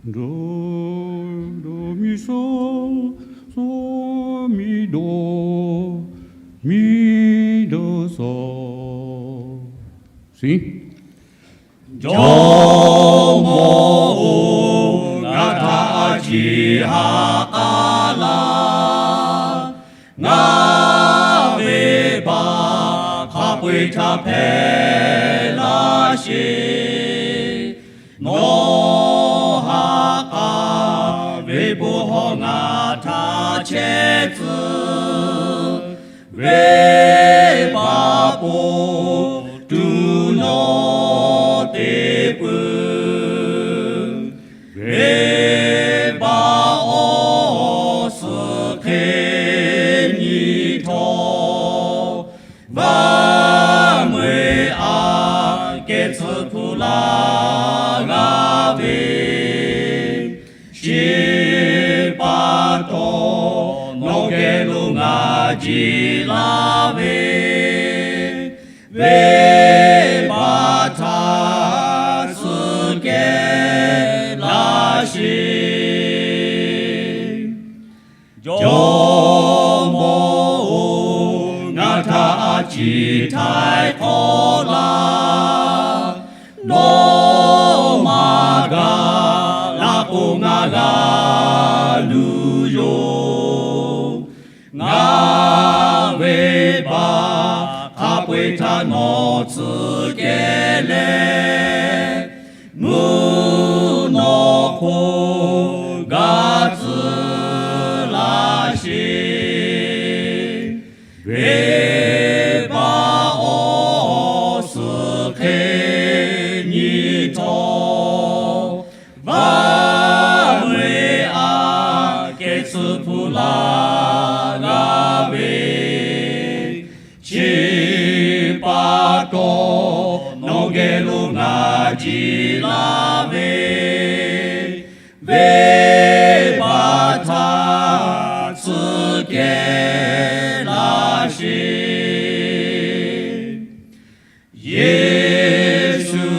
Do, do mi so, so mi do, mi do so. Siˉ. Jawˇmawˇ-oˬ, ngaˬ htaꞈ a ciˉ haꞈ k'aˉ laˇ. Ngaˬ ve baꞈ hk'a peu-eˬ htaꞈ hpehꞈ laˇ sheˍ. Nawˬ ha k'a ve bon hawˉ ngaˬ htaꞈ chehˇ tcuh. Venˇbaˆ po tuˬ nawˬ te peuˬ. Venˇbaˆ awˬ suhˍ hk'e nyi htawˇ, vaˇ meuˇ-eˬ aꞈ kehˬ tcuh hpu laˇ g'a ve, chi pa taw nawˬ geh lo ngaˬ jiˆ laˇ ve, venˇbaˆ htaꞈ tcuh kehˬ laˇ sheˍ. Jawˇmawˇ-oˬ, ngaˬ htaꞈ a ciˉ htaiˍ hk'awꞈ laˇ. Nawˬ maˇ gaˬ la k'o ngaˬ g'a luˬ yoˬ. Ngaˬ ve baꞈ hk'a peu-eˬ htaꞈ nawˬ tcuh kehˬ leh, mvuhˇ naw hk'oˆ gaˬ tcuh laˇ sheˍ. Venˇbaˆ awˬ suhˍ hk'e nyi htawˇ, vaˇ meuˇ-eˬ aꞈ kehˬ tcuh hpu laˇ g'a ve, chi pa taw nawˬ geh lo ngaˬ jiˆ laˇ ve, venˇbaˆ htaꞈ tcuh kehˬ laˇ sheˍ. Yeˍsuˆ-oˬ,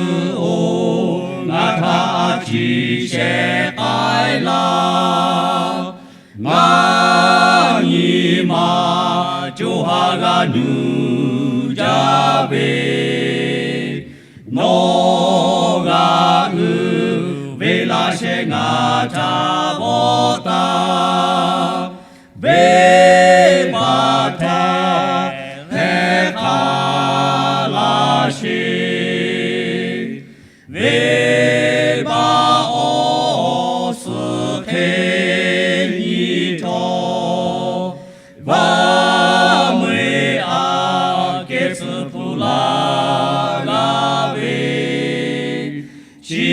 ngaˬ htaꞈ a ciˉ shehˍ k'ai laˇ. Ngaˬ nyi ma co ha g'a nuˇ jaˇ ve, nawˬ g'a uiˍ ve laˇ shehˍ ngaˬ htaꞈ bawˆ taˍ. Venˇbaˆ htaꞈ hpehˇ hk'a laˇ sheˍ. Venˇbaˆ awˬ suhˍ hk'e nyi htawˇ, vaˇ meuˇ-eˬ aꞈ kehˬ tcuh hpu laˇ g'a ve, chi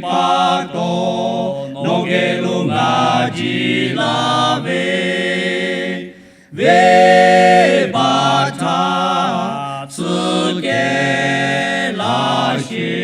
pa taw nawˬ geh lo ngaˬ jiˆ laˇ ve, venˇbaˆ htaꞈ tcuh kehˬ laˇ sheˍ.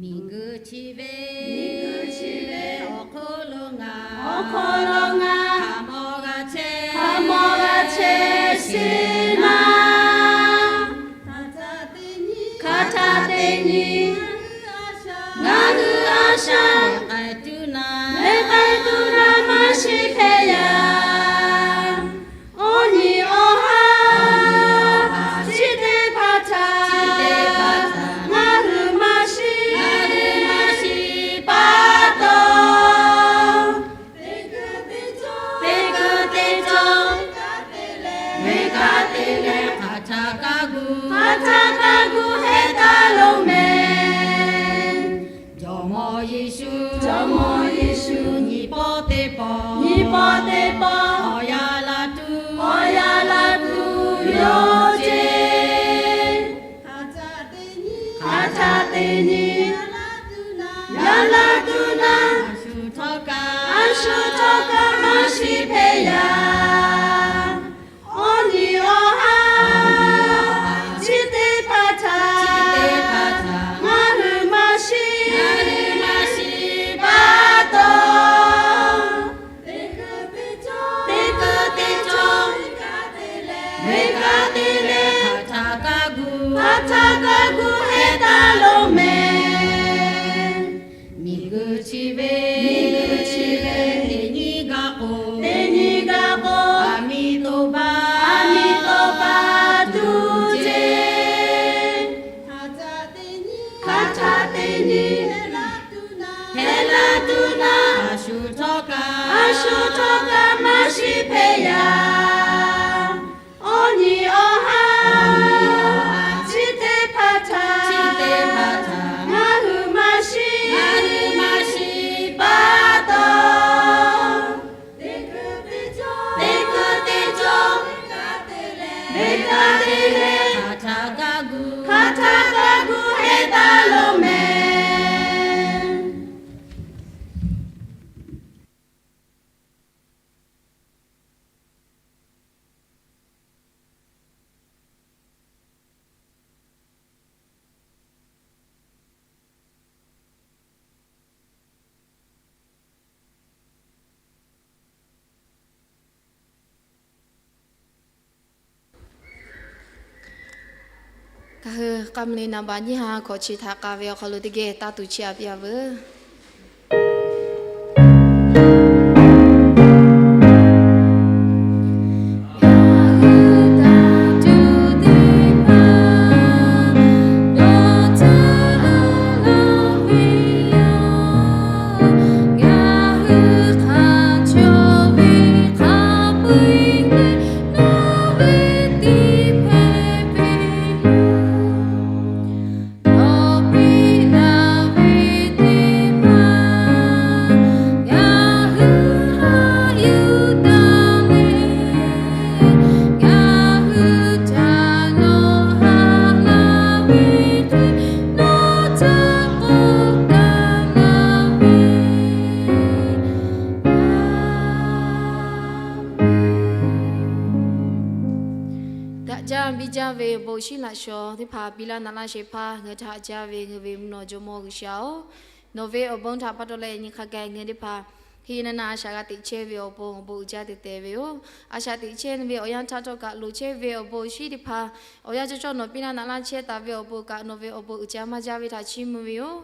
Miˬguiˬ chi ve, miˬguiˬ chi ve awˬ hk'oˆ lo ngaˬ, awˬ hk'aw lo ngaˬ hk'a mawˇ g'a chehˇ, hk'a mawˇ g'a chehˇ sheˍ naˍ. Hk'a htaꞈ teˇ nyi, ngaˬ hui a shaꞈ lehˬ k'ai tuˬ naˍ, maˇ shiˍ hpehꞈ yaˇ. Awˬ nyi awˬ ha chi teˇ hpaˍ htaꞈ ngaˬ hui maˇ shiˍ pa taw, teˇ hkui teˇ cawˬ, venˇbaˆ te leh hk'aˬ htaˇ kaˇ gu, hk'aˬ htaˇ kaˇ gu heh taˍ loˬ mehˍ. Jawˇmawˇ Yeˍsuˆ, Jawˇmawˇ Yeˍsuˆ nyi pawˆ teˇ pawˆ, nyi pawˆ teˇ pawˆ awˬ yanˇ la tuˬ, awˬ yanˇ la tuˬ yoˬ ceˇ. Hk'a htaꞈ teˇ nyi, yanˇ la tuˬ naˍ, a shu htawˇ kaꞈ, a shu htawˇ kaꞈ maˇ shiˍ hpehꞈ yaˇ. Awˬ nyi awˬ ha chi teˇ hpaˍ htaꞈ ngaˬ hui maˇ shiˍ pa taw, teˇ hkui teˇ cawˬ, venˇbaˆ te leh hk'aˬ htaˇ kaˇ gu, hk'aˬ htaˇ kaˇ gu heh taˍ loˬ mehˍ. Miˬguiˬ chi ve, miˬguiˬ chi ve teˇ nyi gaˇ k'o, teˇ nyi gaˇ k'o, aˬ miˍ to baˆ, aˬ miˍ to baˆ tuˬ ceˇ. Hk'a htaꞈ teˇ nyi, heh la tuˬ naˍ, a shu htawˇ kaꞈ, a shu htawˇ kaꞈ maˇ shiˍ hpehꞈ yaˇ. Awˬ nyi awˬ ha chi teˇ hpaˍ htaꞈ ngaˬ hui maˇ shiˍ pa taw, teˇ hkui teˇ cawˬ, venˇbaˆ te leh hk'aˬ htaˇ kaˇ gu, hk'aˬ htaˇ kaˇ gu heh taˍ loˬ mehˍ. Ngaˬ hui k'a meuˍ le naˍ baꞈ nyiˇ ha hkawꞈ chi htaꞈ k'a ve awˬ hk'aw lo teˇ geh taˇ tuˬ chiˇ aꞈ piˇ a veuˬ. Daꞈ jaˇ biˇ jaˇ ve awˬ bon shinˉ laꞈ shawnˍ teˇ hpaˍ piˇ laˇ naꞈ laˇ shehˍ hpaˇ ngaˬ htaꞈ haꞈ jaˇ ve ngaˬ ve mvuhˇ naw Jawˇmawˇ G'uiˬsha-oˬ, nawˬ ve awˬ bon htaꞈ pa taw leh nyi hk'a gaˬ ngaˬ teˇ hpaˍ hk'e naˍ naˍ a shaꞈ g'a teꞈ chehˇ ve awˬ pon awˬ bon uiˍ jaˇ te tehˬ ve yoˬ. A shaꞈ teꞈ chehˇ ve awˬ yanˇ htaˇ htawˇ kaꞈ loˍ chehˇ ve awˬ bon awˬ shinˉ teˇ hpaˍ awˬ yanˇ cawˇ cawˇ nawˬ piˇ laˇ naꞈ laˇ chehˇ taˍ ve awˬ bon kaꞈ nawˬ ve awˬ bon uiˍ jaˇ maˇ jaˇ ve htaꞈ chiˇ mvuh ve yoˬ.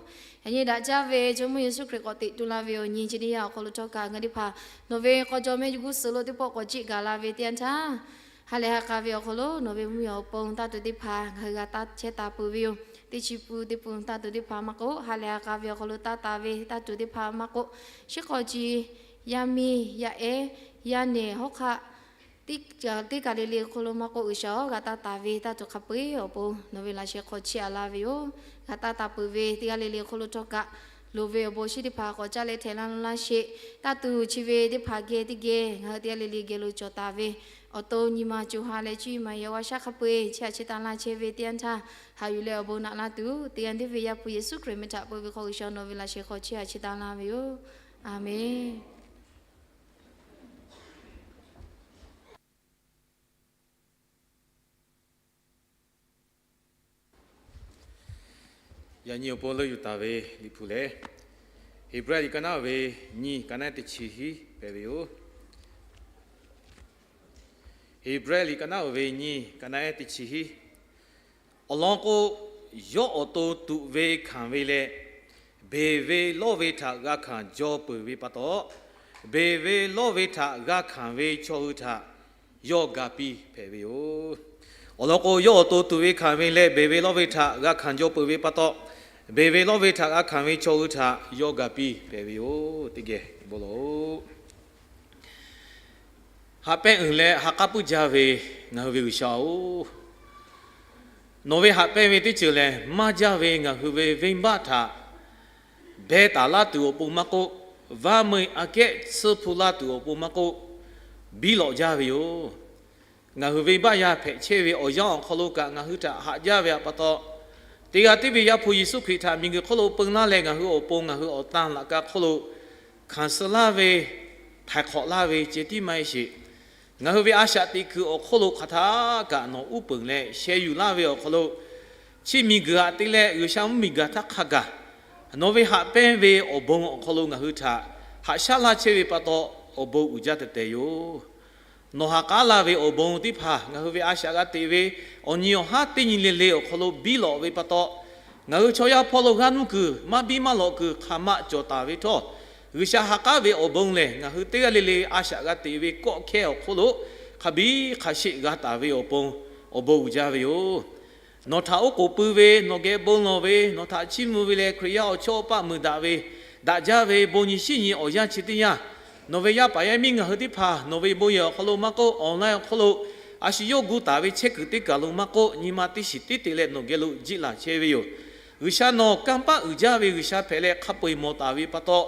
Yaꞈ nyi daꞈ jaˇ ve Jawˇmawˇ Yeˍsuˆ Hkriꞈ k'awꞈ teꞈ tu la ve awˬ nyi chi teˇ yanˇ awˬ hk'aw lo htawˇ kaꞈ ngaˬ teˇ hpaˍ nawˬ ve k'aw jawˇ mehˆ g'uˇ suhˍ lo teˇ pawˆ k'awꞈ jiˆ gaˬ la ve teˇ yanˇ htaˇ, ha lehˬ ha k'a ve awˬ hk'aw lo nawˬ ve mvuhˇmiˬ awˬ pon taˇ tuˬ teˇ hpaˍ ngaˬ hui g'a taˇ chehˇ taˍ peuˬ ve yoˬ. Teˇ chi pun teˇ pun taˇ tuˬ teˇ hpaˍ maˇ k'oˆ, ha lehˬ ha k'a ve awˬ hk'aw lo taˇ taˍ ve taˇ tuˬ teˇ hpaˍ maˇ k'oˆ, shiˉ hk'aw ji, yaˇ miˇ, yaˇ ehˉ, yaˇ nehˬ hawˉ hk'aˆ, teˇ kaˬ le le hk'oˆ lo maˇ k'oˆ, G'uiˬsha-oˬ, g'a taˇ taˍ ve taˇ tuˬ hk'a peu-eˬ awˬ pon nawˬ ve laꞈ sheh hk'aw chiˇ aꞈ laˇ ve yoˬ. G'a taˇ taˍ peuˬ ve teˇ g'aˇ le le hk'oˆ lo htawˇ kaꞈ, loˍ ve awˬ bon shinˉ teˇ hpaˍ k'awꞈ caˇ leh htehꞈ laˇ laˇ sheˍ. Taˇ tuˬ chi ve teˇ hpaˍ geh teˇ geh ngaˬ hui teˇ g'aˇ le le geh lo cawˬ taˍ ve awˬ to nyi ma co ha leh cuˇ yiˍ maˍ yehˬ g'a shaˉ hk'a peu-eˬ chiˇ aꞈ chiˇ taˇ laˇ chehˇ ve teˇ yanˇ htaˇ, haꞈ yuˬ leh awˬ bon naꞈ laˇ tuˬ teˇ g'aˇ teˇ ve Yaˇ hpu Yeˍsuˆ Hkriꞈ meh htaꞈ peu ve hk'aw G'uiˬsha nawˬ ve laꞈ sheh hk'aw chiˇ aꞈ chiˇ taˇ laˇ ve yoˬ. Aˬmenˍ. Yaꞈ nyi awˬ pon leuˆ yuˬ taˍ ve Liꞈ hpu lehˬ, Heˍbrehˇ liꞈ ka naˉ uiˍ ve nyiˇ, ka naˉ teˇ chi hiˉ hpehꞈ ve yoˬ. Heˍbrehˇ liꞈ ka naˉ uiˍ ve nyiˇ, ka naˉ teˇ chi hiˉ. Awˬ lawn k'o, yawˇ awˬ to tuꞈ ve hkanˍ ve leh, beˬ ve lawˇ ve htaꞈ g'a hkanˍ jaw peuˬ ve pa taw, beˬ ve lawˇ ve htaꞈ g'a hkanˍ ve chaw hui htaꞈ yawˇ ga piˇ hpehꞈ ve yoˬ. Awˬ lawn k'o, yawˇ awˬ to tuꞈ ve hkanˍ ve leh beˬ ve lawˇ ve htaꞈ g'a hkanˍ jaw peuˬ ve pa taw, beˬ ve lawˇ ve htaꞈ g'a hkanˍ ve chaw hui htaꞈ yawˇ ga piˇ hpehꞈ ve yoˬ. Teˇ geh bon lawˬ-oꞈ. Haꞈ pehnˇ uiˍ leh ha k'aˉ puiˉ jaˇ ve ngaˬ hui ve G'uiˬsha-oˬ, nawˬ ve haꞈ pehnˇ ve teˇ ceuˬ lehˬ, maˇ jaˇ ve ngaˬ hui ve venˇbaˆ htaꞈ beh taˍ laˇ tuˬ awˬ pon maˇ k'oˆ, vaˇ meuˇ aꞈ kehˉ tsuhˇ hpu laˇ tuˬ awˬ pon maˇ k'oˆ, biˇ lawꞈ jaˇ ve yoˬ. Ngaˬ hui venˇbaˆ yaˇ hpehꞈ chehˇ ve awˬ yanˇ awˬ hk'aw lo kaꞈ ngaˬ hui htaꞈ haꞈ jaˇ ve pa taw, teˇ g'aˇ tiˉ ve Yaˇ hpu Yeˍsuˆ Hkriꞈ htaꞈ miˬguiˬ hk'oˆ lo peu laˇ leh ngaˬ hui awˬ pon ngaˬ hui awˬ tan laꞈ ka hk'oˆ lo hkanˍ suh laˇ ve, htaiˍ hk'awꞈ laˇ ve ceh tiˉ maˇ heˆ sheˍ. Ngaˬ hui ve a shaꞈ teꞈ kuiˬ awˬ hk'oˆ lo hk'aˬ htaˇ kaꞈ nawˬ uˉ peunˍ leh sheh yuˬ laˇ ve awˬ hk'aw lo, chi miˬguiˬ aꞈ te leh G'uiˬsha mvuhˇmiˬ gaˬ htaˇ hk'a gaˬ nawˬ ve haꞈ pehnˇ ve awˬ bon awˬ hk'aw lo ngaˬ hui htaꞈ haꞈ shaˉ laˇ chehˇ ve pa taw, awˬ bon uiˍ jaˇ tehꞈ tehꞈ yoˬ. Nawˬ ha k'aˉ laˇ ve awˬ bon teˇ hpaˍ ngaˬ hui ve a shaꞈ g'a teꞈ ve awˬ nyi awˬ haˉ teˇ nyi le le awˬ hk'aw lo biˇ lawꞈ ve pa taw, ngaˬ hui chaw yaˇ hpawˇ lo g'aˇ nuˇ kuiˬ maˇ biˇ maˇ lawꞈ kuiˬ hk'aˬ ma cawˬ taˍ ve htawˇ, G'uiˬsha ha k'aˉ ve awˬ bon lehˬ ngaˬ hui teˇ g'aˇ le le a shaꞈ g'a teꞈ ve kawˆ hkehˇ awˬ hk'oˆ lo hk'a biˇ hk'a sheˆ g'a taˍ ve awˬ pon awˬ bon uiˍ jaˇ ve yoˬ. Nawˬ htaꞈ oˉ k'oˍ pui ve, nawˬ geh bon lawˬ ve, nawˬ htaꞈ chiˇ mvuh ve leh Hkriꞈ yaˇ awˬ chawˇ awˬ paˆ meuꞈ daꞈ ve, daꞈ jaˇ ve bon nyi shiˉ nyi awˬ yanˇ chi teˇ yanˇ, nawˬ ve yaˇ paˍ yaˇ miˇ ngaˬ hui teˇ hpaˍ nawˬ ve bon yehˬ awˬ hk'aw lo maˇ k'oˆ, online awˬ hk'oˆ lo a shu yawˇ gu taˍ ve chehˇ kuiˬ teˇ kaˬ lo maˇ k'oˆ, nyi ma teˇ shiˍ tiˉ te leh nawˬ geh lo jiˆ laˬ chehˇ ve yoˬ. G'uiˬsha nawˬ kanˇ paˆ uiˍ jaˇ ve G'uiˬsha hpehꞈ leh hk'a peu-eˬ mawˬ taˍ ve pa taw,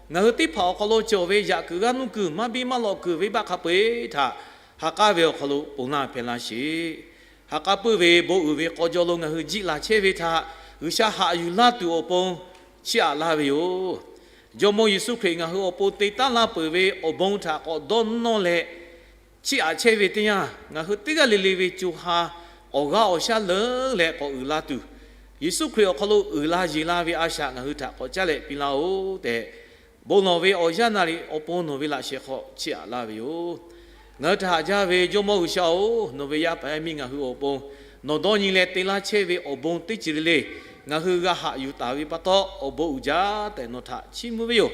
ngaˬ hui teˇ hpaˍ awˬ hk'aw lo cawˬ ve yaꞈ kuiˬ g'aˇ nuˇ kuiˬ maˇ biˇ maˇ lawꞈ kuiˬ venˇbaˆ hk'a peu-eˬ htaꞈ ha k'aˉ ve awˬ hk'aw lo ponˬ laˇ hpehꞈ laˇ sheˍ. Ha k'aˉ puiˉ ve bon uiˍ ve k'aw jaw lo ngaˬ hui jiˆ laˬ chehˇ ve htaꞈ G'uiˬsha haꞈ yuˬ laˇ tuˬ awˬ pon chiˇ aꞈ laˇ ve yoˬ. Jawˇmawˇ Yeˍsuˆ Hkriꞈ ngaˬ hui awˬ pon te taˉ laˇ peuˬ ve awˬ bon htaꞈ k'awꞈ dawˇ nawˇ leh chiˇ aꞈ chehˇ ve teˇ yanˇ, ngaˬ hui teˇ g'aˇ le le ve co ha awˬ g'aˇ awˬ shaˉ leuˉ leh k'awꞈ uiˍ la tuˬ, Yeˍsuˆ Hkriꞈ awˬ hk'aw lo uiˍ la yeˬ la ve a shaꞈ ngaˬ hui htaꞈ k'awꞈ caˉ leh piˇ laˇ-oˆ tehꞈ, bon lawˬ ve awˬ yanˇ naˍ riˍ awˬ pon nawˬ ve laꞈ shehˍ hk'aw chiˇ aꞈ laˇ ve yoˬ. Ngaˬ hui htaꞈ haꞈ jaˇ ve Jawˇmawˇ G'uiˬsha-oˬ, nawˬ ve yaˇ paˍ yaˇ miˇ ngaˬ hui awˬ pon nawˬ dawˇ nyi leh te laˇ chehˇ ve awˬ bon teˇ ceuˬ le le ngaˬ hui g'a haꞈ yuˬ taˍ ve pa taw, awˬ bon uiˍ jaˇ tehꞈ nawˬ htaꞈ chiˇ mvuh ve yoˬ.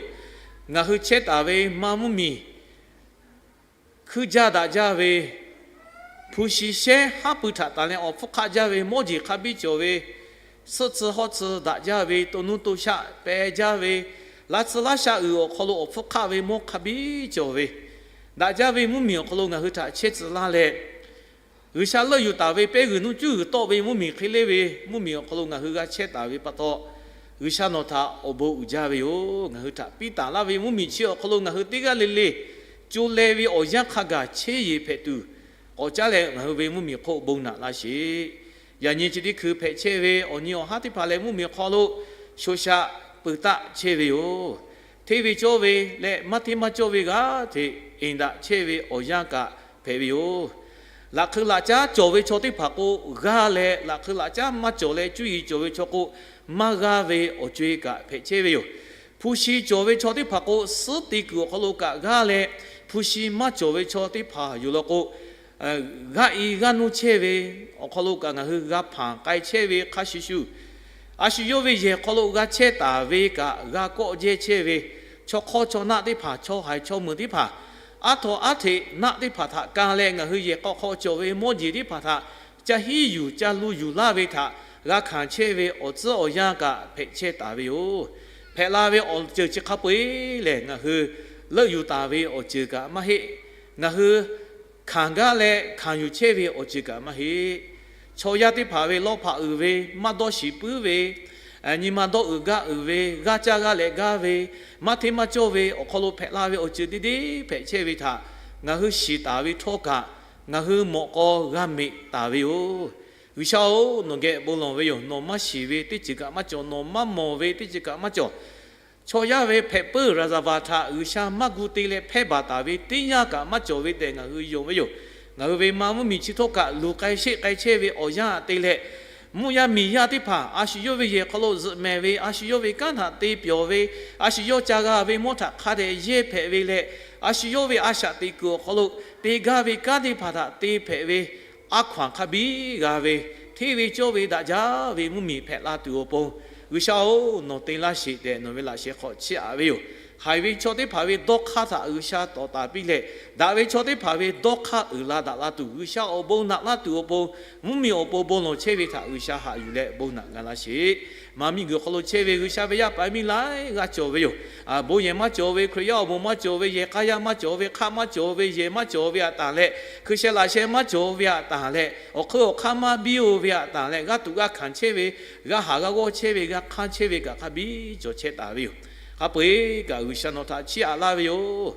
Ngaˬ hui chehˇ taˍ ve maˇ mvuhˇmiˬ hkuiˇ jaˇ daꞈ jaˇ ve, hpu shi shehˉ haˉ pui htaꞈ tanˬ leh awˬ hpfuhˇ hk'aˆ jaˇ ve mawˇ jeˬ hk'a biˇ cawˬ ve, suhˆ tcuh hawˇ tcuh daꞈ jaˇ ve, to nuˇ to shaˆ peh jaˇ ve, laˇ tcuh laˇ shaˆ uiˍ awˬ hk'aw lo awˬ hpfuhˇ hk'aˆ ve mawˇ hk'a biˇ cawˬ ve, daꞈ jaˇ ve mvuhˇmiˬ awˬ hk'aw lo ngaˬ hui htaꞈ chehˇ tcuh laˇ leh, G'uiˬsha leuˆ yuˬ taˍ ve pehˇ g'uiˬ nuˇ cuˉ g'uiˬ tawˆ ve mvuhˇmiˬ hk'e le ve mvuhˇmiˬ awˬ hk'aw lo ngaˬ hui g'a chehˇ taˍ ve pa taw, G'uiˬsha nawˬ htaꞈ awˬ bon uiˍ jaˇ ve yoˬ. Ngaˬ hui htaꞈ piˇ taˍ laˇ ve mvuhˇmiˬ chi awˬ hk'aw lo ngaˬ hui teˇ g'aˇ le le co leh ve awˬ yanˇ hk'a gaˬ chehˇ yeˬ hpehꞈ tuˬ, k'awꞈ caˉ leh ngaˬ hui ve mvuhˇmiˬ hk'oˆ bon naꞈ laˇ sheˍ. Yaꞈ nyi chi teˇ hkui hpehꞈ chehˇ ve awˬ nyi awˬ haˉ teˇ hpaˍ leh mvuhˇmiˬ hk'aw lo shoꞈ shaꞈ peuˬ taˆ chehˇ ve yoˬ. Hteˇ ve cawˇ ve leh maˇ hteˇ maˇ cawˇ ve g'aˇ hteꞈ enˍ daꞈ chehˇ ve awˬ yanˇ kaꞈ hpehꞈ ve yoˬ. Laꞈ hk'eu laꞈ caˉ cawˬ ve chaw teˇ hpaˍ k'o g'aˇ leh, laꞈ hk'eu laꞈ caˉ maˇ cawˬ leh cuˇ yiˍ cawˬ ve chaw k'o maˇ g'aˇ ve awˬ co-e kaꞈ hpehꞈ chehˇ ve yoˬ. Hpu shi cawˬ ve chaw teˇ hpaˍ k'o, suhˉ te kuiˬ awˬ hk'aw lo kaꞈ g'aˇ leh, hpu shi maˇ cawˬ ve chaw teˇ hpaˍ yoˬ law k'o, g'aˇ i g'aˇ nuˇ chehˇ ve awˬ hk'aw lo kaꞈ ngaˬ hui g'a hpanˍ k'ai chehˇ ve hk'a shuˍ shuˍ, a shu yawˇ ve yehˬ hk'aw lo g'a chehˇ taˍ ve kaꞈ g'a kawˆ jehˇ chehˇ ve, chaw hk'awˇ chaw naˆ teˇ hpaˍ, chaw haiˬ chaw meuˬ teˇ hpaˍ, aˉ htaw aˉ hteꞈ naˆ teˇ hpaˍ htaꞈ ka leh ngaˬ hui yehˬ k'aw hk'aw cawˬ ve mawˇ jeˬ teˇ hpaˍ htaꞈ ca hiˉ yuˬ ca lu yuˬ laˇ ve htaꞈ g'a hkanˍ chehˇ ve awˬ tcuhˉ awˬ yanˇ kaꞈ hpehꞈ chehˇ taˍ ve yoˬ. Hpehꞈ la ve awˬ ceuˬ chi hk'a peu-eˬ lehˬ, ngaˬ hui leuˆ yuˬ taˍ ve awˬ ceuˬ kaꞈ maˇ heˆ. Ngaˬ hui hkanˍ gaˇ leh hkanˍ yuˬ chehˇ ve awˬ ceuˬ kaꞈ maˇ heˆ. Chaw yaˇ teˇ hpaˍ ve lawˇ hpaꞈ uiˍ ve, maˇ dawˇ shiˍ puiˉ ve, nyi ma dawˇ uiˍ gaˇ uiˍ ve, g'aˇ caˇ g'aˇ leh gaˇ ve, maˇ hteˇ maˇ cawˇ ve awˬ hk'aw lo hpehꞈ la ve awˬ ceuˬ teˇ deˇ hpehꞈ chehˇ ve htaꞈ ngaˬ hui shiˍ taˍ ve htawˇ kaꞈ, ngaˬ hui mawꞈ k'aw g'a meꞈ taˍ ve yoˬ. G'uiˬsha-oˬ, nawˬ geh bon lawˬ ve yoˬ. Nawˬ maˇ shiˍ ve teˇ ceuˬ kaꞈ maˇ cawˬ. Nawˬ maˇ mawˬ ve teˇ ceuˬ kaꞈ maˇ cawˬ. Chaw yaˇ ve hpehꞈ puiˉ raˍzaˍvaˍ htaꞈ G'uiˬsha maˇ gu te leh hpehˇ baˬ taˍ ve teˇ yanˇ kaꞈ maˇ cawˬ ve tehꞈ ngaˬ hui yonˍ ve yoˬ. Ngaˬ hui ve ma mvuhˇmiˬ chi htawˇ kaꞈ luˬ k'ai sheˆ k'ai chehˇ ve awˬ yanˇ te leh, Mvuhˇ yaˇ miˬ yaˇ teˇ hpaˍ a shu yawˇ ve yehˬ hk'aw lo zuhꞈ mehˍ ve, a shu yawˇ ve kanˉ htaꞈ te pyawˬ ve, a shu yawˇ ca g'a ve mawˇ htaꞈ hk'a dehꞈ yehˇ hpehꞈ ve leh, a shu yawˇ ve a shaꞈ teꞈ kuiˬ awˬ hk'aw lo te gaˇ ve kanˉ teˇ hpaˍ htaꞈ te hpehꞈ ve, a hkaw anˬ hk'a biˇ g'a ve, hteˇ ve cawˇ ve daꞈ jaˇ ve mvuhˇ miˬ hpehꞈ la tuˬ awˬ pon, G'uiˬsha-oˬ, nawˬ te laˇ sheˍ tehꞈ nawˬ ve laꞈ sheh hk'aw chiˇ aꞈ ve yoˬ. Haiˬ ve chaw teˇ hpaˍ ve dawˇ hk'aˇ htaꞈ G'uiˬsha tawˍ taˍ piˇ leh, daꞈ ve chaw teˇ hpaˍ ve dawˇ hk'aˇ uiˍ la daꞈ la tuˬ, G'uiˬsha awˬ bon naꞈ laˇ tuˬ awˬ pon, mvuhˇ miˬ awˬ pon bon lawˬ chehˇ ve htaꞈ G'uiˬsha haꞈ yuˬ leh bon naꞈ g'a laˇ sheˍ. Maˇ miˬguiˬ hk'aw lo chehˇ ve G'uiˬsha ve yaˇ paˍ yaˇ miˇ laiˉ g'aˇ cawˬ ve yoˬ. Bon yehˬ maˇ cawˬ ve, Hkriꞈ yaˇ awˬ moˍ maˇ cawˬ ve, yehˬ k'a yaˇ maˇ cawˬ ve, hk'aˆ maˇ cawˬ ve, yehˬ maˇ cawˬ ve aꞈ tanˍ leh, hkui sheh laꞈ sheh maˇ cawˬ ve aꞈ tanˍ leh, awˬ hk'eun awˬ hk'aˇ maˇ biˇ-oˬ ve aꞈ tanˍ leh, g'aˇ tuꞈ g'aˇ hkanˍ chehˇ ve, g'aˇ haˍ g'aˇ g'awˇ chehˇ ve, g'a hk'anˇ chehˇ ve kaꞈ hk'a biˇ cawˬ chehˇ taˍ ve yoˬ. Hk'a peu-eˬ kaꞈ G'uiˬsha nawˬ htaꞈ chiˇ aꞈ laˇ ve yoˬ.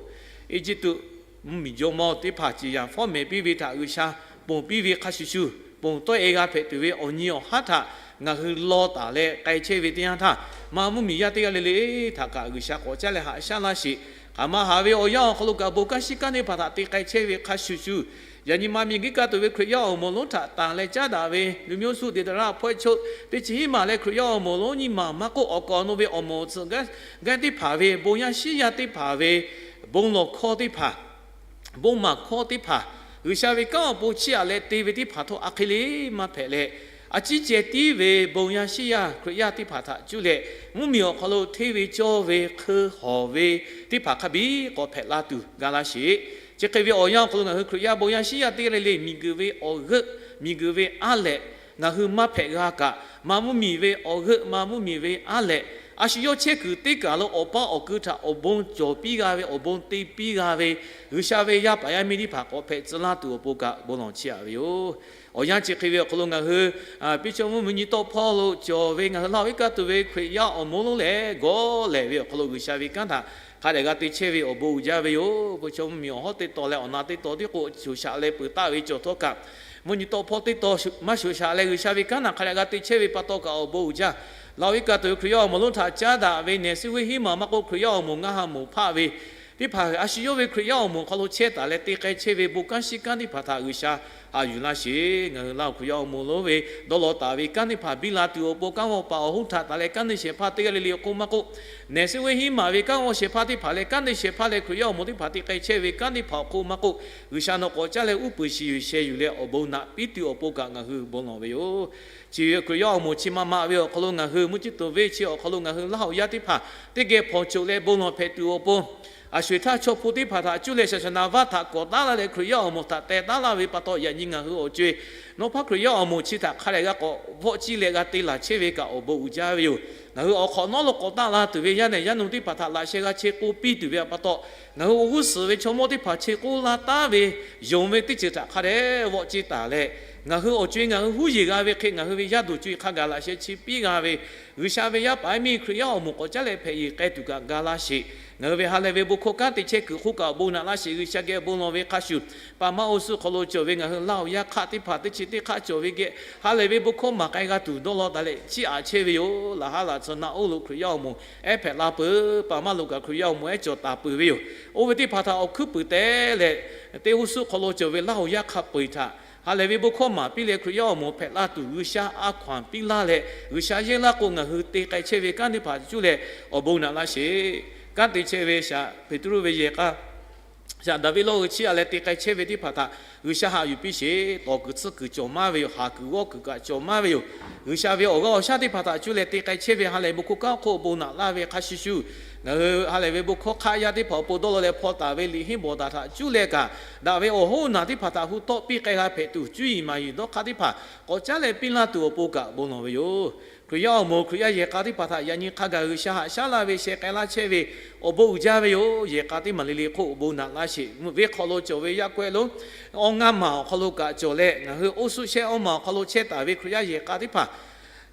Eˇjiˇtuꞈ mvuhˇmiˬ jawˇmawˇ teˇ hpaˍ ciˍ yanˍ fawˉ mehˍ piˇ ve htaꞈ G'uiˬsha ponˬ piˇ ve hk'a shuˍ shuˍ, ponˬ tawˆ-e g'a hpehꞈ tuˬ ve awˬ nyi awˬ haˉ htaꞈ ngaˬ hui law taˍ leh k'ai chehˇ ve teˇ yanˇ htaˇ, maˇ mvuhˇmiˬ yaˇ teˇ g'aˇ le le htaꞈ kaꞈ G'uiˬsha k'awꞈ caˉ leh haꞈ shaˉ laˇ sheˍ. Hk'aˬ ma haˍ ve awˬ yanˇ awˬ hk'aw lo kaꞈ bon kanˉ shiˉ kanˉ teˇ hpaˍ htaꞈ te k'ai chehˇ ve hk'a shuˍ shuˍ, yaꞈ nyi maˇ miˬguiˬ kaꞈ tuˬ ve Hkriꞈ yaˇ awˬ moˍ lonˉ htaꞈ tanˍ leh caˉ daꞈ ve လူမျိုးစု deˍtaˍraˆ အဖွဲ့ချုပ် teˇ chi hiˉ maˬ leh Hkriꞈ yaˇ awˬ moˍ lonˉ nyiˇ maˬ maˇ k'oˆ, awˬ kawꞈ awˬ nu ve awˬ moˍ awˬ tsuhꞈ gaˇ teˇ hpaˍ ve bon yaˇ shiˉ yaˇ teˇ hpaˍ ve bon lawˬ hkawˇ teˇ hpaˍ, bon maˍ hkawˇ teˇ hpaˍ, G'uiˬsha ve kanˉ awˬ pon chiˇ aꞈ leh te ve teˇ hpaˍ htawˇ a hk'e le maˇ hpehꞈ leh, a ciˉ ceh tiˉ ve bon yaˇ shiˉ yaˇ Hkriꞈ yaˇ teˇ hpaˍ htaꞈ cuˇ leh, mvuhˇmiˬ awˬ hk'aw lo hteˇ ve cawˇ ve, hk'eun hawˬ ve teˇ hpaˍ hk'a biˇ k'awꞈ hpehꞈ la tuˬ ga laˇ sheˍ. Chi hk'e ve awˬ yanˇ awˬ hk'aw lo ngaˬ hui Hkriꞈ yaˇ bon yaˇ shiˉ yaˇ teˇ g'aˇ le le miˬguiˬ ve awˬ g'euˆ, miˬguiˬ ve aˉ lehꞈ, ngaˬ hui maˇ hpehꞈ g'a kaꞈ, maˇ mvuhˇmiˬ ve awˬ g'euˆ, maˇ mvuhˇmiˬ ve aˉ lehꞈ, a shu yawˇ chehˇ kuiˬ teˇ kaˬ lo awˬ paˇ awˬ kui htaꞈ awˬ bon cawˬ piˇ g'a ve, awˬ bon te piˇ g'a ve, G'uiˬsha ve yaˇ paˍ yaˇ miˇ teˇ hpaˍ k'awꞈ hpehꞈ tcuh laˇ tuˬ awˬ pon kaꞈ bon lawˬ chiˇ aꞈ ve yoˬ. Awˬ yanˇ chi hk'e ve awˬ hk'aw lo ngaˬ hui Piˇ chaw mvuhˇmiˬ nyi tawˆ hpawˇ lo cawˬ ve ngaˬ hui Laˇ huˍ iˉ kaˆ tuˬ ve Hkriꞈ yaˇ awˬ moˍ lonˉ lehˬ, gawˇ lehˬ ve awˬ hk'aw lo G'uiˬsha ve kanˉ htaꞈ hk'a dehꞈ g'a te chehˇ ve awˬ bon uiˍ jaˇ ve yoˬ. Piˇ chaw mvuhˇmiˬ awˬ hawˉ teˇ tawn leh awˬ na teˇ tawn tiˉ k'o shoˍ shaꞈ leh peuˬ taˆ ve cawˬ htawˇ kaꞈ, mvuhˇ nyi tawˆ hpawˇ teˇ tawn maˇ shoˍ shaꞈ leh G'uiˬsha ve kanˉ htaꞈ hk'a dehꞈ g'a te chehˇ ve pa taw kaꞈ awˬ bon uiˍ jaˇ. Laˇ huˍ iˉ kaˆ tuˬ ve Hkriꞈ yaˇ awˬ moˍ lonˉ htaꞈ caˉ daꞈ ve nehˬ suh venˇ hiˉ maˬ maˇ k'oˆ Hkriꞈ yaˇ awˬ moˍ ngaˇ ha moˍ hpaˆ ve teˇ hpaˍ a shu yawˇ ve Hkriꞈ yaˇ awˬ moˍ hk'aw lo chehˇ taˍ leh te k'ai chehˇ ve bon kanˉ shiˉ kanˉ teˇ hpaˍ htaꞈ G'uiˬsha haꞈ yuˬ laˇ sheˍ. Ngaˬ hui Laˇ huˍ Hkriꞈ yaˇ awˬ moˍ lonˉ ve dawˇ law taˍ ve kanˉ teˇ hpaˍ biˇ la tuˬ awˬ pon kanˉ g'awˇ paˍ awˬ hoˉ htaꞈ taˍ leh kanˉ te shehˍ hpaˇ teˇ g'aˇ le le awˬ hk'oˆ maˇ k'oˆ, nehˬ suh venˇ hiˉ maˬ ve kanˉ g'awˇ shehˍ hpaˇ teˇ hpaˍ leh kanˉ te shehˍ hpaˇ leh Hkriꞈ yaˇ awˬ moˍ teˇ hpaˍ te k'ai chehˇ ve kanˉ teˇ hpaˍ awˬ hk'oˆ maˇ k'oˆ, G'uiˬsha nawˬ k'awꞈ caˉ leh uˉ peunˍ shiˍ yuˬ sheh yuˬ leh awˬ bon naꞈ piˇ tuˬ awˬ pon kaꞈ ngaˬ hui bon lawˬ ve yoˬ. Chi ve Hkriꞈ yaˇ awˬ moˍ chi ma ma ve awˬ hk'aw lo ngaˬ hui mvuhˇ ciˇ tuˬ venˇ chi awˬ hk'aw lo ngaˬ hui Laˇ huˍ yaˇ teˇ hpaˍ teˇ geh hpawnˬ coˬ leh bon lawˬ hpehꞈ tuˬ awˬ pon, a sho-eˬ htaˇ chaw hpu teˇ hpaˍ htaꞈ cuˇ leh shaˍ shaˍ naˍ vaˇ htaꞈ kawꞈ taˉ laˇ leh Hkriꞈ yaˇ awˬ moˍ htaꞈ teh taˉ laˇ ve pa taw, yaꞈ nyi ngaˬ hui awˬ co-e nawˇ hpaˇ Hkriꞈ yaˇ awˬ moˍ chi htaꞈ hk'a dehꞈ g'a k'awꞈ vawˆ ciˇ leh g'a te laˬ chehˇ ve kaꞈ awˬ bon uiˍ jaˇ ve yoˬ. Ngaˬ hui awˬ hk'awꞈ nawˉ lo k'awꞈ taˆ la tuˬ ve yaˇ nehˬ yaˇ nu teˇ hpaˍ htaꞈ laꞈ sheh g'a che k'o piˇ tuˬ ve pa taw, ngaˬ hui awˬ g'uˇ suhˍ ve chaw mawˇ teˇ hpaˍ che k'oˆ laˇ taˉ ve yonˍ ve teˇ ceuˬ htaꞈ hk'a dehꞈ vawˆ ciˇ taˍ leh, ngaˬ hui awˬ co-e ngaˬ hui huˉ yeˬ g'a ve hk'e ngaˬ hui ve yaˇ duˬ co-e hk'a gaˬ laꞈ sheh chi piˇ g'a ve, G'uiˬsha ve yaˇ paˍ yaˇ miˇ Hkriꞈ yaˇ awˬ moˍ k'awꞈ caˉ leh hpehꞈ yeˬ k'ai tuˬ kaꞈ ga laˇ sheˍ. Ngaˬ hui ve ha lehˬ ve bon hkawˇ kanˉ te chehˇ kuiˬ hk'oˆ kaꞈ awˬ bon naꞈ laˇ sheˍ. G'uiˬsha geh bon lawˬ ve hk'a shuˍ, paˍ maˇ oˇ suhˆ hk'aw lo cawˬ ve ngaˬ hui Laˇ huˍ yaˇ hk'aˆ teˇ hpaˍ teˇ chi teˇ hk'aˆ cawˬ ve geh ha lehˬ ve bon hkawˇ maˍ k'ai g'a tuˬ dawˇ law taˍ leh chiˇ aꞈ chehˇ ve yoˬ. Laꞈ haˉ laꞈ tsuhˇ naˆ oˇ lo Hkriꞈ yaˇ awˬ moˍ ehˉ hpehꞈ la peuˬ, paˍ maˇ lo kaꞈ Hkriꞈ yaˇ awˬ moˍ ehˉ cawˬ taˍ peuˬ ve yoˬ. Oˇ ve teˇ hpaˍ htaꞈ awˬ hkuiˉ puiˍ te leh, teˇ oˇ suhˆ hk'aw lo cawˬ ve Laˇ huˍ yaˇ hk'a peu-eˬ htaꞈ ha lehˬ ve bon hkawˇ maˍ piˇ leh Hkriꞈ yaˇ awˬ moˍ hpehꞈ la tuˬ G'uiˬsha a hkaw-anˬ piˇ laˇ leh, G'uiˬsha yehˇ laˇ k'o ngaˬ hui te k'ai chehˇ ve kanˉ teˇ hpaˍ cuˇ leh awˬ bon naꞈ laˇ sheˍ. Kanˉ te chehˇ ve shaˍ Peˍtruˆ ve yehˬ k'a shaˍ Daˍviˆ lawˇ hui chiˇ aꞈ leh te k'ai chehˇ ve teˇ hpaˍ htaꞈ G'uiˬsha haꞈ yuˬ piˇ sheˍ. Tawˍ kuiˬ tsuhˇ kuiˬ cawˬ maˇ ve yoˬ. Haˍ kuiˬ g'awˇ kuiˬ kaꞈ cawˬ maˇ ve yoˬ. G'uiˬsha ve awˬ g'aˇ awˬ shaˉ teˇ hpaˍ htaꞈ cuˇ leh te k'ai chehˇ ve ha lehˬ bon hkawˇ kanˉ hk'oˆ awˬ bon naꞈ laˇ ve hk'a shuˍ shuˍ, ngaˬ hui ha lehˬ ve bon hkawˇ hk'aˆ yaˇ teˇ hpaˍ awˬ pon dawˇ law leh hpaw taˍ ve liꞈ henˇ bawˬ daꞈ htaꞈ cuˇ leh kaꞈ, daꞈ ve awˬ hoˉ naˬ teˇ hpaˍ htaꞈ hu tawˆ piˇ k'ai g'a hpehꞈ tuˬ, cuˇ yiˍ maˍ yiˍ dawˇ hk'aˇ teˇ hpaˍ k'awꞈ caˉ leh piˇ laˇ tuˬ awˬ pon kaꞈ bon lawˬ ve yoˬ. Hkriꞈ yaˇ awˬ moˍ Hkriꞈ yaˇ yehˬ k'a teˇ hpaˍ htaꞈ yaꞈ nyi hk'a gaˬ G'uiˬsha haꞈ shaˉ laˇ ve sheh k'ai laˇ chehˇ ve awˬ bon uiˍ jaˇ ve yoˬ. Yehˬ k'a teˇ maˬ le le hk'oˆ awˬ bon naꞈ laˇ sheˍ. Mvuhˇ ve hk'aw lo cawˬ ve yaˇ k'awehˇ lonˉ awˇ ngaˇ maˬ awˬ hk'aw lo kaꞈ cawˬ leh, ngaˬ hui oˇ suhˆ shehˆ awˇ maˬ awˬ hk'aw lo chehˇ taˍ ve Hkriꞈ yaˇ yehˬ k'a teˇ hpaˍ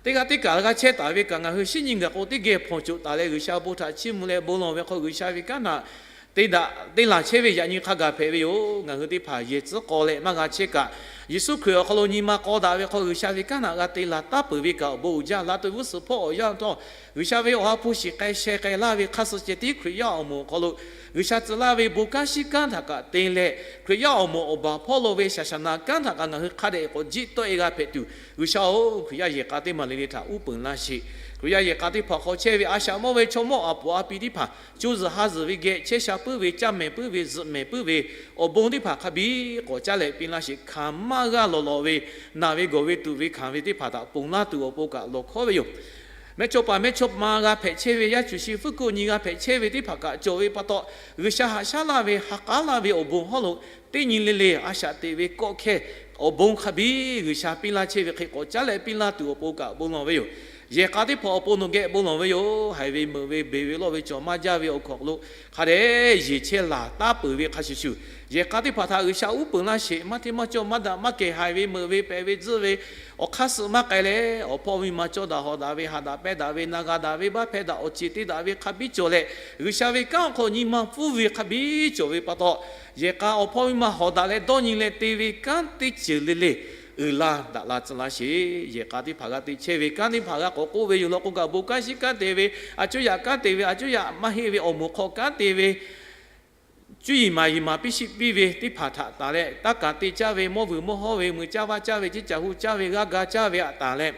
teˇ g'aˇ teˇ kaˬ g'a chehˇ taˍ ve kaꞈ, ngaˬ hui shinˉ nyi gaˬ k'o teˇ geh hpawnˬ coˬ taˍ leh G'uiˬsha awˬ bon htaꞈ chiˇ mvuh leh bon lawˬ ve hk'aw G'uiˬsha ve kanˉ htaꞈ te daꞈ te laˬ chehˇ ve yaꞈ nyi hk'a gaˬ hpehꞈ ve yoˬ. Ngaˬ hui teˇ hpaˍ yehˬ tcuhˉ k'aw leh maˇ g'a chehˇ kaꞈ, Yeˍsuˆ Hkriꞈ awˬ hk'aw lo nyi ma k'aw daꞈ ve hk'aw G'uiˬsha ve kanˉ htaꞈ g'a te laˬ taˉ peuˬ ve kaꞈ awˬ bon uiˍ jaˇ. Laˇ to vuiˇ suhˍ hpawˇ awˬ yanˇ htawˇ, G'uiˬsha ve awˬ ha hpu shiˍ k'ai sheh k'ai laˇ ve hk'a suh ceh tiˉ Hkriꞈ yaˇ awˬ moˍ awˬ hk'aw lo G'uiˬsha tcuh laˇ ve bon kanˉ shiˉ kanˉ htaꞈ kaꞈ te leh, Hkriꞈ yaˇ awˬ moˍ awˬ baˬ hpawˇ lo ve shaˍ shaˍ naˍ kanˉ htaꞈ kaꞈ ngaˬ hui hk'a dehꞈ k'awꞈ jiˆ tawˆ e g'a hpehꞈ tuˬ, G'uiˬsha-oˬ, Hkriꞈ yaˇ yehˬ k'a teˇ maˬ le le htaꞈ uˉ peunˍ laˇ sheˍ. Hkriꞈ yaˇ yehˬ k'a teˇ hpaˍ hk'aw chehˇ ve a shaꞈ mawˇ ve chaw mawˇ aˬ poˍ a pi teˇ hpaˍ co zuhˬ ha zuhˬ ve geh chehˇ sha puiˉ ve, caˇ mehˍ puiˉ ve, zuhꞈ mehˍ puiˉ ve, awˬ bon teˇ hpaˍ hk'a biˇ k'awꞈ caˉ leh piˇ laˇ sheˍ. Hkanˍ maˇ g'aˇ lawˬ lawˬ ve, naˬ ve gawˬ ve tuꞈ ve hkanˍ ve teˇ hpaˍ htaꞈ ponˬ laˇ tuˬ awˬ pon kaꞈ lawˬ hkawˉ ve yoˬ. Mehˇchawˇ paˍ mehˇchawˇma g'a hpehꞈ chehˇ ve, yaˇ cuˬ shi fuˉ kuˆ nyi g'a hpehꞈ chehˇ ve teˇ hpaˍ kaꞈ cawˬ ve pa taw, G'uiˬsha haꞈ shaˉ laˇ ve, ha k'aˉ laˇ ve awˬ bon hawˉ lo teˇ nyi le le a shaꞈ teꞈ ve kawˆ hkehˇ awˬ bon hk'a biˇ G'uiˬsha piˇ laˇ chehˇ ve hk'e k'awꞈ caˉ leh piˇ laˇ tuˬ awˬ pon kaꞈ bon lawˬ ve yoˬ. Yehˬ k'a teˇ hpaˍ awˬ pon nawˬ geh bon lawˬ ve yoˬ. Haiˬ ve meuꞈ ve beˬ ve lawˇ ve cawˬ maˇ jaˇ ve awˬ hk'aw lo hk'a dehꞈ yeˬ chehˇ laˬ taˉ peuˬ ve hk'a shuˍ shuˍ, yehˬ k'a teˇ hpaˍ htaꞈ G'uiˬsha uˉ peunˍ laˇ sheˍ. Maˇ hteˇ maˇ cawˇ maˇ daꞈ maˇ kehˬ, haiˬ ve meuꞈ ve pehꞈ ve tzuhˇ ve awˬ hk'aˇ suh maˇ k'ai leh, awˬ hpawˇ ve ma cawˇ daꞈ hawꞈ daꞈ ve, haꞈ daꞈ pehnˇ daꞈ ve, na g'a daꞈ ve, baˆ hpehˇ daꞈ, awˬ ceˬ te daꞈ ve hk'a biˇ cawˬ leh, G'uiˬsha ve kanˉ awˬ hk'aw lo nyi ma pfuhˇ ve hk'a biˇ cawˬ ve pa taw, yehˬ k'a awˬ hpawˇ ve ma hawꞈ daꞈ leh dawˇ nyi leh te ve kanˉ teˇ ceuˬ le le uiˍ la daꞈ la tcuh laˇ sheˍ. Yehˬ k'a teˇ hpaˍ g'a te chehˇ ve kanˉ teˇ hpaˍ g'a k'awꞈ k'oˆ ve yoˬ law k'o kaꞈ, bon kanˉ shiˉ kanˉ te ve, a cuˇ yaꞈ kanˉ te ve, a cuˇ yaꞈ maˇ heˆ ve awˬ moˍ hk'aw kanˉ te ve, cuˇ yiˍ maˍ yiˍ maˍ piˇ shiˆ piˇ ve teˇ hpaˍ htaꞈ tanˬ leh, taˇ kaꞈ te caˇ ve, mawˇ vuiˬ mawˇ hawˉ ve, mui caˇ vaˇ caˇ ve, ceˇ caˬ hu caˇ ve, g'aˇ ga caˇ ve htaꞈ tanˬ leh,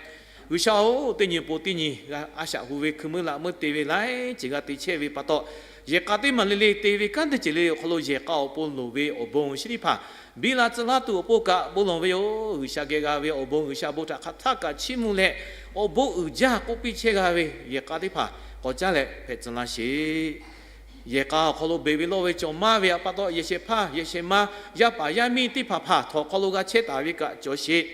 G'uiˬsha-oˬ, teˇ nyi pon teˇ nyi a shaꞈ hu ve hkui meuˇ laꞈ meuˇ te ve laiˉ ceuˬ g'a te chehˇ ve pa taw, yehˬ k'a teˇ maˬ le le te ve kanˉ teˇ ceuˬ le le awˬ hk'aw lo yehˬ k'a awˬ pon loˍ ve awˬ bon shiˉ teˇ hpaˍ biˇ la tcuh laˇ tuˬ awˬ pon kaꞈ bon lawˬ ve yoˬ. G'uiˬsha geh g'a ve awˬ bon G'uiˬsha bon htaꞈ hk'aˬ htaˆ kaꞈ chiˇ mvuh leh, awˬ bon uiˍ jaˇ k'oˆ piˇ chehˇ g'a ve yehˬ k'a teˇ hpaˍ k'awꞈ caˉ leh hpehꞈ tcuh laˇ sheˍ. Yehˬ k'a awˬ hk'aw lo beˬ ve lawˇ ve cawˬ maˇ ve pa taw, yehˬ shehˍ hpaˇ yehˬ shehˍ ma, yaˇ paˍ yaˇ miˇ teˇ hpaˍ hpaˍ htawnˍ hk'aw lo g'a chehˇ taˍ ve kaꞈ cawˬ sheˍ.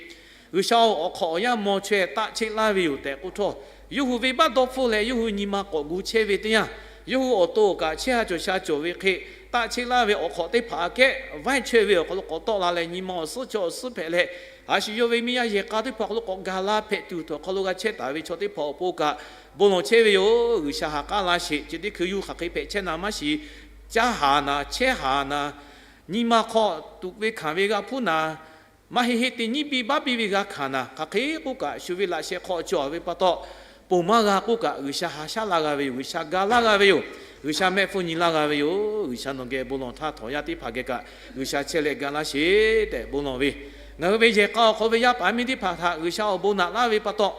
G'uiˬsha-oˬ, awˬ hk'awꞈ awˬ yanˇ maw chaweh taˆ cheˆ laˇ ve yoˬ tehꞈ k'oˆ htawˇ, yawˇ hui venˇbaˆ dawˇ hpfuhˆ leh yawˇ hui nyi ma k'awꞈ gu chehˇ ve teˇ yanˇ, yawˇ hui awˬ to kaꞈ chehˇ ha cawˬ sha cawˬ ve hk'e, taˆ cheˆ laˇ ve awˬ hk'awꞈ teˇ hpaˍ aꞈ kehˉ vaiˇ chaweh ve awˬ hk'aw lo k'awꞈ tawˆ la leh, nyi ma awˬ suhˉ chaw awˬ suhˉ hpehꞈ leh, a shu yawˇ ve miˇ yaˇ yehˬ k'a teˇ hpaˍ awˬ hk'aw lo k'awꞈ gaˬ la hpehꞈ tuˬ, htawnˍ hk'aw lo g'a chehˇ taˍ ve chaw teˇ hpaˍ awˬ pon kaꞈ bon lawˬ chehˇ ve yoˬ. G'uiˬsha ha k'aˉ laˇ sheˍ. Chi teˇ hkui yawˇ hui hk'aˬ hk'e hpehꞈ chehˇ naˍ maˇ shiˍ. Caˇ haˍ naˍ, chehˇ haˍ naˍ, nyi ma hk'aw tuꞈ ve hkanˍ ve g'a hpuˇ naˍ, maˇ heˆ heˆ te nyiˇ piˇ baˆ piˇ ve g'a hkanˍ naˍ, hk'aˬ hk'e k'oˆ kaꞈ shu ve laꞈ sheh hk'aw cawˬ ve pa taw, ponˬ maˇ g'a k'oˆ kaꞈ G'uiˬsha ha shaˉ laˇ g'a ve yoˬ. G'uiˬsha ga laˇ g'a ve yoˬ. G'uiˬsha mehˆ hpfuhˇ nyi laˇ g'a ve yoˬ. G'uiˬsha nawˬ geh bon lawˬ htaˇ, htawnˍ yaˇ teˇ hpaˍ geh kaꞈ G'uiˬsha chehˇ leh ga laˇ sheˍ tehꞈ bon lawˬ ve, ngaˬ hui ve yehˬ k'a awˬ hk'aw ve yaˇ paˍ yaˇ miˇ teˇ hpaˍ htaꞈ G'uiˬsha awˬ bon naꞈ laˇ ve pa taw,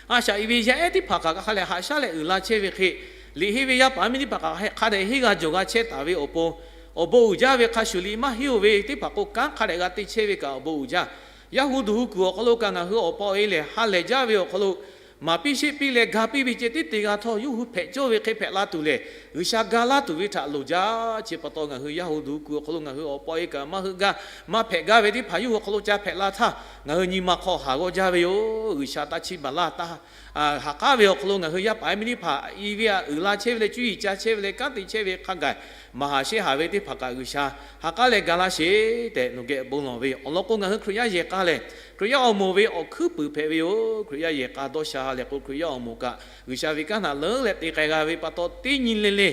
a shaꞈ i ve yaˇ ehˉ teˇ hpaˍ kaꞈ hk'a leh haꞈ shaˉ leh uiˍ la chehˇ ve hk'e, liꞈ henˇ ve yaˇ paˍ yaˇ miˇ teˇ hpaˍ kaꞈ hk'a dehꞈ henˇ g'a jawˬ g'a chehˇ taˍ ve awˬ pon, awˬ bon uiˍ jaˇ ve hk'a shuˍ liꞈ maˇ henˇ-oˬ ve teˇ hpaˍ k'o kanˉ hk'a dehꞈ g'a te chehˇ ve kaꞈ awˬ bon uiˍ jaˇ. Yaˇ hu duˬ hu kuiˬ awˬ hk'aw lo kaꞈ ngaˬ hui awˬ pa awˬ e lehˬ ha lehˬ jaˇ ve awˬ hk'aw lo maˍ piˇ sheˆ piˇ leh ga piˇ ve ceh tiˉ te g'a htawˇ, yawˇ hui hpehꞈ cawˇ ve hk'e hpehꞈ la tuˬ lehˬ, G'uiˬsha ga laˇ tuˬ ve htaꞈ loˍ jaˇ. Chi pa taw ngaˬ hui yaˇ hu duˬ hu kuiˬ awˬ hk'aw lo ngaˬ hui awˬ pa awˬ e kaꞈ maˇ heuˆ gaˇ, maˇ hpehꞈ gaˇ ve teˇ hpaˍ yawˇ hui awˬ hk'aw lo ca hpehꞈ la htaˇ, ngaˬ hui nyi ma hk'aw haˍ g'awˇ jaˇ ve yoˬ. G'uiˬsha taˇ chiˇ baˬ laˇ, taˇ ha k'aˉ ve awˬ hk'aw lo ngaˬ hui yaˇ paˍ yaˇ miˇ teˇ hpaˍ i ve aꞈ uiˍ la chehˇ ve leh, cuˇ yiˍ ca chehˇ ve leh, kanˉ te chehˇ ve hk'a gaˬ maˍ haˍ shehˆ haˍ ve teˇ hpaˍ kaꞈ G'uiˬsha ha k'aˉ leh ga laˇ sheˍ tehꞈ nawˬ geh bon lawˬ ve yoˬ. Awˬ lawn k'o, ngaˬ hui Hkriꞈ yaˇ yehˬ k'a lehˬ, Hkriꞈ yaˇ awˬ moˍ ve awˬ hkuiˉ puiˍ hpehꞈ ve yoˬ. Hkriꞈ yaˇ yehˬ k'a dawˇ sha leh k'o, Hkriꞈ yaˇ awˬ moˍ kaꞈ G'uiˬsha ve kanˉ htaꞈ leuˉ leh te k'ai g'a ve pa taw, teˇ nyi le le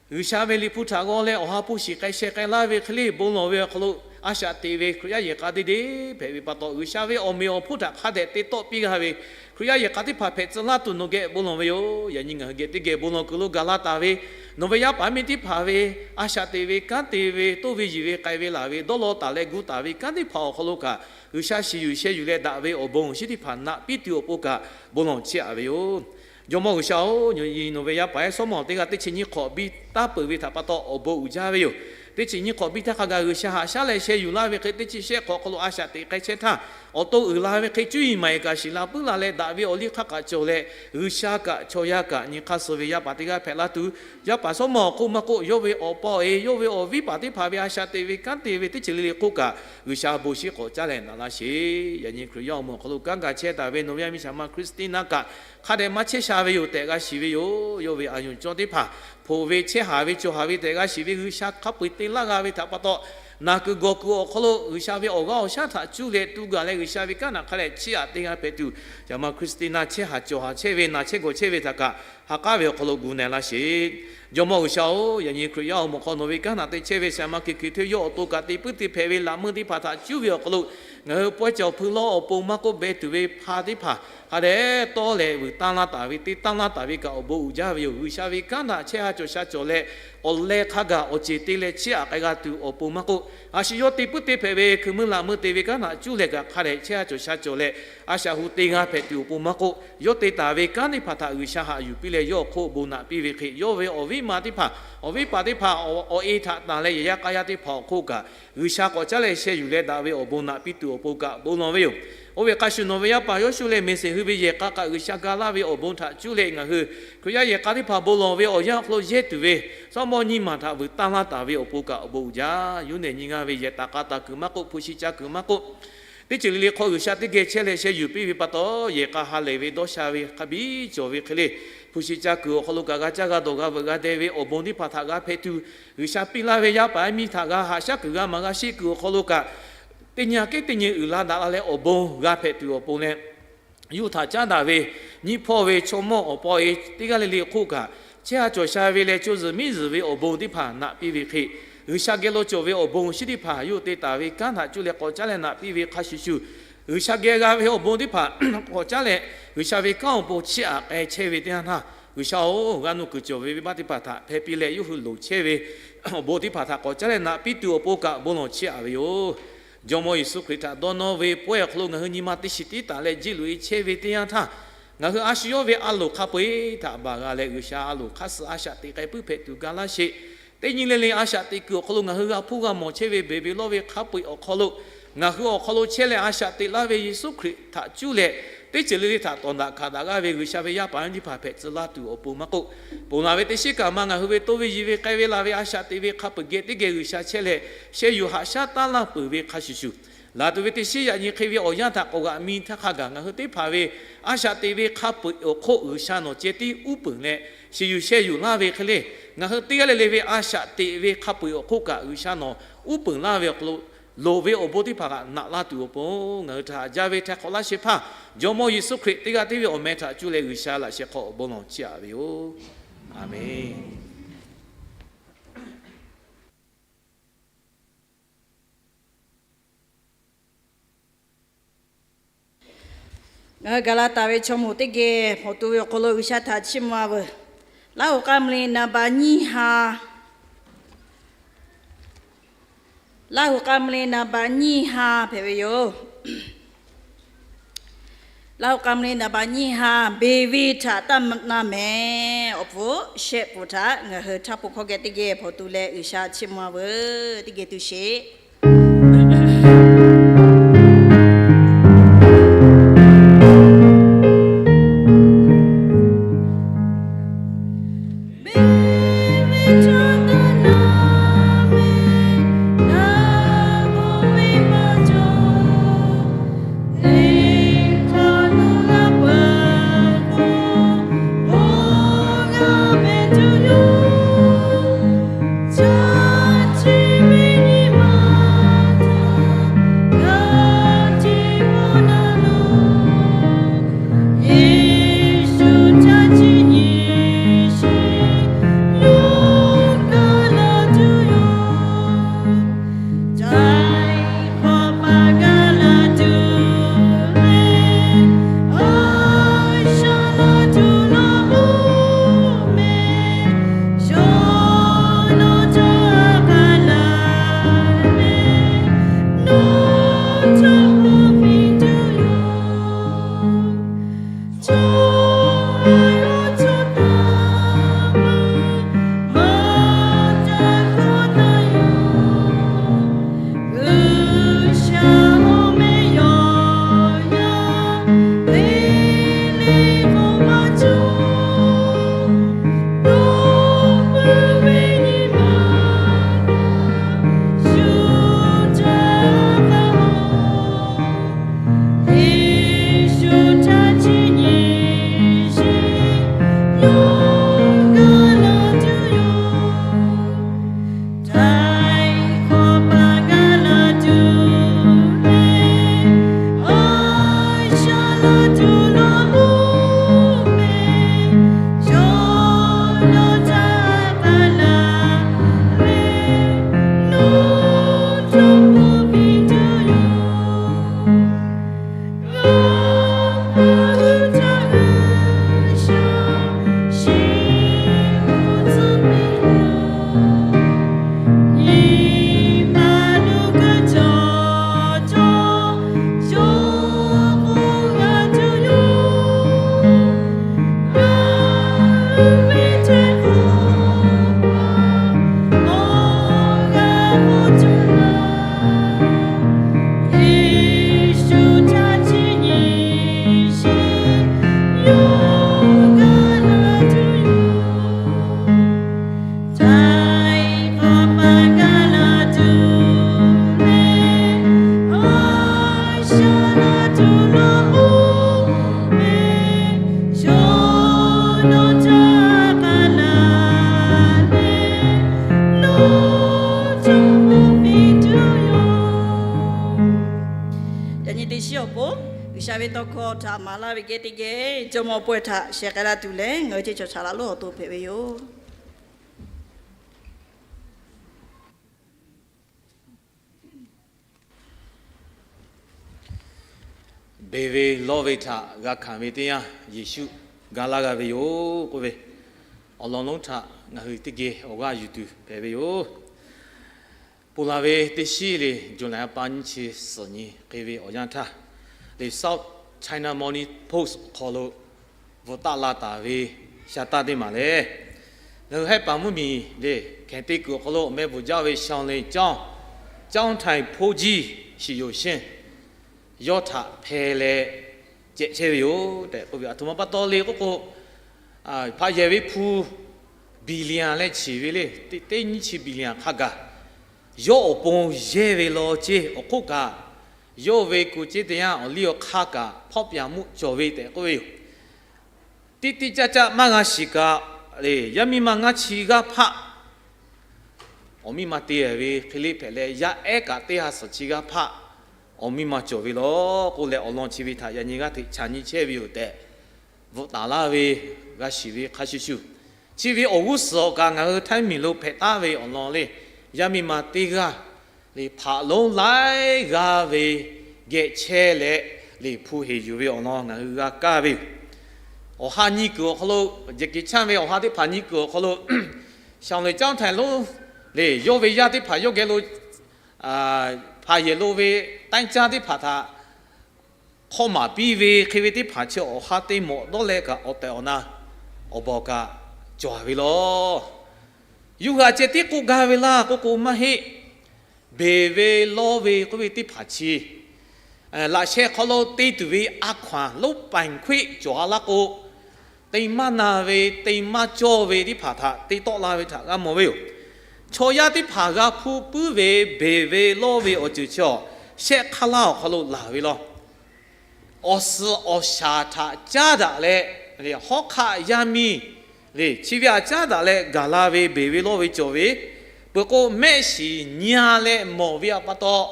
G'uiˬsha ve liꞈ hpu htaꞈ g'aw leh awˬ ha hpu shiˍ k'ai sheh k'ai laˇ ve hk'e le bon lawˬ ve awˬ hk'aw lo, a shaꞈ teꞈ ve Hkriꞈ yaˇ yehˬ k'a deˇ deˇ hpehꞈ ve pa taw, G'uiˬsha ve awˬ meꞈ awˬ hponˇ htaꞈ hk'a dehꞈ te tawˆ piˇ g'a ve Hkriꞈ yaˇ yehˬ k'a teˇ hpaˍ hpehꞈ tcuh laˇ tuˬ nawˬ geh bon lawˬ ve yoˬ. Yaꞈ nyi ngaˬ hui geh teˇ geh bon lawˬ kuiˬ lo gaˬ la taˍ ve, nawˬ ve yaˇ paˍ miˇ teˇ hpaˍ ve a shaꞈ teꞈ ve kanˉ te ve, toˇ ve yiˬ ve k'ai ve laˬ ve, dawˇ law taˍ leh gu taˍ ve kanˉ teˇ hpaˍ awˬ hk'aw lo kaꞈ, G'uiˬsha shiˍ yuˬ sheh yuˬ leh daꞈ ve awˬ bon awˬ shinˉ teˇ hpaˍ naꞈ piˇ tuˬ awˬ pon kaꞈ bon lawˬ chehˇ a ve yoˬ. Jawˇmawˇ G'uiˬsha-oˬ, nawˬ ve yaˇ paˍ ehˉ Sawˉmawˬ teˇ g'aˇ teˇ chi nyiˇ hk'awꞈ biˇ taˉ peuˬ ve htaꞈ pa taw awˬ bon uiˍ jaˇ ve yoˬ. Teˇ chi nyiˇ hk'awꞈ biˇ htaˇ hk'a gaˬ G'uiˬsha haꞈ shaˉ leh sheh yuˬ laˇ ve hk'e, teˇ chi shehˆ hk'awꞈ hk'aw lo a shaꞈ teꞈ k'ai chehˇ htaˇ, awˬ to uiˍ la ve hk'e cuˇ yiˍ maˍ iˍ kaꞈ shiˍ la puiˉ la leh daꞈ ve awˬ liˇ hk'aˇ kaꞈ cawˬ leh, G'uiˬsha kaꞈ chaw yaˇ kaꞈ nyi hk'aˇ suh ve yaˇ paˍ teˇ g'aˇ hpehꞈ laˇ tuˬ, yaˇ paˍ Sawˉmawˬ awˬ hk'oˆ maˇ k'oˆ, yawˇ ve awˬ pa awˬ e, yawˇ ve awˬ viˉ paˍ teˇ hpaˍ ve a shaꞈ teꞈ ve kanˉ te ve teˇ ceuˬ le le hk'oˆ kaꞈ, G'uiˬsha bon shiˉ k'awꞈ caˉ leh naꞈ laˇ sheˍ. Yaꞈ nyi Hkriꞈ yaˇ awˬ moˍ awˬ hk'aw lo kanˉ ga chehˇ taˍ ve nawˬ ve yaˇ miˇ shaˍ ma Hkriꞈstina kaꞈ hk'a dehꞈ maˇ chehˇ sha ve yoˬ tehꞈ g'a shiˍ ve yoˬ. Yawˇ ve a yonˍ cawˇ teˇ hpaˍ hpoꞈ ve chehˇ haˍ ve cawˬ haˍ ve tehꞈ g'a shiˍ ve, G'uiˬsha hk'a peu-eˬ te laˇ g'a ve htaꞈ pa taw, Naˬ kuiˬ gawˬ kuiˬ awˬ hk'aw lo G'uiˬsha ve awˬ g'aˇ awˬ shaˉ htaꞈ cuˇ leh tu gaˬ leh G'uiˬsha ve kanˉ htaꞈ hk'a dehꞈ chiˇ aꞈ te g'a hpehꞈ tuˬ, caˬ ma Christina chehˇ haˍ cawˬ haˍ chehˇ ve naˬ chehˇ gawˬ chehˇ ve htaꞈ kaꞈ ha k'aˉ ve awˬ hk'aw lo gu na laˇ sheˍ. Jawˇmawˇ G'uiˬsha-oˬ, yaꞈ nyi Hkriꞈ yaˇ awˬ moˍ hk'aw nawˬ ve kanˉ htaꞈ te chehˇ ve caˬ ma Hkiˬ Hkiˬ hteˇ yawˇ awˬ to kaꞈ te puiˉ te hpehꞈ ve laꞈ meuˇ teˇ hpaˍ htaꞈ cuˇ ve awˬ hk'aw lo ngaˬ hui pawehˇ cawˬ hpui lawˇ awˬ pon maˇ k'oˆ, beh tuˬ ve hpa teˇ hpaˍ hk'a dehꞈ tawˇ leh vuiˬ tanˇ laˇ taˍ ve, te tanˇ laˇ taˍ ve kaꞈ awˬ bon uiˍ jaˇ ve yoˬ. G'uiˬsha ve kanˉ htaꞈ chehˇ ha cawˬ sha cawˬ leh, awˬ leh hk'a gaˬ awˬ ceˬ te leh chiˇ aꞈ k'ai g'a tuˬ awˬ pon maˇ k'oˆ, a shu yawˇ te puiˉ te hpehꞈ ve hkui meuˇ laꞈ meuˇ te ve kanˉ htaꞈ cuˇ leh kaꞈ hk'a dehꞈ chehˇ ha cawˬ sha cawˬ leh, a shaꞈ hu te g'a hpehꞈ tuˬ awˬ pon maˇ k'oˆ, yawˇ te taˍ ve kanˉ teˇ hpaˍ htaꞈ G'uiˬsha haꞈ yuˬ piˇ leh yawˇ awˬ hk'oˆ bon naꞈ piˇ ve hk'e, yawˇ ve awˬ viˉ ma teˇ hpaˍ, awˬ viˉ paˍ teˇ hpaˍ, awˬ e htaꞈ tanˬ leh yehˬ yaˇ k'a yaˇ teˇ hpaˍ awˬ hk'oˆ kaꞈ, G'uiˬsha k'awꞈ caˉ leh sheh yuˬ leh daꞈ ve awˬ bon naꞈ piˇ tuˬ awˬ pon kaꞈ bon lawˬ ve yoˬ. Oˇ ve hk'a shuˍ nawˬ ve yaˇ paˍ Yawˇshuˆ leh Meˍseˍ hui ve yehˬ k'a kaꞈ G'uiˬsha ga laˇ ve awˬ bon htaꞈ cuˇ leh ngaˬ hui Hkriꞈ yaˇ yehˬ k'a teˇ hpaˍ bon lawˬ ve awˬ yanˇ awˬ hk'aw lo yehˇ tuˬ ve sawˉ mawˇ nyiˇ maˬ htaꞈ vuiˬ tanˇ laˇ taˍ ve awˬ pon kaꞈ awˬ bon uiˍ jaˇ. Yawˇ nehˬ nyi ngaˇ ve yehˬ taˍ k'a taˍ kuiˬ maˇ k'oˆ, hpu shi ca kuiˬ maˇ k'oˆ, teˇ ceuˬ le le hk'aw G'uiˬsha teˇ geh chehˇ leh sheh yuˬ piˇ ve pa taw, yehˬ k'a ha lehˬ ve dawˇ sha ve hk'a biˇ cawˬ ve hk'e le, hpu shi ca kuiˬ awˬ hk'aw lo kaꞈ g'a caˇ g'a dawˬ g'a veuꞈ g'a deh ve awˬ bon teˇ hpaˍ htaꞈ g'a hpehꞈ tuˬ, G'uiˬsha piˇ laˇ ve yaˇ paˍ yaˇ miˇ htaꞈ g'a haꞈ shaˉ kuiˬ g'a maˍ g'a sheˆ kuiˬ awˬ hk'aw lo kaꞈ, teˇ nyi aꞈ kehˉ teˇ nyi uiˍ la daꞈ la leh awˬ bon g'a hpehꞈ tuˬ awˬ pon leh, yawˇ hui htaꞈ caˉ daꞈ ve nyiˇ hpawˇ ve chaw mawˇ awˬ paw e teˇ g'aˇ le le hk'oˆ kaꞈ, chehˇ ha cawˬ sha ve leh co zuhˬ miˉ zuhˬ ve awˬ bon teˇ hpaˍ naꞈ piˇ ve hk'e, G'uiˬsha geh lo cawˬ ve awˬ bon shinˉ teˇ hpaˍ yawˇ hui te taˍ ve kanˉ htaꞈ cuˇ leh k'awꞈ caˉ leh naꞈ piˇ ve hk'a shuˍ shuˍ, G'uiˬsha geh g'a ve awˬ bon teˇ hpaˍ k'awꞈ caˉ leh G'uiˬsha ve kanˉ awˬ pon chiˇ aꞈ k'ai chehˇ ve teˇ yanˇ htaˇ, G'uiˬsha-oˬ, g'a nuˇ kuiˬ cawˬ ve venˇbaˆ teˇ hpaˍ htaꞈ hpehˇ piˇ leh yawˇ hui loˍ chehˇ ve awˬ bon teˇ hpaˍ htaꞈ k'awꞈ caˉ leh naꞈ piˇ tuˬ awˬ pon kaꞈ bon lawˬ chiˇ aꞈ ve yoˬ. Jawˇmawˇ Yeˍsuˆ Hkriꞈ htaꞈ dawˇ nawˇ ve pawehˇ awˬ hk'aw lo ngaˬ hui nyi ma teˇ shiˍ tiˉ taˍ leh jiˇ loꞈ e chehˇ ve teˇ yanˇ htaˇ, ngaˬ hui a shu yawˇ ve a loˍ hk'a peu-eˬ htaꞈ baˬ g'a leh G'uiˬsha a loˍ hk'aˇ suh a shaꞈ teꞈ k'ai puiˉ hpehꞈ tuˬ ga laˇ sheˍ. Teˇ nyi le le a shaꞈ teꞈ kuiˬ awˬ hk'aw lo ngaˬ hui g'a hpuˇ g'a mawˬ chehˇ ve beˬ ve lawˇ ve hk'a peu-eˬ awˬ hk'aw lo, ngaˬ hui awˬ hk'aw lo chehˇ leh a shaꞈ teꞈ laˇ ve Yeˍsuˆ Hkriꞈ htaꞈ cuˇ leh teˇ ceuˬ le le htaꞈ tawˍ daꞈ hkanˍ daꞈ g'aˇ ve G'uiˬsha ve yaˇ paˍ yaˇ miˇ teˇ hpaˍ hpehꞈ tcuh laˇ tuˬ awˬ pon maˇ k'oˆ, ponˬ laˬ ve teˇ shiˉ kaꞈ ma ngaˬ hui ve to ve yi ve k'ai ve la ve a shaꞈ teꞈ ve hk'a peu-eˬ geh teˇ geh G'uiˬsha chehˇ leh sheh yuˬ haꞈ shaˉ taˉ laˇ peuˬ ve hk'a shuˍ shuˍ, laˬ tuˬ ve teˇ shiˉ yaꞈ nyi hk'e ve awˬ yanˇ htaꞈ k'awꞈ g'aꞈ mi htaˇ hk'a gaˬ ngaˬ hui teˇ hpaˍ ve a shaꞈ teꞈ ve hk'a peu-eˬ awˬ hk'oˆ G'uiˬsha nawˬ ceh tiˉ uˉ peunˍ leh sheh yuˬ sheh yuˬ laˇ ve hk'e le, ngaˬ hui teˇ g'aˇ le le ve a shaꞈ teꞈ ve hk'a peu-eˬ awˬ hk'oˆ kaꞈ G'uiˬsha nawˬ uˉ peunˍ laˇ ve awˬ hk'aw lo loˍ ve awˬ bon teˇ hpaˍ kaꞈ naꞈ laˇ tuˬ awˬ pon ngaˬ hui htaꞈ haꞈ jaˇ ve htaiˍ hk'awꞈ laˇ shehˍ hpaˇ Jawˇmawˇ Yeˍsuˆ Hkriꞈ teˇ g'aˇ tiˉ ve awˬ meh htaꞈ cuˇ leh G'uiˬsha laꞈ sheh hk'aw awˬ bon lawˬ chiˇ aꞈ ve yoˬ. Aˍmenˍ. Ngaˬ hui gaˬ la taˍ ve chaw moˍ teˇ geh hpawnˬ tu ve awˬ hk'aw lo G'uiˬsha htaꞈ chiˇ mvuh-a veuˬ. Laˇ hoꞈ k'a mvuh le naˍ baꞈ nyiˇ ha, Laˇ hoꞈ k'a mvuh le naˍ baꞈ nyiˇ ha hpehꞈ ve yoˬ. Laˇ hoꞈ k'a mvuh le naˍ baꞈ nyiˇ ha, beˬ ve htaꞈ taˇ na mehˍ awˬ pon shehˆ pfuhˍ htaꞈ ngaˬ hui htaˇ po hkawˇ geh teˇ geh hpawnˬ tu leh G'uiˬsha chiˇ mvuh-a veuˬ. Teˇ geh tu sheˍ. Yaꞈ nyi teˇ shiˉ awˬ pon, G'uiˬsha ve tawˇ hkawˇ htaꞈ maˍ laˇ ve geh teˇ geh, Jawˇmawˇ pawehˇ htaꞈ sheh k'ai laˇ tuˬ leh, ngaˬ hui ceˇ cawˬ chaˍ laˇ lonˉ awˬ to hpehꞈ ve yoˬ. Beˬ ve lawˇ ve htaꞈ g'a hkanˍ ve teˇ yanˇ, Yeˍsuˆ ga laˇ g'a ve yoˬ k'oˆ ve awˬ lawn lonˉ htaꞈ ngaˬ hui teˇ geh awˬ g'aˇ yuˬ tuˬ hpehꞈ ve yoˬ. Ponˬ laˬ ve teˇ shiˉ lehˬ, July ha pa nyiˇ chi suhˍ nyi hk'e ve awˬ yanˇ htaˇ, lehˬ South China Morning Post awˬ hk'aw lo bvuhꞈ taˆ la taˍ ve sha taˇ teˇ maˬ lehˬ, ngaˬ hui hehˉ paˍ mvuhˇmiˬ lehˬ, hkehˍ te kuiˬ awˬ hk'aw lo awˬ meh bvuhꞈ jaˇ ve Shaolin Cawˇ, Cawˇ Htaiˍ Hpoˇ Jiˇ Shiˍ Yoˍ Shehnˇ yawˇ htaꞈ hpeh leh cehꞈ chehˇ ve yoˬ tehꞈ k'oˆ ve. Aˬ htoꞈ ma pa taw le k'oˆ k'o, hpaꞈ yehˬ ve hpu billion leh chi ve le, teˇ nyiˇ chi billion hk'a gaˬ yawˇ awˬ pon yehˇ ve law ceˇ. Awˬ hk'oˆ kaꞈ, yawˇ ve kuˬ ceˇ teˇ yanˇ awˬ liˇ awˬ hk'aˇ kaꞈ hpawˇ pyaˍ mvuhˇ cawˬ ve tehꞈ k'oˆ ve yoˬ. Tiˇ tiˇ caˇ caˇ maˇ g'a shiˍ kaꞈ lehˬ, yaˇ miˇ ma ngaˇ chi g'aˇ hpaˆ awˬ miˇ ma te ve hk'e le hpehꞈ leh, yaˇ ehˉ kaꞈ teˇ ha suhˍ chi g'aˇ hpaˆ awˬ miˇ ma cawˬ ve law k'oˆ leh, awˬ lawn chi ve htaꞈ yaꞈ nyi g'aˇ hteꞈ chaꞈ nyi chehˇ ve yoˬ tehꞈ bvuhꞈ taˍ laˇ ve g'a shiˍ ve hk'a shuˍ shuˍ, chi ve awˬ g'uˇ suhˍ awˬ kaꞈ ngaˬ hui Htaiˇ miˬ lo hpehꞈ taˍ ve awˬ lawn lehˬ, yaˇ miˇ ma teˇ g'aˇ lehˬ hpaꞈ lonˉ laiˉ g'aˇ ve geh chehˇ leh, lehˬ hpu heˍ yuˬ ve awˬ lawn ngaˬ hui g'a kaˇ ve yoˬ. Awˬ ha nyi kuiˬ awˬ hk'aw lo, Jackie Chan ve awˬ ha teˇ hpaˍ nyi kuiˬ awˬ hk'aw lo, Shaolin Cawˇ Htaiˍ lonˉ lehˬ, yawˇ ve yaˇ teˇ hpaˍ yawˇ geh lo hpaꞈ yehˬ lo ve taiˇ caˇ teˇ hpaˍ htaꞈ hk'awˇ maˍ piˇ ve hk'e ve teˇ hpaˍ chi awˬ ha te mawꞈ dawˇ leh kaꞈ awˬ tehˬ awˬ na awˬ bawˬ kaꞈ cawˬ ve law. Yuˇ g'a ceh tiˉ k'oˆ gaˇ ve laˇ k'oˆ k'o maˇ heˆ. Beˬ ve lawˇ ve k'oˆ ve teˇ hpaˍ chi laꞈ sheh hk'aw lo te tuˬ ve a hkaw anˬ lonˉ paiˍ hkuiˆ cawˬ a laˇ k'o, te maˇ na ve, te maˇ cawˇ ve teˇ hpaˍ htaꞈ te tawˆ la ve htaꞈ g'a mawˬ ve yoˬ. Chaw yaˇ teˇ hpaˍ g'a hpuˇ puiˉ ve beˬ ve lawˇ ve awˬ ceuˬ chi awˬ shehˆ hk'aˇ laˇ awˬ hk'aw lo laˬ ve law. Awˬ suhˍ awˬ shaˍ htaꞈ caˉ daꞈ leh, hawˉ hk'aˆ yaˇ miˇ lehˬ chi ve htaꞈ caˉ daꞈ leh gaˬ la ve beˬ ve lawˇ ve cawˬ ve, peuˬ k'o mehˆ shiˍ nyi a leh mawˬ ve htaꞈ pa taw,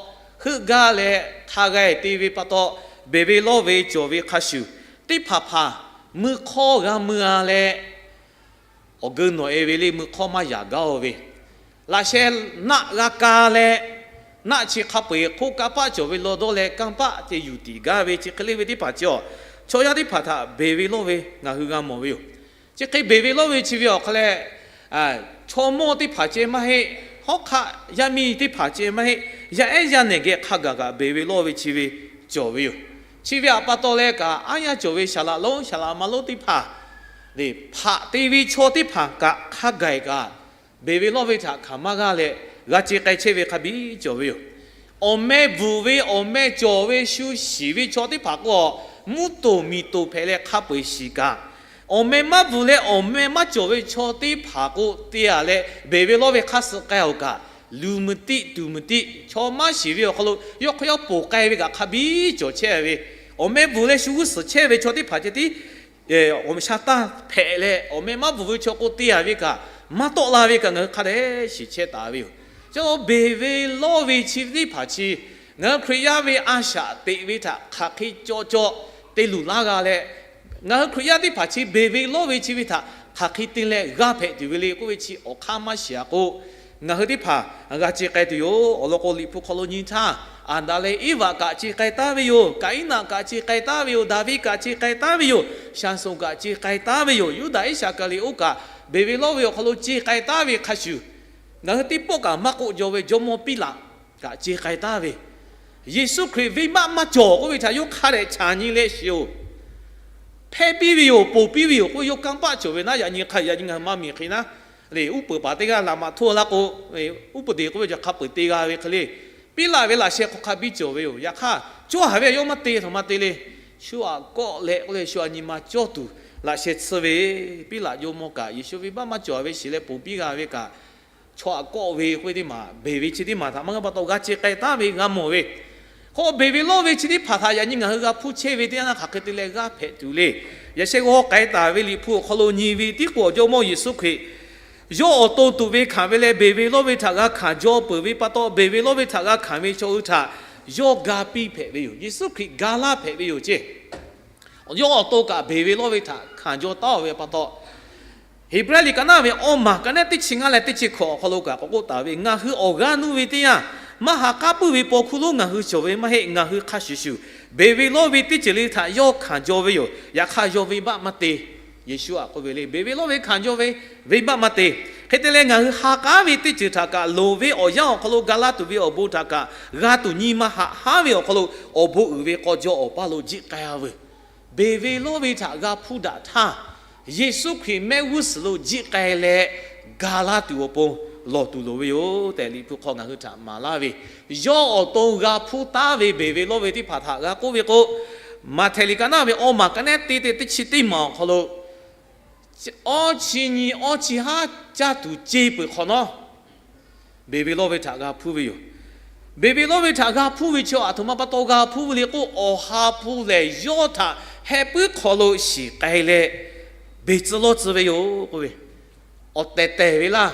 heuˆ gaˇ leh hk'a g'a te ve pa taw, beˬ ve lawˇ ve cawˬ ve hk'a shuˍ, teˇ hpaˍ hpaˍ mui hk'awˇ g'a mui a leh awˬ geu nawˬ e ve le mui hk'awˇ maˇ yaꞈ gaˇ oˬ ve, laꞈ sheh naˆ g'a ka leh, naˆ chi hk'a peu eˬ hk'oˆ kanˇ paˆ cawˬ ve law dawˇ leh kanˇ paˆ te yuˬ tiˍ gaˇ ve chi hk'e le ve teˇ hpaˍ chi awˬ, chaw yaˇ teˇ hpaˍ htaꞈ beˬ ve lawˇ ve ngaˬ hui g'a mawˬ ve yoˬ. Chi hk'e beˬ ve lawˇ ve chi ve awˬ hk'a leh, chaw mawˇ teˇ hpaˍ ceh maˇ heˆ, hawˉ hk'aˆ yaˇ miˇ teˇ hpaˍ ceh maˇ heˆ, yaˇ ehˉ yaˇ nehˬ geh hk'a gaˬ kaꞈ beˬ ve lawˇ ve chi ve cawˬ ve yoˬ. Chi ve htaꞈ pa taw leh kaꞈ, aˉ yaˇ cawˬ ve saˍ laꞈ lonˉ saˍ laꞈ ma lonˉ teˇ hpaˍ lehˬ, hpaꞈ te ve chaw teˇ hpaˍ kaꞈ hk'a gaˬ kaꞈ, beˬ ve lawˇ ve htaꞈ hkanˍ maˇ g'aˇ leh g'a ce k'ai chehˇ ve hk'a biˇ cawˬ ve yoˬ. Awˬ meh bvuhˬ ve awˬ meh cawˬ ve shu shiˍ ve chaw teˇ hpaˍ k'o, mvuhˇ toˍ miˬ toˍ hpehꞈ leh hk'a peu eˬ shiˍ kaꞈ, awˬ meh maˇ bvuhˬ leh awˬ meh maˇ cawˬ ve chaw teˇ hpaˍ k'o te a leh beˬ ve lawˇ ve hk'a suh k'ai awˬ kaꞈ, luˬ meuˍ tiˆ tuˬ meuˍ tiˆ chaw maˇ shiˍ ve awˬ hk'aw lo yawˇ hk'aw yawˇ ponˬ k'ai ve kaꞈ hk'a biˇ cawˬ chehˇ ve, awˬ meh bvuhˬ leh shu g'uˇ suhˍ chehˇ ve chaw teˇ hpaˍ ceh tiˉ awˬ sha taˇ hpehꞈ leh, awˬ meh maˇ bvuhˬ ve chaw k'o te a ve kaꞈ, maˇ tawˆ la ve kaꞈ ngaˬ hui hk'a dehꞈ shiˍ chehˇ taˍ ve yoˬ. Chi beˬ ve lawˇ ve chi teˇ hpaˍ chi ngaˬ hui Hkriꞈ yaˇ ve a shaꞈ teꞈ ve htaꞈ hk'aˬ hk'e cawˇ cawˇ te luˬ laˇ g'a leh, ngaˬ hui Hkriꞈ yaˇ teˇ hpaˍ chi beˬ ve lawˇ ve chi ve htaꞈ hk'aˬ hk'e te leh g'aˇ hpehꞈ tuˬ ve le k'oˆ ve chi awˬ hk'aˇ maˇ shiˍ a k'o, ngaˬ hui teˇ hpaˍ g'a ce k'ai tuˬ yoˬ. Awˬ lawn k'o, Liꞈ hpu hk'aw lo nyi htaˇ, Aˍdanˍ leh Eˇvaꞈ kaꞈ ce k'ai taˉ ve yoˬ. Kaˍiˉnaˆ kaꞈ ce k'ai taˉ ve yoˬ. Daˍviˆ kaꞈ ce k'ai taˉ ve yoˬ. Shaˍsonˍ kaꞈ ce k'ai taˉ ve yoˬ. Yuˇdaꞈ Iˉsaˍkaˍriˍoˆ kaꞈ beˬ ve lawˇ ve awˬ hk'aw lo ce k'ai taˉ ve hk'a shuˍ, ngaˬ hui teˇ pawˆ kaꞈ maˇ k'oˆ jaw ve jawˇmawˇ Piˉlaꞈ kaꞈ ce k'ai taˉ ve, Yeˍsuˆ Hkriꞈ venˇbaˆ maˇ cawˬ k'oˆ ve htaꞈ yawˇ hk'a dehꞈ chaˬ nyi leh shiˍ-oˬ, hpehˇ piˇ ve yoˬ, ponˬ piˇ ve yoˬ k'oˆ ve yawˇ kanˇ paˆ cawˬ ve naˉ, yaꞈ nyi hk'a yaꞈ nyi ngaˬ hui maˇ miˬ hk'e naˉ le, uˉ peunˍ paˍ teˇ g'aˇ laꞈ maꞈ htoˇ laˇ k'o, uˉ peunˍ teꞈ k'oˆ ve ca hk'a peu-eˬ te g'a ve hk'e le. Piˉlaꞈ ve laꞈ sheh hk'aw hk'a biˇ cawˬ ve yoˬ. Yaꞈ hk'aˇ, cawˇ haˍ ve yawˇ maˇ te htaꞈ maˇ te le. Shu aꞈ kawˆ leh k'oˆ leh shu aꞈ nyi ma cawˇ tuˬ laꞈ sheh tsuhˇ ve, Piˉlaꞈ jawˇmawˇ kaꞈ Yeˍsuˆ venˇbaˆ maˇ cawˬ ve shiˍ leh ponˬ piˇ g'a ve kaꞈ, chaw aꞈ kawˆ ve k'oˆ ve teˇ maˬ, beˬ ve chi teˇ maˬ htaꞈ maˇ g'a pa taw g'a ce k'ai taˉ ve g'a mawˬ ve. K'o, beˬ ve lawˇ ve chi teˇ hpaˍ htaꞈ yaꞈ nyi ngaˬ hui g'a hpuˇ chehˇ ve teˇ yanˇ hk'aˬ hk'e te leh g'aˇ hpehꞈ tuˬ le. Yaꞈ sheh g'aw k'ai taˍ ve Liꞈ hpu awˬ hk'aw lo nyi ve tiˉ k'o, Jawˇmawˇ Yeˍsuˆ Hkriꞈ yawˇ awˬ to tuˬ ve hkanˍ ve leh beˬ ve lawˇ ve htaꞈ g'a hkanˍ jaw peuˬ ve pa taw, beˬ ve lawˇ ve htaꞈ g'a hkanˍ ve chaw hui htaꞈ yawˇ ga piˇ hpehꞈ ve yoˬ. Yeˍsuˆ Hkriꞈ ga laˇ hpehꞈ ve yoˬ ceˇ. Yawˇ awˬ to kaꞈ beˬ ve lawˇ ve htaꞈ hkanˍ jaw taˉ-oˬ ve pa taw, Heˍbrehˇ liꞈ ka naˉ ve awˇ maˬ ka naˉ teˇ chi ngaˇ leh teˇ chi hkawꞈ awˬ hk'aw lo kaꞈ k'awꞈ k'oˆ taˍ ve, ngaˬ hui awˬ g'aˇ nuˇ ve teˇ yanˇ, maˇ ha k'aˉ puiˉ ve paw hkuˇ lonˉ ngaˬ hui cawˬ ve maˇ heˆ. Ngaˬ hui hk'a shuˍ shuˍ beˬ ve lawˇ ve teˇ ceuˬ le htaꞈ yawˇ hkanˍ jaw ve yoˬ. Yaꞈ hk'aˇ, yawˇ venˇbaˆ maˇ te. Yeˍsuˆ aꞈ k'oˆ ve le, beˬ ve lawˇ ve hkanˍ jaw ve, venˇbaˆ maˇ te. Hk'e te leh, ngaˬ hui ha k'aˉ ve teˇ ceuˬ htaꞈ kaꞈ loˍ ve awˬ yanˇ awˬ hk'aw lo ga laˇ tuˬ ve awˬ bon htaꞈ kaꞈ g'a tuˬ nyi ma haꞈ haˉ ve awˬ hk'aw lo, awˬ bon uiˍ ve k'aw jaw awˬ paˇ lo jiˆ k'ai-a veuˬ. Beˬ ve lawˇ ve htaꞈ g'a hpuˇ daꞈ htaˇ, Yeˍsuˆ Hkriꞈ mehˆ g'uˇ suhˍ lo jiˆ k'ai leh, ga laˇ tuˬ awˬ pon lawˬ tuˬ loˍ ve yoˬ tehꞈ, Liꞈ hpu hk'aw ngaˬ hui htaꞈ maˍ laˇ ve, yawˇ awˬ to g'a hpuˇ taˉ ve beˬ ve lawˇ ve teˇ hpaˍ htaꞈ g'a k'oˆ ve k'o, Maꞈhtehˍ liꞈ ka naˉ ve awˇ maˬ ka naˉ teˇ te teˇ chi teˇ maˬ awˬ hk'aw lo, awˇ chi nyi awˇ chi haˉ caˇ tuˬ ce peuˬ hk'awꞈ nawˉ, beˬ ve lawˇ ve htaꞈ g'a hpuˇ ve yoˬ. Beˬ ve lawˇ ve htaꞈ g'a hpuˇ ve chi aˬ htoꞈ ma pa taw g'a hpuˇ ve le k'o, Awˬ ha hpu lehˬ yawˇ htaꞈ heh puiˉ hk'aw lo shiˍ k'ai leh, beˬ tcuh lawˇ tcuh ve yoˬ k'oˆ ve, awˬ tehˬ tehˬ ve laˇ,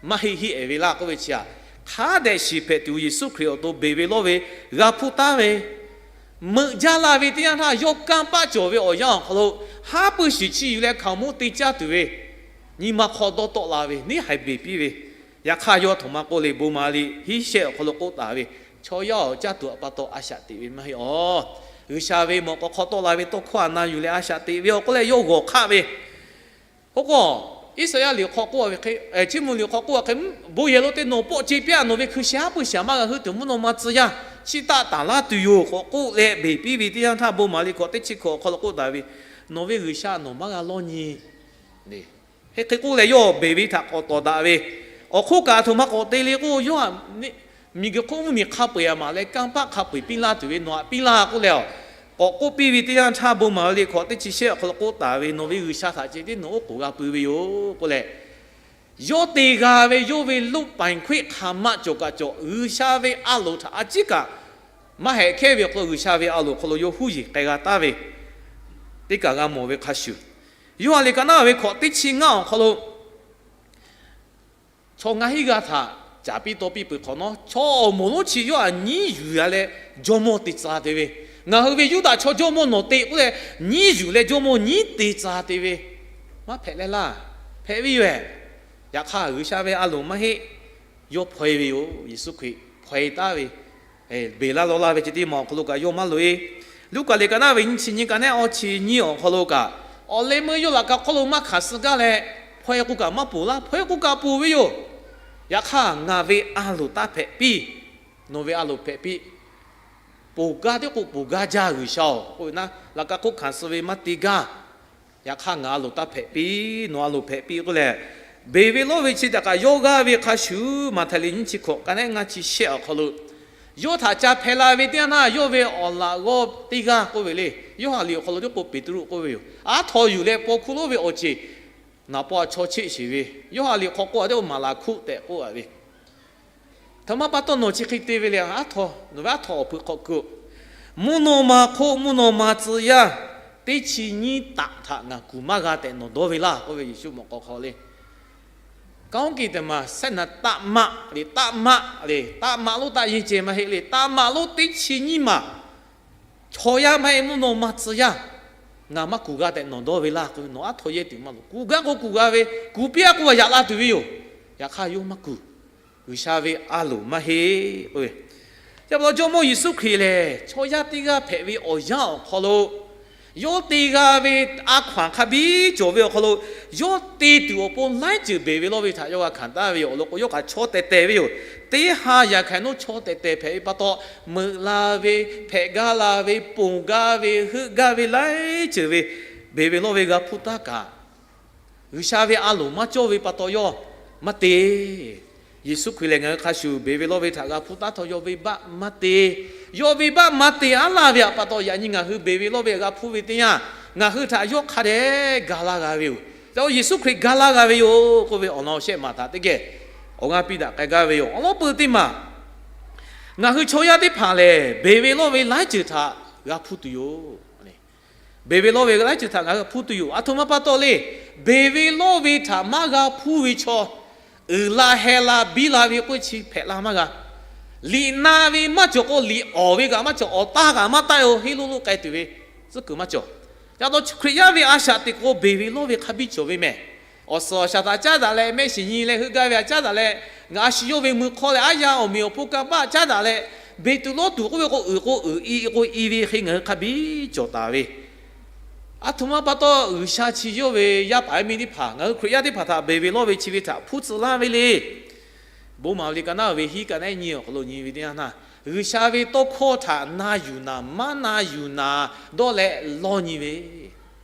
maˇ heˆ heˆ-ehˍ ve laˇ k'oˆ ve chi aꞈ, hk'a dehꞈ shiˍ hpehꞈ tuˬ Yeˍsuˆ Hkriꞈ awˬ to beˬ ve lawˇ ve g'a hpuˇ taˉ ve, meuꞈ jaˇ la ve teˇ yanˇ htaˇ, yawˇ kanˇ paˆ cawˬ ve awˬ yanˇ awˬ hk'aw lo, haˉ pui shiˍ chi yuˬ leh hkaoˍmonˇ te caˇ tuˬ ve, nyi ma hk'aw dawˇ tawˆ la ve, neˇ haiˬ beˬ piˇ ve, yaꞈ hk'aˇ yawˇ htoꞈ ma k'oˆ le, bon ma liꞈ hiˉ shehˆ awˬ hk'aw lo k'oˆ taˍ ve, Chaw yaˇ-oˬ, caˇ tuˬ awˬ pa taw a shaꞈ teꞈ ve maˇ heˆ awˬ. G'uiˬsha ve mawꞈ k'aw hk'aw tawˆ la ve tawˇ hkawˇ aꞈ na yuˬ leh a shaꞈ teꞈ ve awˬ k'oˆ leh yawˇ g'awˬ hk'aˆ ve, k'o k'o, Iˉsaˍyaˆ liꞈ hk'aw k'oˆ ve hk'e, Chiˇ mvuh liꞈ hk'aw k'oˆ ve hk'e, bon yehˬ lo te nawˬ pawˆ ce piˇ-a, nawˬ ve hkui sheh haˉ pui shaˍ maˇ g'a heuˆ tuˬ mvuhˇ naw ma tcuh yaˇ, chiˇ taˆ taˍ laˇ tuˬ yoˬ k'awꞈ k'oˆ leh beˬ piˇ ve teˇ yanˇ htaˇ, bon ma liꞈ hkawꞈ teˇ chi hkawꞈ awˬ hk'aw lo k'oˆ taˍ ve, Nawˬ ve G'uiˬsha nawˬ maˇ g'a lawˇ nyi. Hk'e hk'e k'oˆ leh yawˇ beˬ ve htaꞈ k'awꞈ tawˍ daꞈ ve, awˬ hk'oˆ kaꞈ a htoꞈ ma k'awꞈ te le k'o, yawˇ miˬguiˬ hk'oˆ mvuhˇmiˬ hk'a peu-eˬ aꞈ maˍ leh kanˇ paˆ hk'a peu-eˬ piˇ laˇ tuˬ ve nawˬ aꞈ piˇ laˇ k'oˆ leh, k'awꞈ k'oˆ piˇ ve teˇ yanˇ htaˇ, bon ma liꞈ hkawꞈ teˇ chi shehˆ awˬ hk'aw lo k'oˆ taˍ ve, Nawˬ ve G'uiˬsha htaꞈ ceh tiˉ nawˬ oˉ k'oˍ g'a pui ve yoˬ k'oˆ leh, yawˇ te g'a ve yawˇ ve รูปปักเข hk'aˬ ma cawˬ kaꞈ cawˬ, G'uiˬsha ve a loˍ htaꞈ a ciˉ kaꞈ maˇ hehꞈ hkehˇ ve awˬ hk'aw lo, G'uiˬsha ve a loˍ hk'aw lo yawˇ huˉ yeˬ k'ai g'a taˉ ve, teˇ kaꞈ g'a mawˬ ve hk'a shuˍ, Yoˇhanˬ liꞈ ka naˉ ve hkawꞈ teˇ chi ngaˇ awˬ hk'aw lo, chaw ngaˇ hinˉ g'aˇ htaꞈ caˍ piˇ taw piˇ peuˬ hk'awꞈ nawˉ, chaw awˬ moˍ lonˉ chi yawˇ htaꞈ nyiˉ yuˬ-a leh jawˇmawˇ te tcuh te ve, Ngaˬ hui ve Yuˇdaꞈ chaw jawˇmawˇ nawˬ te k'oˆ leh, nyiˉ yuˬ leh jawˇmawˇ nyiˉ te tcuh te ve, maˇ hpehꞈ leh laˇ. Hpehꞈ ve yoˬ-ehˍ. Yaꞈ hk'aˇ, G'uiˬsha ve a loˍ maˇ heˆ. Yawˇ hpaw-e ve yoˬ. Yeˍsuˆ Hkriꞈ hpaw-e taˉ ve, beˬ laˇ law laˇ ve chi teˇ maˬ awˬ hk'aw lo kaꞈ yawˇ maˇ loꞈ-e. Luˉkaꞈ liꞈ ka naˉ ve nyiˇ chi nyiˇ ka naˉ awˇ chi nyiˇ awˬ hk'aw lo kaꞈ, awˬ leh meuˇ yawˇ laꞈ ka hk'aw lo maˇ hkanˍ suh gaˇ leh, hpaw-e k'o kaꞈ maˇ ponˬ laˇ. Hpaw-e k'o kaꞈ ponˬ ve yoˬ. Yaꞈ hk'aˇ, Ngaˬ ve a loˍ taˇ hpehꞈ piˇ. Nawˬ ve a loˍ hpehꞈ piˇ. Ponˬ gaˇ teˇ k'o ponˬ gaˇ jaˇ, G'uiˬsha-oˬ, k'oˆ ve naˉ, laꞈ ka hk'oˆ hkanˍ suh ve maˇ te gaˇ. Yaꞈ hk'aˇ, Ngaˬ a loˍ taˇ hpehꞈ piˇ, nawˬ a loˍ hpehꞈ piˇ k'oˆ leh, beˬ ve lawˇ ve chi htaꞈ kaꞈ yawˇ g'aˇ ve hk'a shuˍ, Maꞈhtehˍ liꞈ nyiˇ chi hkawꞈ ka naˉ ngaˇ chi shehˆ awˬ hk'aw lo, yawˇ htaꞈ ca hpehꞈ la ve teˇ yanˇ htaˇ, yawˇ ve awˬ laꞈ g'awˇ teˇ g'aˇ k'oˆ ve le. Yoˇhanˬ liꞈ awˬ hk'aw lo teˇ k'o Peˍtruˆ k'oˆ ve yoˬ. Aˉ htaw yuˬ leh paw hkuˇ lonˉ ve awˬ ceˬ naˍ paw a chaw cheˆ sheˍ ve, Yoˇhanˬ liꞈ hk'aw k'oˆ a teˇ k'o Maˍlaˍhkuˆ tehꞈ k'oˆ a ve, htoꞈ ma pa taw nawˬ chi hk'e te ve le. Aˉ htaw, nawˬ ve aˉ htaw awˬ hpui hk'aw keu, mvuhˇ naw ma hk'oˆ mvuhˇ naw ma tcuh yaˇ teˇ chi nyiˇ taꞈ htaꞈ ngaˬ kuˬ maˇ g'a tehꞈ nawˬ dawˇ ve laˇ k'oˆ ve, Yeˍsuˆ mawꞈ k'aw hk'aw le. Kaoˉ kiˬ teꞈ maˬ sehˉ naˍ taˆ maˆ le, taˆ maˆ le, taˆ maˆ lonˉ taˆ yeˇ ceh maˇ heˆ le, taˆ maˆ lonˉ teˇ chi nyiˇ maˬ Chaw yaˇ maˇ heˆ, mvuhˇ naw ma tcuh yaˇ, ngaˬ maˇ kuˬ g'a tehꞈ nawˬ dawˇ ve laˇ k'o, nawˬ aˉ htaw yehˇ tuˬ maˇ loˍ. Kuˬ gaˇ k'o kuˬ g'a ve, kuˬ piˇ aˉ k'o yaꞈ la tuˬ ve yoˬ. Yaꞈ hk'aˇ yawˇ maˇ kuˬ. G'uiˬsha ve a loˍ maˇ heˆ k'oˆ ve. Chi pa taw Jawˇmawˇ Yeˍsuˆ Hkriꞈ lehˬ, chaw yaˇ teˇ g'aˇ hpehꞈ ve awˬ yanˇ awˬ hk'aw lo, yawˇ te g'a ve a hkaw-anˬ hk'a biˇ cawˬ ve awˬ hk'aw lo, yawˇ te tuˬ awˬ pon laiˉ ceuˬ beˬ ve lawˇ ve htaꞈ yawˇ g'a hkanˍ taˍ ve yoˬ. Awˬ lawn k'o, yawˇ kaꞈ chaw tehˬ tehˬ ve yoˬ. Teˇ ha yaꞈ hkanˍ nawˉ chaw tehˬ tehˬ hpehꞈ ve pa taw, meuꞈ la ve, hpehꞈ gaˇ la ve, ponˬ gaˇ ve, heuˆ gaˇ ve, laiˉ ceuˬ ve beˬ ve lawˇ ve g'a hpuˇ taˇ kaꞈ, G'uiˬsha ve a loˍ maˇ cawˇ ve pa taw yawˇ maˇ te. Yeˍsuˆ Hkriꞈ lehˬ, ngaˬ hui hk'a shuˍ beˬ ve lawˇ ve htaꞈ g'a hpuˇ taˉ htawˇ, yawˇ venˇbaˆ maˇ te. Yawˇ venˇbaˆ maˇ te aˉ laˇ ve pa taw, yaꞈ nyi ngaˬ hui beˬ ve lawˇ ve htaꞈ g'a hpuˇ ve teˇ yanˇ, ngaˬ hui htaꞈ yawˇ hk'a dehꞈ ga laˇ g'a ve yoˬ. Ca o, Yeˍsuˆ Hkriꞈ ga laˇ g'a ve yoˬ k'oˆ ve awˬ lawn shehˆ maˬ htaꞈ teˇ geh awˬ g'aˇ piˇ daꞈ k'ai gaˇ ve yoˬ. Awˬ lawn peuˬ teˇ maˬ, ngaˬ hui chaw yaˇ teˇ hpaˍ lehˬ, beˬ ve lawˇ ve laiˉ ceuˬ htaꞈ g'a hpuˇ tuˬ yoˬ. Beˬ ve lawˇ ve laiˉ ceuˬ htaꞈ ngaˬ hui hpuˇ tuˬ yoˬ. Aˬ htoꞈ ma pa taw le, beˬ ve lawˇ ve htaꞈ maˇ g'a hpuˇ ve chaw, uiˍ la heh la biˇ la ve k'oˆ ve chi hpehꞈ la maˇ g'a. Liꞈ na ve maˇ cawˬ k'o, liꞈ awˍ ve kaꞈ maˇ cawˬ, awˬ taˇ kaꞈ maˇ taˆ-o, henˇ lo lo k'ai tuˬ ve tcuhˉ kuiˬ maˇ cawˬ. Ca taw Hkriꞈ yaˇ ve a shaꞈ teꞈ k'o, beˬ ve lawˇ ve hk'a biˇ cawˬ ve mehˬ. Awˬ suhˍ awˬ shaˍ htaꞈ caˉ daꞈ leh, mehˆ shiˍ nyi leh heuˆ gaˇ ve htaꞈ caˉ daꞈ leh, ngaˬ a shu yawˇ ve mui hk'awˇ leh aˉ yaˇ awˬ meꞈ awˬ hponˇ kanˇ paˆ caˉ daꞈ leh, beˬ tuˬ lawˇ tuˬ k'oˆ ve k'o, uiˍ k'o uiˍ, i k'o i ve hk'e ngaˬ hui hk'a biˇ cawˬ taˍ ve. Aˬ htoꞈ ma pa taw, G'uiˬsha chi yawˇ ve yaˇ paˍ yaˇ miˇ teˇ hpaˍ, ngaˬ hui Hkriꞈ yaˇ teˇ hpaˍ htaꞈ beˬ ve lawˇ ve chi ve htaꞈ hpuˇ tcuh laˇ ve le. Bon maˍ ve liꞈ ka naˉ ve hiˉ ka naˉ nyi awˬ hk'aw lo nyi ve teˇ yanˇ htaˇ, G'uiˬsha ve tawˇ hkawˇ htaꞈ na yuˬ naˍ, maˇ na yuˬ naˍ dawˇ leh lawˇ nyi ve,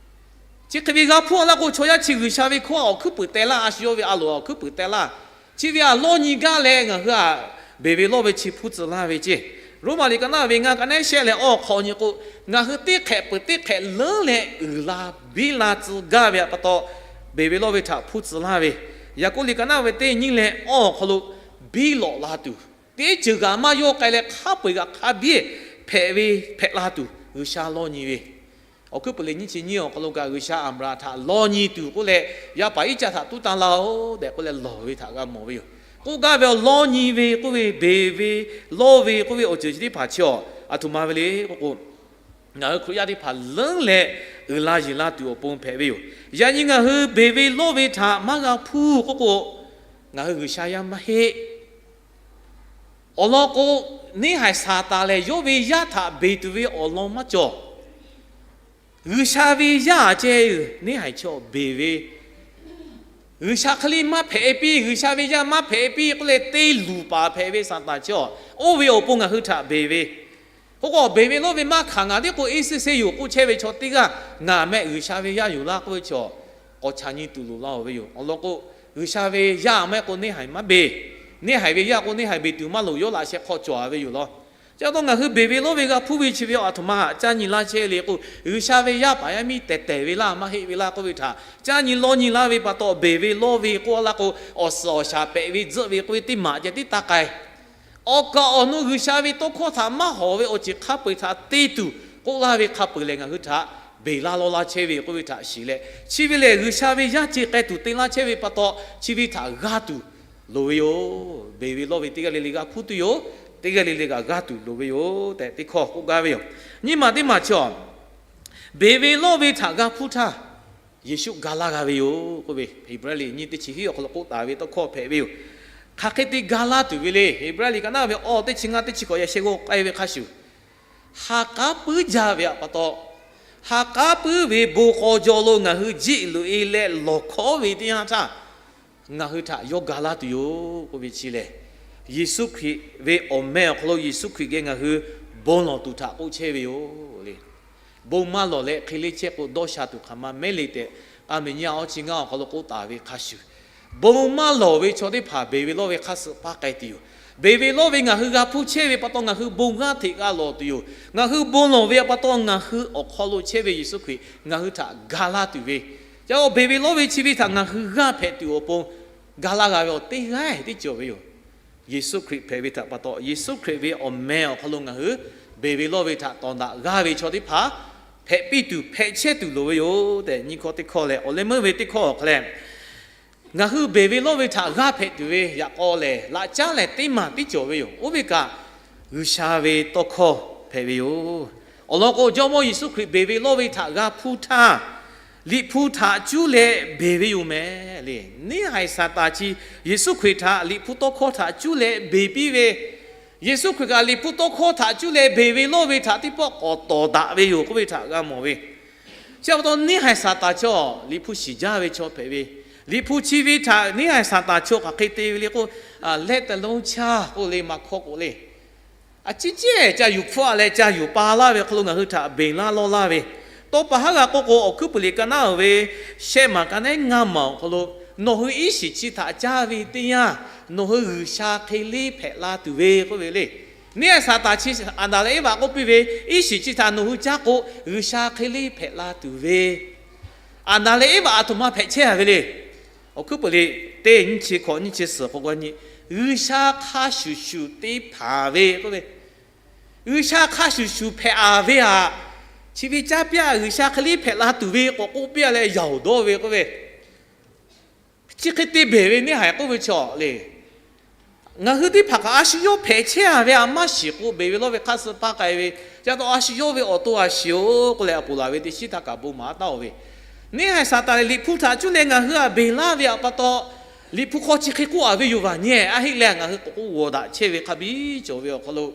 chi hk'e ve g'a hpuˇ a laˇ k'o, chaw yaˇ chi G'uiˬsha ve hkawˇ awˬ hkuiˉ puiˍ teh laˇ, a shu yawˇ ve a loˍ awˬ hkuiˉ puiˍ teh laˇ. Chi ve htaꞈ lawˇ nyi gaˇ leh ngaˬ hui htaꞈ beˬ ve lawˇ ve chi hpuˇ tcuh laˇ ve ceˇ. Roˉmaꞈ liꞈ ka naˉ ve ngaˇ ka naˉ shehˆ leh awˬ hk'aw nyi k'o, ngaˬ hui teˇ hk'ehꞈ peuˬ teˇ hk'ehꞈ leuˉ leh uiˍ la biˇ la tcuh gaˇ ve pa taw, beˬ ve lawˇ ve htaꞈ hpuˇ tcuh laˇ ve. Yaˍkoˆ liꞈ ka naˉ ve teˇ nyiˇ leh awˬ hk'aw lo biˇ lawꞈ la tuˬ, teˇ ceuˬ g'aꞈ maˇ yawˇ k'ai leh hk'a peu-eˬ g'aꞈ hk'a biˇ hpehꞈ ve hpehꞈ la tuˬ G'uiˬsha lawˇ nyi ve. Awˬ hkuiˉ puiˍ leh nyiˇ chi nyiˇ awˬ hk'aw lo kaꞈ G'uiˬsha Aˍbraˍhanˍ htaꞈ lawˇ nyi tuˬ k'oˆ leh, yaˇ paˍ Iˉcaˆ htaꞈ tuˉ tanˇ laˇ-oˬ tehꞈ k'oˆ leh lawˬ ve htaꞈ g'a mawˬ ve yoˬ. K'oˆ gaˇ ve awˬ lawˇ nyi ve k'oˆ ve, beˬ ve lawˇ ve k'oˆ ve awˬ ceuˬ chi teˇ hpaˍ chi awˬ, aˬ htoꞈ ma ve le k'oˆ k'o, ngaˬ hui Hkriꞈ yaˇ teˇ hpaˍ leuˉ leh uiˍ la yuˬ la tuˬ awˬ pon hpehꞈ ve yoˬ. Yaꞈ nyi ngaˬ hui beˬ ve lawˇ ve htaꞈ maˇ g'a hpuˇ k'oˆ k'o, ngaˬ hui G'uiˬsha yaˇ maˇ heˆ. Awˬ lawn k'o, neˇhaiˬ Saˍtanˍ lehˬ yawˇ ve yaˇ htaꞈ beˬ tuˬ ve awˬ lawn maˇ cawˬ. G'uiˬsha ve yaˇ aꞈ ceˇ, neˇhaiˬ chaw beˬ ve, G'uiˬsha hk'e le maˇ hpehꞈ piˇ, G'uiˬsha ve yaˇ maˇ hpehꞈ piˇ k'oˆ leh te luˬ paˍ hpehꞈ ve Saˍtanˍ chaw, oˇ ve awˬ pon ngaˬ hui htaꞈ beˬ ve. K'oˆ k'o, beˬ ve lawˇ ve maˇ hkanˍ, ngaˬ tiˉ k'o iˉ suhˉ seˇ yoˬ k'oˆ chehˇ ve chaw teˇ g'aˇ, ngaˬ meh G'uiˬsha ve yaˇ yoˬ laˇ k'oˆ ve chaw, k'awꞈ chaꞈ nyi tuˬ loˍ laˇ-oˬ ve yoˬ. Awˬ lawn k'o, G'uiˬsha ve yaˇ maˇ heˆ k'o neˇhaiˬ maˇ beˬ, neˇhaiˬ ve yaˇ k'o neˇhaiˬ beˬ tuˬ maˇ loˍ, yawˇ laꞈ sheh hk'aw cawˬ-a ve yoˬ law. Chi pa taw ngaˬ hui beˬ ve lawˇ ve g'a hpuˇ ve chi ve aˬ htoꞈ ma htaꞈ caˇ nyi laˇ chehˇ le k'o, G'uiˬsha ve yaˇ paˍ yaˇ miˇ tehˬ tehˬ ve laˇ maˇ heˆ ve laˇ k'oˆ ve htaꞈ caˇ nyi lawˇ nyi laˇ ve pa taw, beˬ ve lawˇ ve k'oˆ laˇ k'o, awˬ suhˍ awˬ shaˍ pehꞈ ve tzuhˆ ve k'oˆ ve teˇ maˬ ceh tiˉ taˇ k'ai. Awˬ kaˍ awˬ nu G'uiˬsha ve tawˇ hkawˇ htaꞈ maˇ hawˍ ve awˬ ceuˬ hk'a peu-eˬ htaꞈ te tuˬ k'oˆ laˇ ve hk'a peu-eˬ lehˬ, ngaˬ hui htaꞈ beˬ laˇ lawˇ laˇ chehˇ ve k'oˆ ve htaꞈ shiˍ leh, chi ve lehˬ G'uiˬsha ve yaˇ ceh k'ai tuˬ te laˇ chehˇ ve pa taw, chi ve htaꞈ g'aˇ tuˬ loˍ ve yoˬ. Beˬ ve lawˇ ve teˇ g'aˇ le le g'a hpuˇ tuˬ yoˬ. Teˇ g'aˇ le le kaꞈ g'aˇ tuˬ loˍ ve yoˬ tehꞈ teˇ hkawˇ k'oˆ gaˇ ve yoˬ. Nyiˇ maˬ teˇ maˬ chi awˬ, beˬ ve lawˇ ve htaꞈ g'a hpuˇ htaˇ, Yeˍsuˆ ga laˇ g'a ve yoˬ k'oˆ ve, Heˍbrehˇ liꞈ nyiˇ teˇ chi hiˉ awˬ hk'aw lo k'oˆ taˍ ve tawˇ hkawˇ hpehꞈ ve yoˬ. Hk'aˬ hk'e te ga laˇ tuˬ ve le. Heˍbrehˇ liꞈ ka naˉ ve awˬ teˇ chi ngaˇ teˇ chi hkawꞈ yaꞈ sheh g'aw k'ai ve hk'a shuˍ, ha k'aˉ puiˉ jaˇ ve pa taw, ha k'aˉ puiˉ ve bon k'aw jaw lo ngaˬ hui jiˆ loꞈ-e leh lawˬ hkawˉ ve teˇ yanˇ htaˇ, ngaˬ hui htaꞈ yawˇ ga laˇ tuˬ yoˬ k'oˆ ve chi lehˬ, Yeˍsuˆ Hkriꞈ ve awˬ meh awˬ hk'aw lo Yeˍsuˆ Hkriꞈ geh ngaˬ hui bon lawˬ tuˬ htaꞈ k'oˆ chehˇ ve yoˬ le. Bon maˇ lawˬ leh hk'e le chehˇ k'o, dawˇ sha tuˬ hk'aˬ ma mehˉ le tehꞈ, k'a meˍ nyi awˬ chi ngaˇ awˬ hk'aw lo k'oˆ taˍ ve hk'a shuˍ, bon maˇ lawˬ ve chaw teˇ hpaˍ beˬ ve lawˇ ve hk'a suh paˇ k'ai tuˬ yoˬ. Beˬ ve lawˇ ve ngaˬ hui g'a hpuˇ chehˇ ve pa taw, ngaˬ hui bon g'aˇ hteꞈ g'a lawˬ tuˬ yoˬ. Ngaˬ hui bon lawˬ ve pa taw, ngaˬ hui awˬ hk'aw lo chehˇ ve Yeˍsuˆ Hkriꞈ ngaˬ hui htaꞈ ga laˇ tuˬ ve, ca awˬ beˬ ve lawˇ ve chi ve htaꞈ ngaˬ hui g'aˇ hpehꞈ tuˬ awˬ pon ga laˇ g'a ve awˬ teˇ g'aˇ teˇ cawˬ ve yoˬ. Yeˍsuˆ Hkriꞈ hpehꞈ ve htaꞈ pa taw, Yeˍsuˆ Hkriꞈ ve awˬ meh awˬ hk'aw lo ngaˬ hui beˬ ve lawˇ ve htaꞈ tawˍ daꞈ g'aˇ ve chaw teˇ hpaˍ hpehꞈ piˇ tuˬ hpehꞈ chehˇ tuˬ loˍ ve yoˬ tehꞈ, nyiˇ hkawˇ teˇ hkawˇ leh awˬ leh meuˇ ve teˇ hkawˇ awˬ hk'a leh, ngaˬ hui beˬ ve lawˇ ve htaꞈ g'aˇ hpehꞈ tuˬ ve yaꞈ k'aw lehˬ, laꞈ caˉ lehˬ teˇ maˬ tiˉ cawˬ ve yoˬ. Oˇ ve kaꞈ G'uiˬsha ve tawˇ hkawˇ hpehꞈ ve yoˬ. Awˬ lawn k'o, Jawˇmawˇ Yeˍsuˆ Hkriꞈ beˬ ve lawˇ ve htaꞈ g'a hpuˇ htaˇ, Liꞈ hpu htaꞈ cuˉ leh beˬ ve yoˬ mehˍ le. Neˇ haiˬ Saˍtanˍ chi Yeˍsuˆ Hkriꞈ htaꞈ Liꞈ hpu tawˇ hkawˇ htaꞈ cuˉ leh beˬ piˇ ve, Yeˍsuˆ Hkriꞈ kaꞈ Liꞈ hpu tawˇ hkawˇ htaꞈ cuˉ leh beˬ ve lawˇ ve htaꞈ teˇ pawˆ k'awꞈ tawˍ daꞈ ve yoˬ k'oˆ ve htaꞈ g'a mawˬ ve. Chi pa taw neˇ haiˬ Saˍtanˍ chi Liꞈ hpu shiˍ jaˇ ve chaw hpehꞈ ve, Liꞈ hpu chi ve htaꞈ neˇ haiˬ Saˍtanˍ chi hk'aˬ hk'e te ve le k'o, let alone caˇ k'oˆ le, maˇ hkawˇ k'oˆ le. A ciˉ cehˇ ca yuˬ hpfuhˆ a leh ca yuˬ pa laˇ ve hk'aw lo ngaˬ hui htaꞈ beˬ laˇ lawˇ laˇ ve, tawˇ pa haˉ g'a k'oˆ k'o, Awˬ hkuiˉ puiˍ liꞈ ka naˉ uiˍ ve shehˆ maˬ ka nehˉ ngaˇ maˬ awˬ hk'aw lo, nawˬ hui iˉ shiˍ chi htaꞈ caˇ ve teˇ yanˇ, nawˬ hui G'uiˬsha hk'e leˇ hpehꞈ la tuˬ ve k'oˆ ve le. Neˇ haiˬ Saˍtanˍ chi Aˍdanˍ leh Eˇvaꞈ k'oˆ piˇ ve, iˉ shiˍ chi htaꞈ nawˬ hui caˇ k'o, G'uiˬsha hk'e leˇ hpehꞈ la tuˬ ve, Aˍdanˍ leh Eˇvaꞈ aˬ htoꞈ ma hpehꞈ chehˇ a ve le. Awˬ hkuiˉ puiˍ liꞈ teˇ nyiˇ chi hkawꞈ nyiˇ chi suhˍ k'awꞈ g'a nyi, G'uiˬsha hk'a shuˍ shuˍ te hpanˍ ve k'oˆ ve, G'uiˬsha hk'a shuˍ shuˍ hpehꞈ a ve aꞈ, chi ve caˇ piˇ a, G'uiˬsha hk'e leˇ hpehꞈ la tuˬ ve k'awꞈ k'oˆ piˇ a leh yaoˬ dawˇ ve k'oˆ ve, chi hk'e te beˬ ve neˇ haiˬ k'oˆ ve chaw le. Ngaˬ hui teˇ hpaˍ kaꞈ a shu yawˇ hpehꞈ chehˇ a ve aꞈ maˇ shiˍ k'o, beˬ ve lawˇ ve hk'aˇ suh paˇ k'ai ve, ca taw a shu yawˇ ve awˬ to a shiˍ-oˬ k'oˆ leh a poˬ laˬ ve teˇ shiˉ htaˇ kaꞈ bon maˍ a taˇ-oˬ ve, neˇ haiˬ Saˍtanˍ lehˬ Liꞈ hpu htaꞈ cuˉ leh ngaˬ hui aꞈ beˬ laˇ ve aꞈ pa taw, Liꞈ hpu hk'aw chi hk'e k'oˆ a ve yoˬ vaˬ nyi a heˆ leh ngaˬ hui k'awꞈ k'oˆ g'awˬ daꞈ chehˇ ve hk'a biˇ cawˬ ve awˬ hk'aw lo,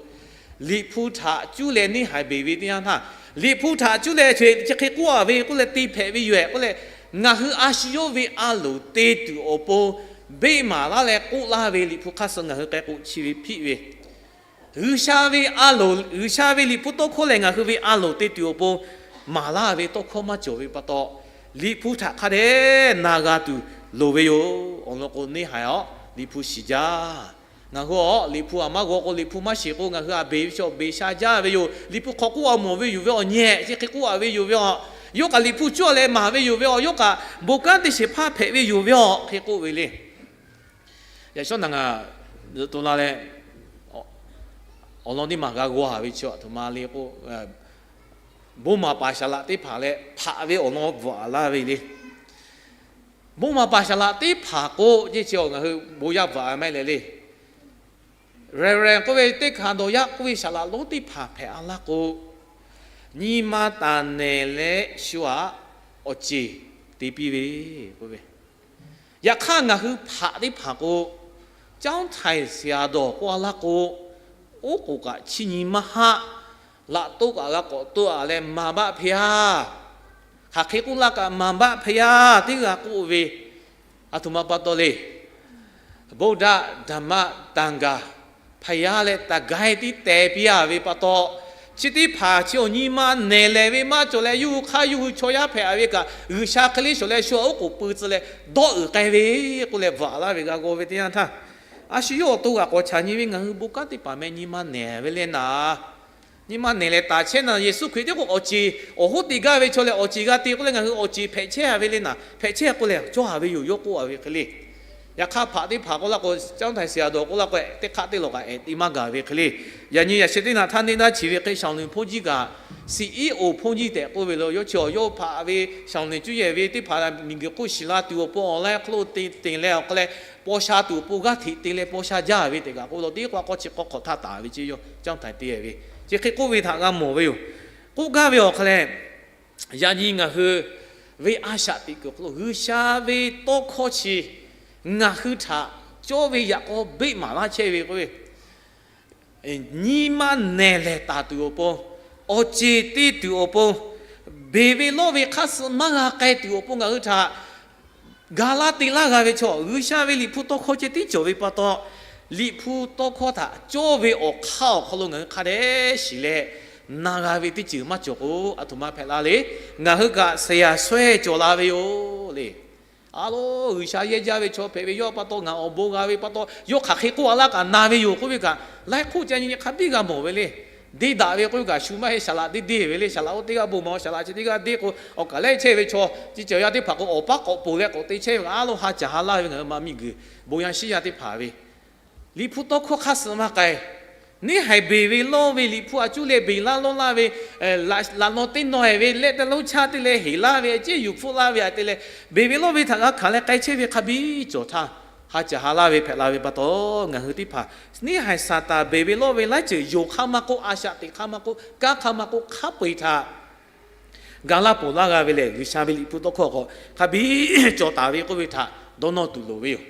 Liꞈ hpu htaꞈ cuˉ leh neˇ haiˬ beˬ ve teˇ yanˇ htaˇ, Liꞈ hpu htaꞈ cuˉ leh chi hk'e k'oˆ a ve k'oˆ leh te hpehꞈ ve yoˬ-ehˍ k'oˆ leh, ngaˬ hui a shu yawˇ ve a loˍ te tuˬ awˬ pon beˆ maˍ laˇ leh k'oˆ laˇ ve Liꞈ hpu hk'aˇ suh ngaˬ hui k'ai k'o chi ve hpiˆ ve, G'uiˬsha ve a loˍ, G'uiˬsha ve Liꞈ hpu tawˇ hkawˇ lehˬ ngaˬ hui ve a loˍ te tuˬ awˬ pon maˍ laˇ ve tawˇ hkawˇ maˇ cawˬ ve pa taw, Liꞈ hpu htaꞈ hk'a dehꞈ na g'a tuˬ loˍ ve yoˬ. Awˬ lawn k'o neˇ haiˬ-oˬ, Liꞈ hpu shiˍ jaˇ. Ngaˬ hui-oˬ, Liꞈ hpu aꞈ maˇ g'aw k'o, Liꞈ hpu maˇ shiˍ k'o, ngaˬ hui aꞈ beˬ ve chaw beˬ sha jaˇ ve yoˬ. Liꞈ hpu hk'aw k'oˆ a mawˬ ve yoˬ ve awˬ nyehˬ chi hk'e k'oˆ a ve yoˬ ve aꞈ, yawˇ kaꞈ Liꞈ hpu cawˇ leh maˍ ve yoˬ ve aꞈ, yawˇ kaꞈ bon kanˉ teˇ shehˍ hpaˇ hpehꞈ ve yoˬ ve aꞈ hk'e k'oˆ ve le. Yaꞈ shawˉ naˬ ngaˬ zuhꞈ to la leh, awˬ lawn teˇ maˬ g'a g'aw a ve chi aˬ htoꞈ ma le k'o, bon maˍ paˍ saˍ laꞈ teˇ hpaˍ leh hpaꞈ ve awˬ lawn bvuhꞈ laˇ ve le. Bon maˍ paˍ saˍ laꞈ teˇ hpaˍ k'o, yeˇ chi ngaˬ hui bon yaˇ bvuhꞈ a maˇ heˆ leh le. Reverend k'oˆ ve teˇ hkanˍ dawˬ yaˇ k'oˆ ve saˍ laꞈ lonˉ teˇ hpaˍ hpehꞈ a laˇ k'o, nyi ma taˍ nehˬ leh shu aꞈ awˬ ceˬ te piˇ ve k'oˆ ve, yaꞈ hk'aˇ ngaˬ hui hpaꞈ teˇ hpaˍ k'o, caoˇ htaiˍ seˍ aˍ dawˬ k'oˆ a laˇ k'o, oˉ k'oˍ kaꞈ chi nyi maˇ haˆ, laꞈ toˆ kaꞈ g'a k'awꞈ toˆ a leh maˍ baˆ hpehꞈ yaˇ, hk'aˬ hk'e k'oˆ laˇ kaꞈ maˍ baˆ hpehꞈ yaˇ teˇ g'aˇ k'oˆ ve, aˬ htoꞈ ma pa taw le. Buddha, Dhamma, Sangha hpehꞈ yaˇ leh taˍ gaiˇ tiˉ teh piˇ a ve pa taw, chi teˇ hpaˍ chi awˬ nyi ma nehˬ lehˬ ve maˇ cawˬ leh, yawˇ hui hk'aˇ yawˇ hui chaw yaˇ hpehꞈ a ve kaꞈ, G'uiˬsha hk'e le shawˍ leh shu aꞈ oˉ k'oˍ pui tcuh leh dawˇ uiˍ k'ai ve k'oˆ leh bvuhꞈ laˇ ve g'a g'aw ve teˇ yanˇ htaˇ, a shu yawˇ awˬ to g'aꞈ k'awꞈ chaꞈ nyi ve ngaˬ hui bon kanˉ teˇ hpaˍ meh nyi ma nehˬ ve le naˍ. Nyi ma nehˬ lehˬ taˍ chehˇ naˍ, Yeˍsuˆ Hkriꞈ tiˉ k'o awˬ ceˬ awˬ hoˉ te gaˇ ve chaw lehˬ awˬ ceˬ g'a te k'oˆ leh ngaˬ hui awˬ ceˬ hpehꞈ chehˇ a ve le naˍ, hpehꞈ chehˇ k'oˆ leh cawˇ a ve yoˬ yawˇ k'oˆ a ve hk'e le. Yaꞈ hk'aˇ hpaꞈ teˇ hpaˍ k'oˆ laˇ k'o, caoˇ htaiˍ seˍ aˍ dawˬ k'oˆ laˇ k'o, teˇ hk'aˆ teˇ lawˬ kaꞈ ehˍ te maˇ gaˬ ve hk'e le. Yaꞈ nyi yaꞈ sheh teˇ naˍ htaˇ neˇ daˇ chi ve hk'e shaˍlonˍ hpawˇ jiˇ kaꞈ, CEO hpawˇ jiˇ tehꞈ k'oˆ ve lo, yawˇ chi awˬ yawˇ hpaꞈ ve shaˍlonˍ cuˇ yehˬ ve teˇ hpaˍ miˬguiˬ hk'oˆ shiˍ la tuˬ awˬ pon awˬ lawn hk'aw lo te te leh awˬ hk'aw leh paw sha tuˬ awˬ pon g'aˇ hteꞈ te leh paw sha jaˇ ve tehꞈ kaꞈ k'oˆ lo, teˇ k'o k'awˇ chi k'awˇ hk'awꞈ htaˇ taˍ ve ceˇ yawˇ caoˇ htaiˍ te ve, chi hk'e k'oˆ ve htaꞈ g'a mawˬ ve yoˬ. K'oˆ gaˇ ve awˬ hk'aw leh, yaꞈ nyi ngaˬ hui ve a shaꞈ teꞈ kuiˬ awˬ hk'aw lo G'uiˬsha ve tawˇ hkawˇ chi ngaˬ hui htaꞈ cawˇ ve yaꞈ k'aw beˆ maˍ laˇ chehˇ ve k'oˆ ve, nyi ma nehˬ lehˬ taˍ tuˬ awˬ pon, awˬ ceˬ te tuˬ awˬ pon, beˬ ve lawˇ ve hk'aˇ suh maˇ g'a k'ai tuˬ awˬ pon ngaˬ hui htaꞈ ga laˇ te laˇ g'a ve chaw, G'uiˬsha ve Liꞈ hpu tawˇ hkawˇ ceh tiˉ cawˬ ve pa taw, Liꞈ hpu tawˇ hkawˇ htaꞈ cawˇ ve awˬ hk'aˇ awˬ hk'aw lo ngaˬ hui hk'a dehꞈ shiˍ leh na g'a ve teˇ ceuˬ maˇ cawˬ k'o, aˬ htoꞈ ma hpehꞈ la le. Ngaˬ hui kaꞈ seˍ yaˍ shawehˇ cawˬ la ve yoˬ le. A lo, G'uiˬsha yehˇ jaˇ ve chaw hpehꞈ ve yawˇ pa taw ngaˬ awˬ bon g'a ve pa taw, yawˇ hk'aˬ hk'e k'oˆ a laˇ kaꞈ na ve yoˬ k'oˆ ve kaꞈ, laiˉ hk'oˆ ca nyi nyi hk'a biˇ g'a mawˬ ve le. Deˇ daꞈ ve k'oˆ ve kaꞈ shu maˇ heˆ, saˍlaꞈ deˇ deˇ ve le. Saˍlaꞈ oˇ teˇ g'aˇ bon maˍ, saˍlaꞈ chi teˇ g'aˇ deˇ k'o, awˬ kaˍ lehˉ chehˇ ve chaw, chi cawˬ yaˇ teˇ hpaˍ k'o awˬ paˉ k'awꞈ poˬ leh k'awꞈ te chehˇ ve, a lo ha caˬ ha laˇ ve ngaˬ hui ma miˬguiˬ bon yaˇ shiˉ yaˇ teˇ hpaˍ ve Liꞈ hpu tawˇ hkawˇ hk'aˇ suh maˇ k'ai. Neˇ haiˬ beˬ ve lawˇ ve Liꞈ hpu a cuˇ leh beˬ laˇ lawˇ laˇ ve, laꞈ laꞈ law teˇ nawˬ-ehˍ ve leh te lonˉ chaˇ te leh heˍ laˇ ve a ciˉ yuˬ hpfuhˆ laˇ ve a te leh, beˬ ve lawˇ ve htaꞈ g'a hkanˍ leh k'ai chehˇ ve hk'a biˇ cawˬ htaˇ, ha caˬ ha laˇ ve hpehꞈ la ve pa taw, ngaˬ hui teˇ hpaˍ neˇ haiˬ Saˍtanˍ beˬ ve lawˇ ve laiˉ ceuˬ yonˍ hk'aˇ maˇ k'oˆ, a shaꞈ teꞈ hk'aˇ maˇ k'oˆ, kanˉ hk'aˇ maˇ k'oˆ, hk'a peu-eˬ htaꞈ ga laˇ ponˬ laˇ g'a ve lehˬ, G'uiˬsha ve Liꞈ hpu tawˇ hkawˇ hk'aw hk'a biˇ cawˬ taˍ ve k'oˆ ve htaꞈ dawˇ nawˇ tuˬ loˍ ve yoˬ.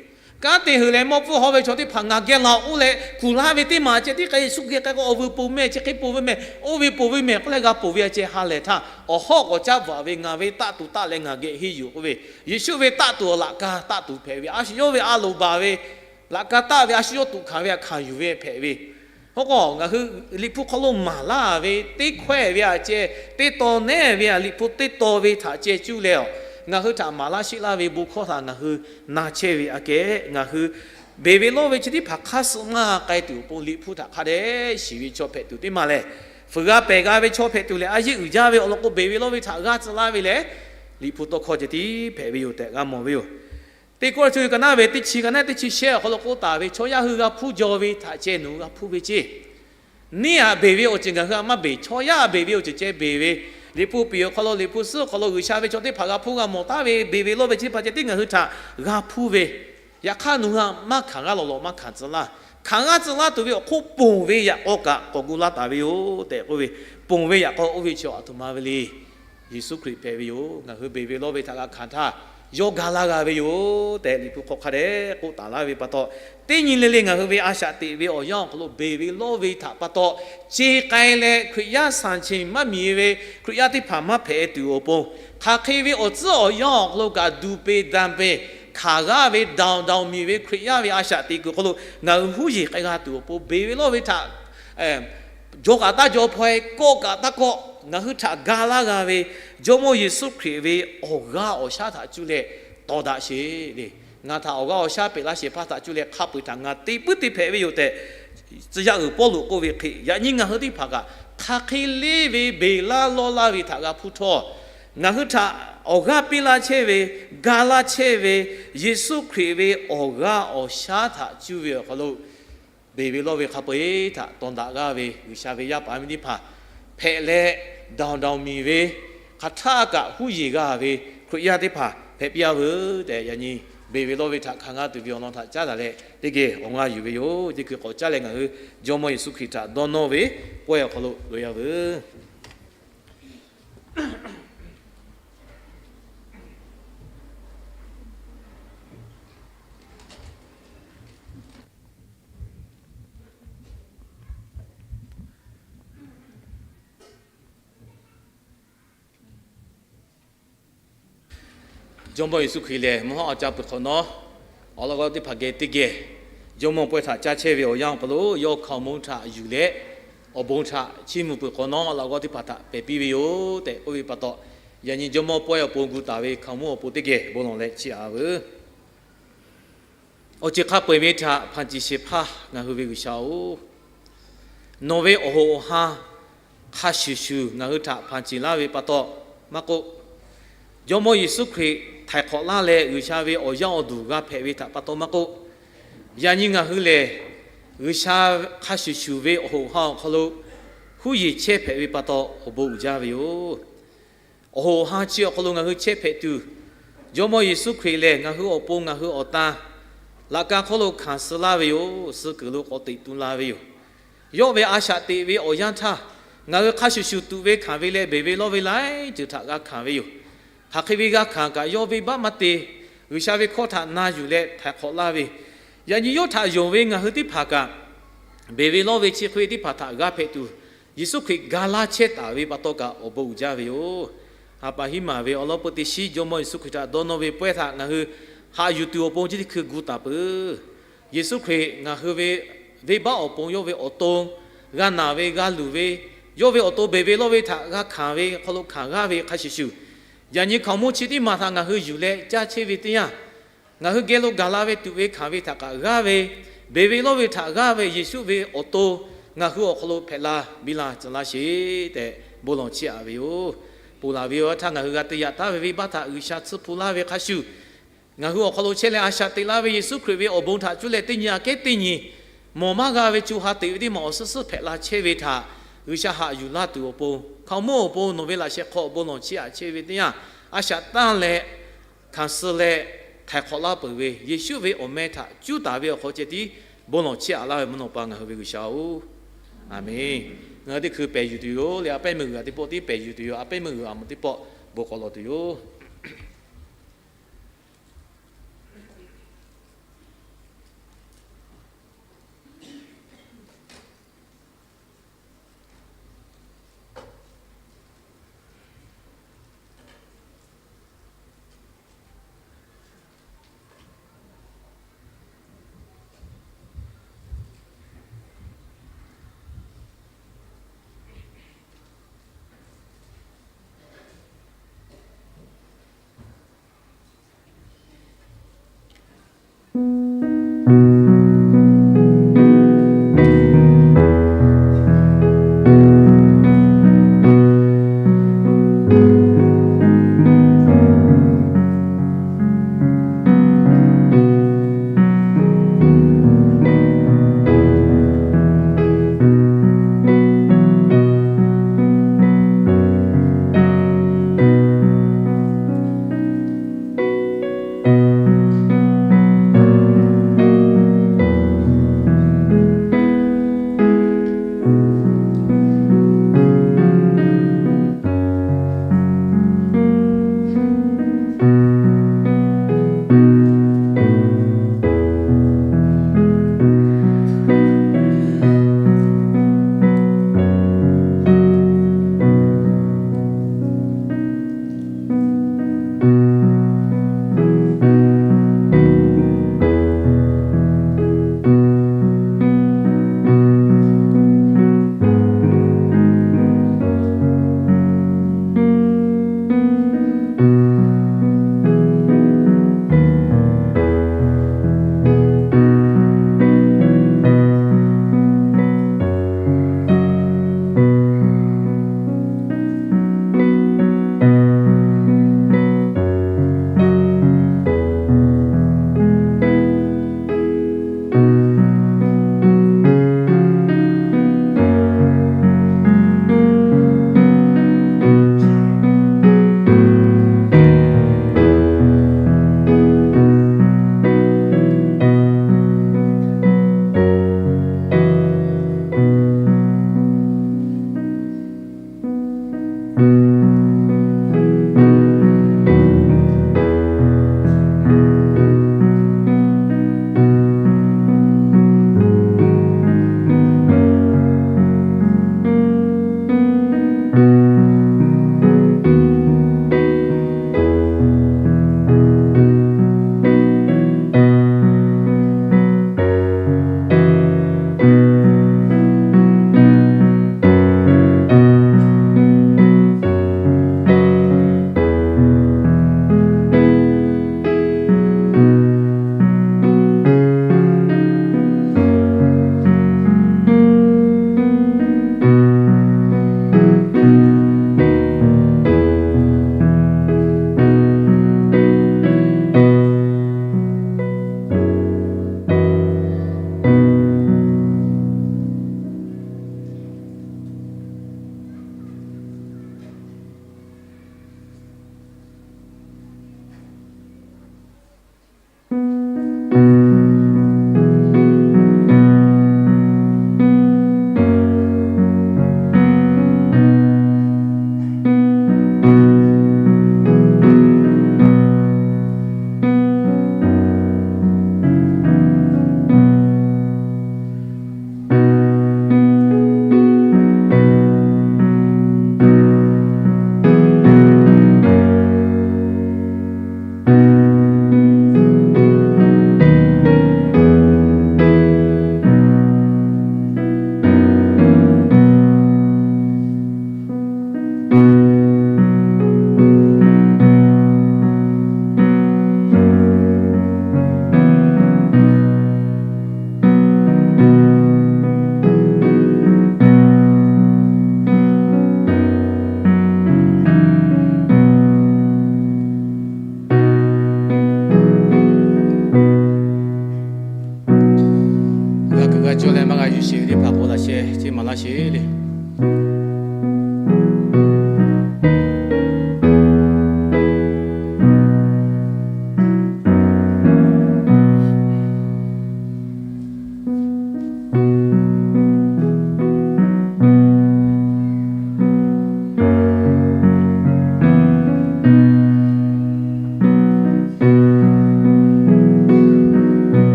Kanˉ te heuˬ leh mawˇ pfuhˇ hawˇ ve chaw teˇ hpaˍ ngaˬ geh laˬ oˇ leh kuˬ laˇ ve teˇ maˬ ceh tiˉ k'ai, Yeˍsuˆ geh k'ai k'o, awˬ vuiˬ ponˬ mehˍ, chi hk'e ponˬ ve mehˍ, oˇ ve ponˬ ve mehˍ k'oˆ leh g'a ponˬ ve a ceh ha lehˬ htaˇ, awˬ hawˉ k'awꞈ caˉ bvuhꞈ ve, ngaˬ ve taˆ tuˬ taˆ leh ngaˬ geh henˇ yuˬ k'oˆ ve, Yeˍsuˆ ve taˆ tuˬ awˬ laꞈ ka taˆ tuˬ hpehꞈ ve, a shu yawˇ ve a loˍ baˬ ve laꞈ ka taˆ ve, a shu yawˇ tuꞈ hkanˍ ve a hkanˍ yuˬ ve hpehꞈ ve. Hk'e k'o, ngaˬ hui Liꞈ hpu hk'aw lo maˍ laˇ ve teˇ hkawehˇ ve a ceh, teˇ taw nehˉ ve a, Liꞈ hpu teˇ taw ve htaꞈ ceh cuˇ leh a, ngaˬ hui htaꞈ maˍ laˇ sheˆ laˇ ve bon hkawˇ htaꞈ ngaˬ hui na chehˇ ve aꞈ kehˉ, ngaˬ hui beˬ ve lawˇ ve chi teˇ hpaˍ hk'aˇ suh maˇ k'ai tuˬ awˬ pon Liꞈ hpu htaꞈ hk'a dehꞈ shiˍ ve chaw hpehꞈ tuˬ teˇ maˬ lehˬ, fuiˍ g'a pehˬ g'a ve chaw hpehꞈ tuˬ lehˬ, a yeˇ uiˍ jaˇ ve awˬ lawn k'o, beˬ ve lawˇ ve htaꞈ g'aˇ tcuh laˇ ve lehˬ, Liꞈ hpu tawˇ hkawˇ ceh tiˉ hpehꞈ ve yoˬ tehꞈ g'a mawˬ ve yoˬ. Teˇ Kawˇrenˍhtuˆ ka naˉ ve teˇ chi ka naˉ teˇ chi shehˆ awˬ hk'aw lo k'oˆ taˍ ve, chaw yaˇ hui g'a hpuˇ jaw ve htaꞈ ceh nawˬ hui g'a hpuˇ ve ceˇ. Neˇ aꞈ beˬ ve awˬ ceuˬ ngaˬ hui aꞈ maˇ beˬ, chaw yaˇ aꞈ beˬ ve awˬ ceuˬ ceh beˬ ve, Liꞈ hpu piˍ awˬ hk'aw lo, Liꞈ hpu suhˉ awˬ hk'aw lo G'uiˬsha ve chaw teˇ hpaˍ g'a hpuˇ g'a mawˬ taˉ ve, beˬ ve lawˇ ve chi teˇ hpaˍ ceh tiˉ ngaˬ hui htaꞈ g'a hpuˇ ve, yaꞈ hk'aˇ nawˬ hui aꞈ maˇ hkanˍ g'aˇ lawˬ lawˬ maˇ hkanˍ tcuh laˇ. Hkanˍ g'aˇ tcuh laˇ tuˬ ve awˬ hk'oˆ ponˬ ve yaꞈ k'aw kaꞈ k'awꞈ gu laˇ taˍ ve yoˬ tehꞈ k'oˆ ve, ponˬ ve yaꞈ k'aw oˇ ve chi aˬ htoꞈ ma ve le. Yeˍsuˆ Hkriꞈ hpehꞈ ve yoˬ. Ngaˬ hui beˬ ve lawˇ ve htaꞈ g'a hkanˍ htaˇ, yawˇ ga laˇ g'a ve yoˬ tehꞈ Liꞈ hpu hk'aw hk'a dehꞈ k'oˆ taˍ laˇ ve pa taw, teˇ nyi le le ngaˬ hui ve a shaꞈ teꞈ ve awˬ yanˇ awˬ hk'aw lo beˬ ve lawˇ ve htaꞈ pa taw, ce k'ai leh Hkriꞈ yaˇ shaˍ ceuˬ maˇ miˬ ve Hkriꞈ yaˇ teˇ hpaˍ maˇ hpehꞈ tuˬ awˬ pon, hk'aˬ hk'e ve awˬ tcuhˉ awˬ yanˇ awˬ hk'aw lo kaꞈ duˬ peˬ daꞈ peˬ hkanˍ g'aˇ ve daꞈ daꞈ miˬ ve Hkriꞈ yaˇ ve a shaꞈ teꞈ kuiˬ hk'aw lo ngaˬ hui huˉ yeˬ k'ai g'a tuˬ awˬ pon, beˬ ve lawˇ ve htaꞈ jawˇ kaꞈ taˇ jaw hpaw-e, kawˆ kaꞈ taˇ kawˆ, ngaˬ hui htaꞈ ga laˇ g'a ve Jawˇmawˇ Yeˍsuˆ Hkriꞈ ve awˬ g'aˇ awˬ shaˉ htaꞈ cuˇ leh tawˍ daꞈ sheˍ le. Ngaˬ htaꞈ awˬ g'aˇ awˬ shaˉ peꞈ laˇ shehˍ hpaˇ htaꞈ cuˇ leh hk'a peu-eˬ htaꞈ ngaˬ te puiˉ te hpehꞈ ve yoˬ tehꞈ, tcuh yaˇ uiˍ Pawˇluꞈ k'oˆ ve hk'e, yaꞈ nyi ngaˬ hui teˇ hpaˍ kaꞈ hk'aˬ hk'e le ve beˬ laˇ lawˇ laˇ ve htaꞈ g'a hpuˇ htawˇ, ngaˬ hui htaꞈ awˬ g'aˇ piˇ laˇ chehˇ ve, ga laˇ chehˇ ve Yeˍsuˆ Hkriꞈ ve awˬ g'aˇ awˬ shaˉ htaꞈ cuˇ ve awˬ hk'aw lo, beˬ ve lawˇ ve hk'a peu-eˬ htaꞈ tawˍ daꞈ g'aˇ ve G'uiˬsha ve yaˇ paˍ miˇ teˇ hpaˍ hpehꞈ leh, daꞈ daꞈ miˬ ve, hk'aˬ htaˇ kaꞈ huˉ yeˬ g'a ve Hkriꞈ yaˇ teˇ hpaˍ hpehꞈ piˇ-a veuˬ tehꞈ, yaꞈ nyi beˬ ve lawˇ ve htaꞈ hkanˍ g'aˇ tuˬ ve awˬ lawn htaꞈ caˉ daꞈ leh teˇ geh awˬ g'aˇ yuˬ ve yoˬ. Teˇ hkui k'awꞈ caˉ leh ngaˬ hui Jawˇmawˇ Yeˍsuˆ Hkriꞈ htaꞈ dawˇ nawˇ ve pawehˇ awˬ hk'aw lo loꞈ-e-a veuˬ. Jawˇmawˇ Yeˍsuˆ Hkriꞈ lehˬ, mvuhˇ haˉ awˬ ca peuˬ hk'awꞈ nawˉ, awˬ laꞈ g'awˇ teˇ hpaˍ geh teˇ geh Jawˇmawˇ pawehˇ htaꞈ caˇ chehˇ ve awˬ yanˇ awˬ hk'aw lo, yawˇ hkaoˍmonˇ htaꞈ yuˬ leh awˬ bon htaꞈ chiˇ mvuh peuˬ hk'awꞈ nawˉ, awˬ laꞈ g'awˇ teˇ hpaˍ htaꞈ pehˬ piˇ ve yoˬ tehꞈ k'oˆ ve pa taw, yaꞈ nyi Jawˇmawˇ pawehˇ awˬ pon gu taˍ ve hkaoˍmonˇ awˬ pon teˇ geh bon lawˬ leh chiˇ aꞈ veuˬ. Awˬ ceuˬ hk'a peu-eˬ ve htaꞈ hpanˍ ciˍ shehˍ hpaˇ ngaˬ hui ve G'uiˬsha-oˬ, nawˬ ve awˬ hoꞈ awˬ han hk'a shuˍ shuˍ ngaˬ hui htaꞈ hpanˍ ciˍ laˇ ve pa taw maˇ k'oˆ, Jawˇmawˇ Yeˍsuˆ Hkriꞈ htaiˍ hk'awꞈ laˇ leh G'uiˬsha ve awˬ yaˇ awˬ duˬ g'a hpehꞈ ve htaꞈ pa taw maˇ k'oˆ, yaꞈ nyi ngaˬ hui lehˬ G'uiˬsha hk'a shuˍ shuˍ ve awˬ hoꞈ awˬ han awˬ hk'aw lo huˉ yeˬ chehˇ hpehꞈ ve pa taw awˬ bon uiˍ jaˇ ve yoˬ. Awˬ hoꞈ awˬ han chi awˬ hk'aw lo ngaˬ hui chehˇ hpehꞈ tuˬ, Jawˇmawˇ Yeˍsuˆ Hkriꞈ lehˬ ngaˬ hui awˬ pon ngaˬ hui awˬ tan laꞈ ka hk'oˆ lo hkanˍ suh laˇ ve yoˬ. Suh kuiˬ lo k'awꞈ teꞈ tu la ve yoˬ. Yawˇ ve a shaꞈ teꞈ ve awˬ yanˇ htaˇ, ngaˬ hui hk'a shuˍ shuˍ tuꞈ ve hkanˍ ve leh beˬ ve lawˇ ve laiˉ ceuˬ htaꞈ g'a hkanˍ ve yoˬ. Hk'aˬ hk'e ve g'a hkanˍ kaꞈ, yawˇ venˇbaˆ maˇ te, G'uiˬsha ve hkawˇ htaꞈ na yuˬ leh htaiˍ hk'awꞈ laˇ ve, yaꞈ nyi yawˇ htaꞈ yonˍ ve ngaˬ hui teˇ hpaˍ kaꞈ, beˬ ve lawˇ ve chi hk'e ve teˇ hpaˍ htaꞈ g'a hpehꞈ tuˬ, Yeˍsuˆ Hkriꞈ ga laˇ chehˇ taˍ ve pa taw kaꞈ awˬ bon uiˍ jaˇ ve yoˬ. Ha pa hiˉ maˬ ve awˬ lawn peu teˇ shiˉ Jawˇmawˇ Yeˍsuˆ Hkriꞈ htaꞈ dawˇ nawˇ ve pawehˇ htaꞈ ngaˬ hui haꞈ yuˬ tuˬ awˬ pon chi teˇ hkui gu taˍ peuˬ. Yeˍsuˆ Hkriꞈ ngaˬ hui ve venˇbaˆ awˬ pon yawˇ ve awˬ to, g'a naˬ ve g'a luˬ ve, yawˇ ve awˬ to beˬ ve lawˇ ve htaꞈ g'a hkanˍ ve hk'aw lo hkanˍ g'aˇ ve hk'a shuˍ shuˍ, yaꞈ nyi hkaoˍmonˇ chi teˇ maˬ htaꞈ ngaˬ hui yuˬ leh caˇ chehˇ ve teˇ yanˇ, ngaˬ hui geh lo gaˬ la ve tuꞈ ve hkanˍ ve htaꞈ kaꞈ g'aˇ ve, beˬ ve lawˇ ve htaꞈ g'aˇ ve Yeˍsuˆ ve awˬ to ngaˬ hui awˬ hk'aw lo hpehꞈ la biˇ la tcuh laˇ sheˍ tehꞈ bon lawˬ chiˇ aꞈ ve yoˬ. Ponˬ laˬ ve awˬ htaˇ ngaˬ hui g'a te yaꞈ taˍ ve venˇbaˆ htaꞈ G'uiˬsha tsuhˇ hpu laˇ ve hk'a shuˍ, ngaˬ hui awˬ hk'aw lo chehˇ leh a shaꞈ teꞈ laˇ ve Yeˍsuˆ Hkriꞈ ve awˬ bon htaꞈ cuˇ leh teˇ nyi aꞈ kehˉ teˇ nyi mawˬ maˇ g'a ve co ha teꞈ ve teˇ maˬ awˬ suhˉ suhˉ hpehꞈ la chehˇ ve htaꞈ G'uiˬsha haꞈ yuˬ laˇ tuˬ awˬ pon, hkaoˍmonˇ awˬ pon nawˬ ve laꞈ sheh hk'aw awˬ bon lawˬ chiˇ aꞈ chehˇ ve teˇ yanˇ, a shaꞈ tanˇ leh hkanˍ suh leh htaiˍ hk'awꞈ laˇ peuˬ ve Yeˍsuˆ ve awˬ meh htaꞈ cuˇ taˍ ve awˬ hk'aw ceh tiˉ bon lawˬ chehˇ aꞈ laˇ ve mvuhˇ naw pa ngaˬ hui ve G'uiˬsha-oˬ, Aˍmenˍ. Ngaˬ hui teˇ hkui pehˬ yuˬ tuˬ yoˬ le. A pehˉ meuˇ g'uiˬ a teˇ pawˆ tiˉ pehˬ yuˬ tuˬ yoˬ. A pehˉ meuˇ g'uiˬ a mvuh teˇ pawˆ bon k'awꞈ lawˬ tuˬ yoˬ.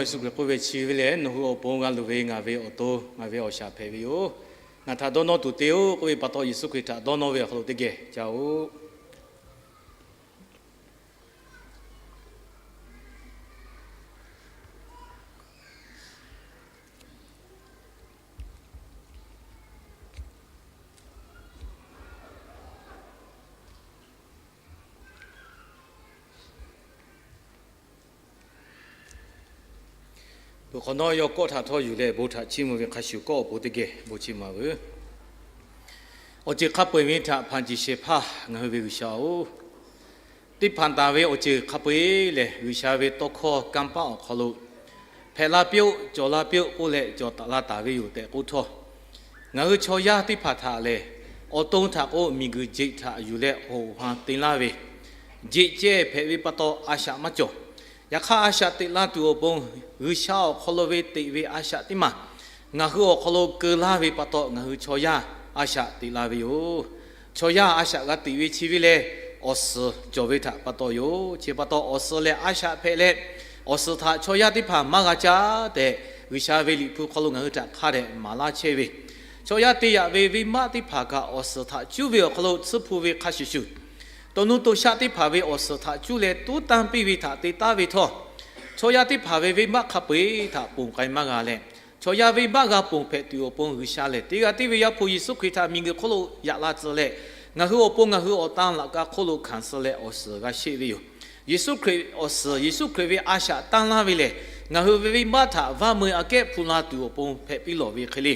Yeˍsuˆ Hkriꞈ k'oˆ ve, Chi ve lehˬ nawˬ hui awˬ pon g'a luˬ ve ngaˬ ve awˬ to, ngaˬ ve awˬ shaˍ hpehꞈ ve yoˬ. Ngaˬ htaꞈ dawˇ nawˇ tuˬ te-oˬ k'oˆ ve pa taw, Yeˍsuˆ Hkriꞈ htaꞈ dawˇ nawˇ ve awˬ hk'aw lo teˇ geh ca-oˬ. Peuˬ hk'awꞈ nawˉ, yawˇ kawˆ htaꞈ htawˇ yuˬ leh bon htaꞈ chiˇ mvuh ve hk'a shuˍ, kawˆ awˬ pon teˇ geh bon chiˇ mvuh-a veuˬ. Awˬ ceuˬ hk'a peu-eˬ ve htaꞈ hpanˍ ciˍ shehˍ hpaˇ ngaˬ hui ve G'uiˬsha-oˬ, teˇ hpaˍ taˍ ve awˬ ceuˬ hk'a peu-eˬ lehˬ, G'uiˬsha ve tawˇ hkawˇ kanˇ paˆ awˬ hk'aw lo hpehꞈ la piˇ-oˆ, cawˬ la piˇ-oˆ k'oˆ leh cawˬ taˍ la taˍ ve yoˬ tehꞈ k'oˆ htawˇ, ngaˬ hui chaw yaˇ teˇ hpaˍ htaꞈ lehˬ, awˬ to htaꞈ k'o miˬguiˬ jeꞈ htaꞈ yuˬ leh hoꞈ ha te laˇ ve, jeꞈ ceh hpehꞈ ve pa taw a shaꞈ maˇ cawˬ. Yaꞈ hk'aˇ, a shaꞈ teꞈ la tuˬ awˬ pon, G'uiˬsha awˬ hk'aw lo ve teꞈ ve a shaꞈ teˇ maˬ ngaˬ hui awˬ hk'aw lo keu laˇ ve pa taw, ngaˬ hui chaw yaˇ a shaꞈ teꞈ la ve yoˬ. Chaw yaˇ a shaꞈ g'a teꞈ ve chi ve lehˬ, awˬ suhˍ cawˬ ve htaꞈ pa taw yoˬ. Chi pa taw, awˬ suhˍ lehˬ a shaꞈ hpehꞈ leh, awˬ suhˍ htaꞈ chaw yaˇ teˇ hpaˍ maˇ g'a caˇ tehꞈ, G'uiˬsha ve Liꞈ hpu hk'aw lo ngaˬ hui htaꞈ hk'a dehꞈ maˍ laˇ chehˇ ve, chaw yaˇ te yaꞈ ve venˇbaˆ teˇ hpaˍ kaꞈ awˬ suhˍ htaꞈ cuˇ ve awˬ hk'aw lo tsuhˇ hpu ve hk'a shuˍ shuˍ, to nuˇ to shaˆ teˇ hpaˍ ve awˬ suhˍ htaꞈ cuˇ leh tuˉ tanˇ piˇ ve htaꞈ te taˍ ve htawˇ, chaw yaˇ teˇ hpaˍ ve venˇbaˆ hk'a peu-eˬ htaꞈ ponˬ k'ai maˇ g'a leh, chaw yaˇ venˇbaˆ g'a ponˬ hpehꞈ tuˬ awˬ pon, G'uiˬsha lehˬ teˇ g'aˇ tiˉ ve Yaˇ hpu Yeˍsuˆ Hkriꞈ htaꞈ miˬguiˬ hk'oˆ lo yaꞈ la tcuh leh, ngaˬ hui awˬ pon ngaˬ hui awˬ tan laꞈ ka hk'oˆ lo hkanˍ suh leh awˬ suhˍ g'a sheˆ ve yoˬ. Yeˍsuˆ Hkriꞈ awˬ suhˍ, Yeˍsuˆ Hkriꞈ ve a shaꞈ tanˇ laˇ ve lehˬ, ngaˬ hui ve venˇbaˆ htaꞈ vaˇ meu aꞈ kehˉ hpu la tuˬ awˬ pon hpehꞈ piˇ lawˬ ve hk'e le.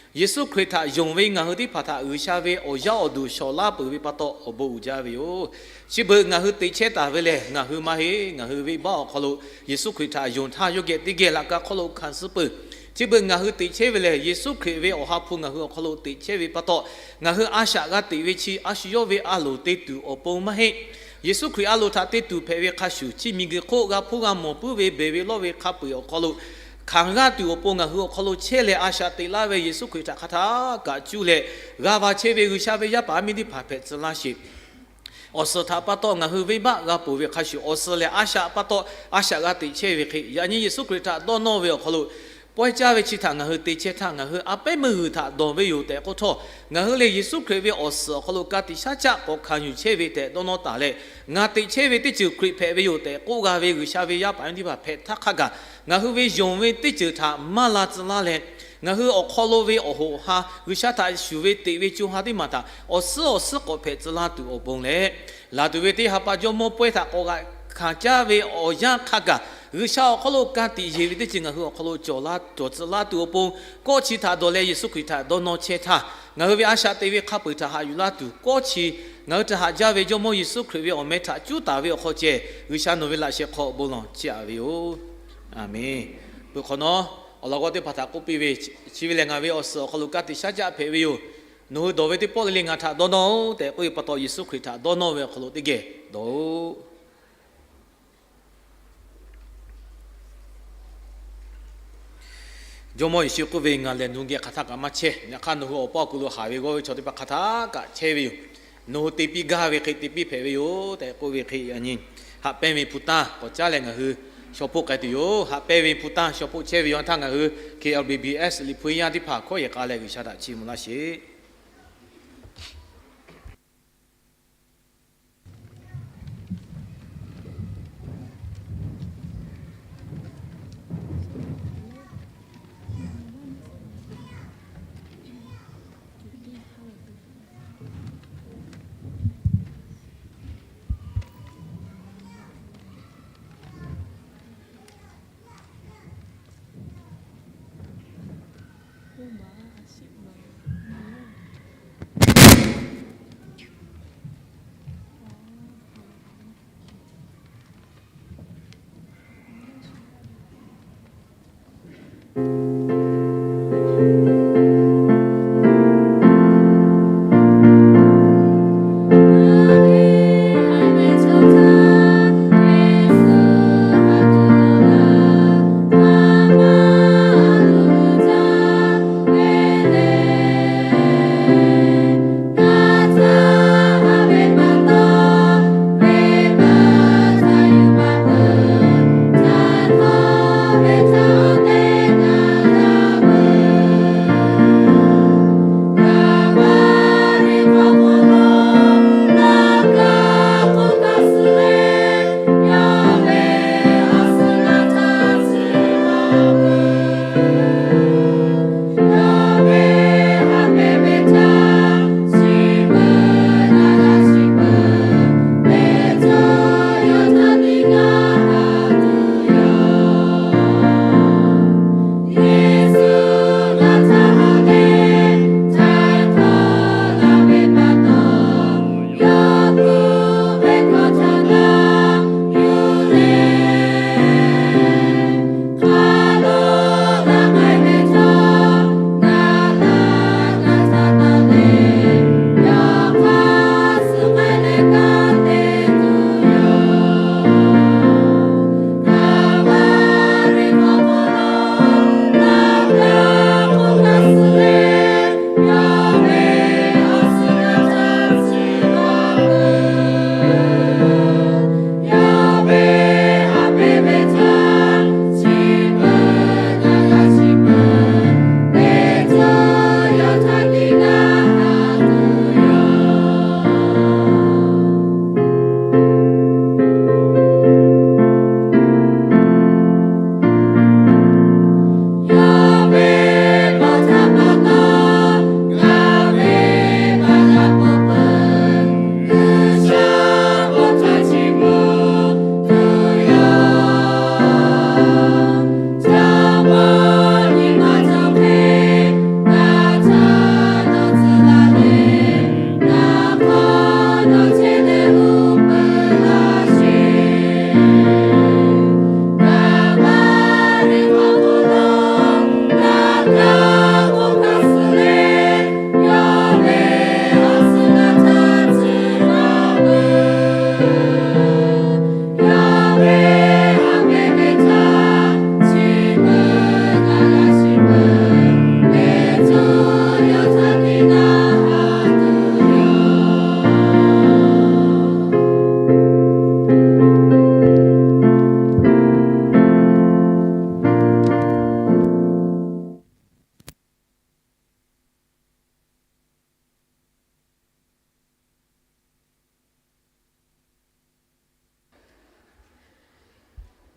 Yeˍsuˆ Hkriꞈ htaꞈ yonˍ ve ngaˬ hui teˇ hpaˍ htaꞈ G'uiˬsha ve awˬ yaˇ awˬ duˬ shawˍ laˇ peuˬ ve pa taw awˬ bon uiˍ jaˇ ve yoˬ. Chi beuꞈ ngaˬ hui teꞈ chehˇ taˍ ve lehˬ, ngaˬ hui maˇ heˆ. Ngaˬ hui venˇbaˆ awˬ hk'aw lo Yeˍsuˆ Hkriꞈ htaꞈ yonˍ htaˇ, yawˇ geh teˇ geh laꞈ ka hk'oˆ lo hkanˍ suh peuˬ. Chi beuꞈ ngaˬ hui teꞈ chehˇ ve lehˬ, Yeˍsuˆ Hkriꞈ ve awˬ ha hpu ngaˬ hui awˬ hk'aw lo teꞈ chehˇ ve pa taw, ngaˬ hui a shaꞈ g'a teꞈ ve chi a shu yawˇ ve a loˍ te tuˬ awˬ pon maˇ heˆ. Yeˍsuˆ Hkriꞈ a loˍ htaꞈ te tuˬ hpehꞈ ve hk'a shuˍ, chi miˬguiˬ hk'oˆ g'a hpuˇ g'a mawˬ puiˉ ve beˬ ve lawˇ ve hk'a peu-eˬ awˬ hk'aw lo hkanˍ g'aˇ tuˬ awˬ pon ngaˬ hui awˬ hk'aw lo chehˇ leh a shaꞈ teꞈ laˇ ve Yeˍsuˆ Hkriꞈ htaꞈ hk'a htaˇ kaꞈ cuˇ leh g'a va chehˇ ve G'uiˬsha ve yaˇ paˍ yaˇ miˇ teˇ hpaˍ hpehꞈ tcuh laˇ sheˍ. Awˬ suhˍ htaꞈ pa taw ngaˬ hui venˇbaˆ g'a ponˬ ve hk'a shuˍ, awˬ suhˍ lehˬ a shaꞈ pa taw a shaꞈ g'a teꞈ chehˇ ve hk'e, yaꞈ nyi Yeˍsuˆ Hkriꞈ htaꞈ dawˇ nawˇ ve awˬ hk'aw lo pawehˇ caˇ ve chi htaꞈ ngaˬ hui te chehˇ htaˇ, ngaˬ hui a pehˉ meuˇ g'uiˬ htaꞈ dawˬ ve yoˬ tehꞈ k'oˆ htawˇ, ngaˬ hui lehˬ Yeˍsuˆ Hkriꞈ ve awˬ suhˍ awˬ hk'aw lo ka tiꞈ shaˉ caˆ k'awꞈ hkanˍ yuˬ chehˇ ve tehꞈ dawˇ nawˇ taˍ leh, ngaˬ teꞈ chehˇ ve teˇ ceuˬ Hkriꞈ hpehꞈ ve yoˬ tehꞈ k'oˆ g'a ve G'uiˬsha ve yaˇ paˍ yaˇ miˇ teˇ hpaˍ hpehꞈ htaˇ hk'a gaˬ, ngaˬ hui ve yonˍ ve teˇ ceuˬ htaꞈ maˇ la tcuh laˇ leh, ngaˬ hui awˬ hk'aw lo ve awˬ hoꞈ ha G'uiˬsha htaꞈ shuˍ ve teꞈ ve co ha teˇ maˬ htaꞈ awˬ suhˉ awˬ suhˉ k'awꞈ hpehꞈ tcuh laˇ tuˬ awˬ pon leh, laˬ tuˬ ve teˇ ha pa Jawˇmawˇ pawehˇ htaꞈ k'awꞈ g'aꞈ hkanˍ caˇ ve awˬ yanˇ hk'a gaˬ, G'uiˬsha awˬ hk'aw lo ka tiꞈ yeˬ ve teˇ ceuˬ ngaˬ hui awˬ hk'aw lo cawˬ la cawˬ tcuh laˇ tuˬ awˬ pon, kawˆ chi htaꞈ dawˬ leh Yeˍsuˆ Hkriꞈ htaꞈ dawˇ nawˇ chehˇ htaˇ, ngaˬ hui ve a shaꞈ te ve hk'a peu-eˬ htaꞈ haꞈ yuˬ laˇ tuˬ kawˆ chi, ngaˬ hui htaꞈ haꞈ jaˇ ve Jawˇmawˇ Yeˍsuˆ Hkriꞈ ve awˬ meh htaꞈ cuˉ taˍ ve awˬ hk'aw ceh, G'uiˬsha nawˬ ve laꞈ sheh hk'aw bon lawˬ chiˇ aꞈ ve yoˬ. Aˬmenˍ. Peuˬ hk'awꞈ nawˉ, awˬ lawn g'awˇ teˇ hpaˍ htaꞈ k'oˆ piˇ ve, Chi ve lehˬ ngaˬ ve awˬ suhˍ awˬ hk'aw lo ka tiꞈ shaˉ caˆ hpehꞈ ve yoˬ. Nawˬ hui dawˬ ve teˇ pawˆ le le ngaˬ htaꞈ dawˇ nawˇ-oˆ tehꞈ k'oˆ ve pa taw, Yeˍsuˆ Hkriꞈ htaꞈ dawˇ nawˇ ve awˬ hk'aw lo teˇ geh dawˬ-oꞈ. Jawˇmawˇ Yeˍsuˆ k'oˆ ve, Ngaˬ lehˬ nawˬ hui geh hk'aˬ htaˇ kaꞈ maˇ chehˇ. Yaꞈ hk'aˇ, nawˬ hui awˬ paˇ awˬ kuˬ lo haˍ ve g'awˇ ve chaw teˇ hpaˍ hk'aˬ htaˇ kaꞈ chehˇ ve yoˬ. Nawˬ hui te piˇ gaˇ ve hk'e te piˇ hpehꞈ ve yoˬ tehꞈ k'oˆ ve hk'e, yaꞈ nyi haꞈ pehnˇ ve hpu tanˇ k'awꞈ caˉ leh ngaˬ hui shaw hpoˆ k'ai tuˬ yoˬ. Haꞈ pehnˇ ve hpu tanˇ shaw hpoˆ chehˇ ve yoˬ. Yaꞈ htaˇ ngaˬ hui K L B B S Liꞈ hpu yaˇ teˇ hpaˍ hkawˇ yehˬ k'a leh G'uiˬsha htaꞈ chiˇ mvuh laˇ sheˍ.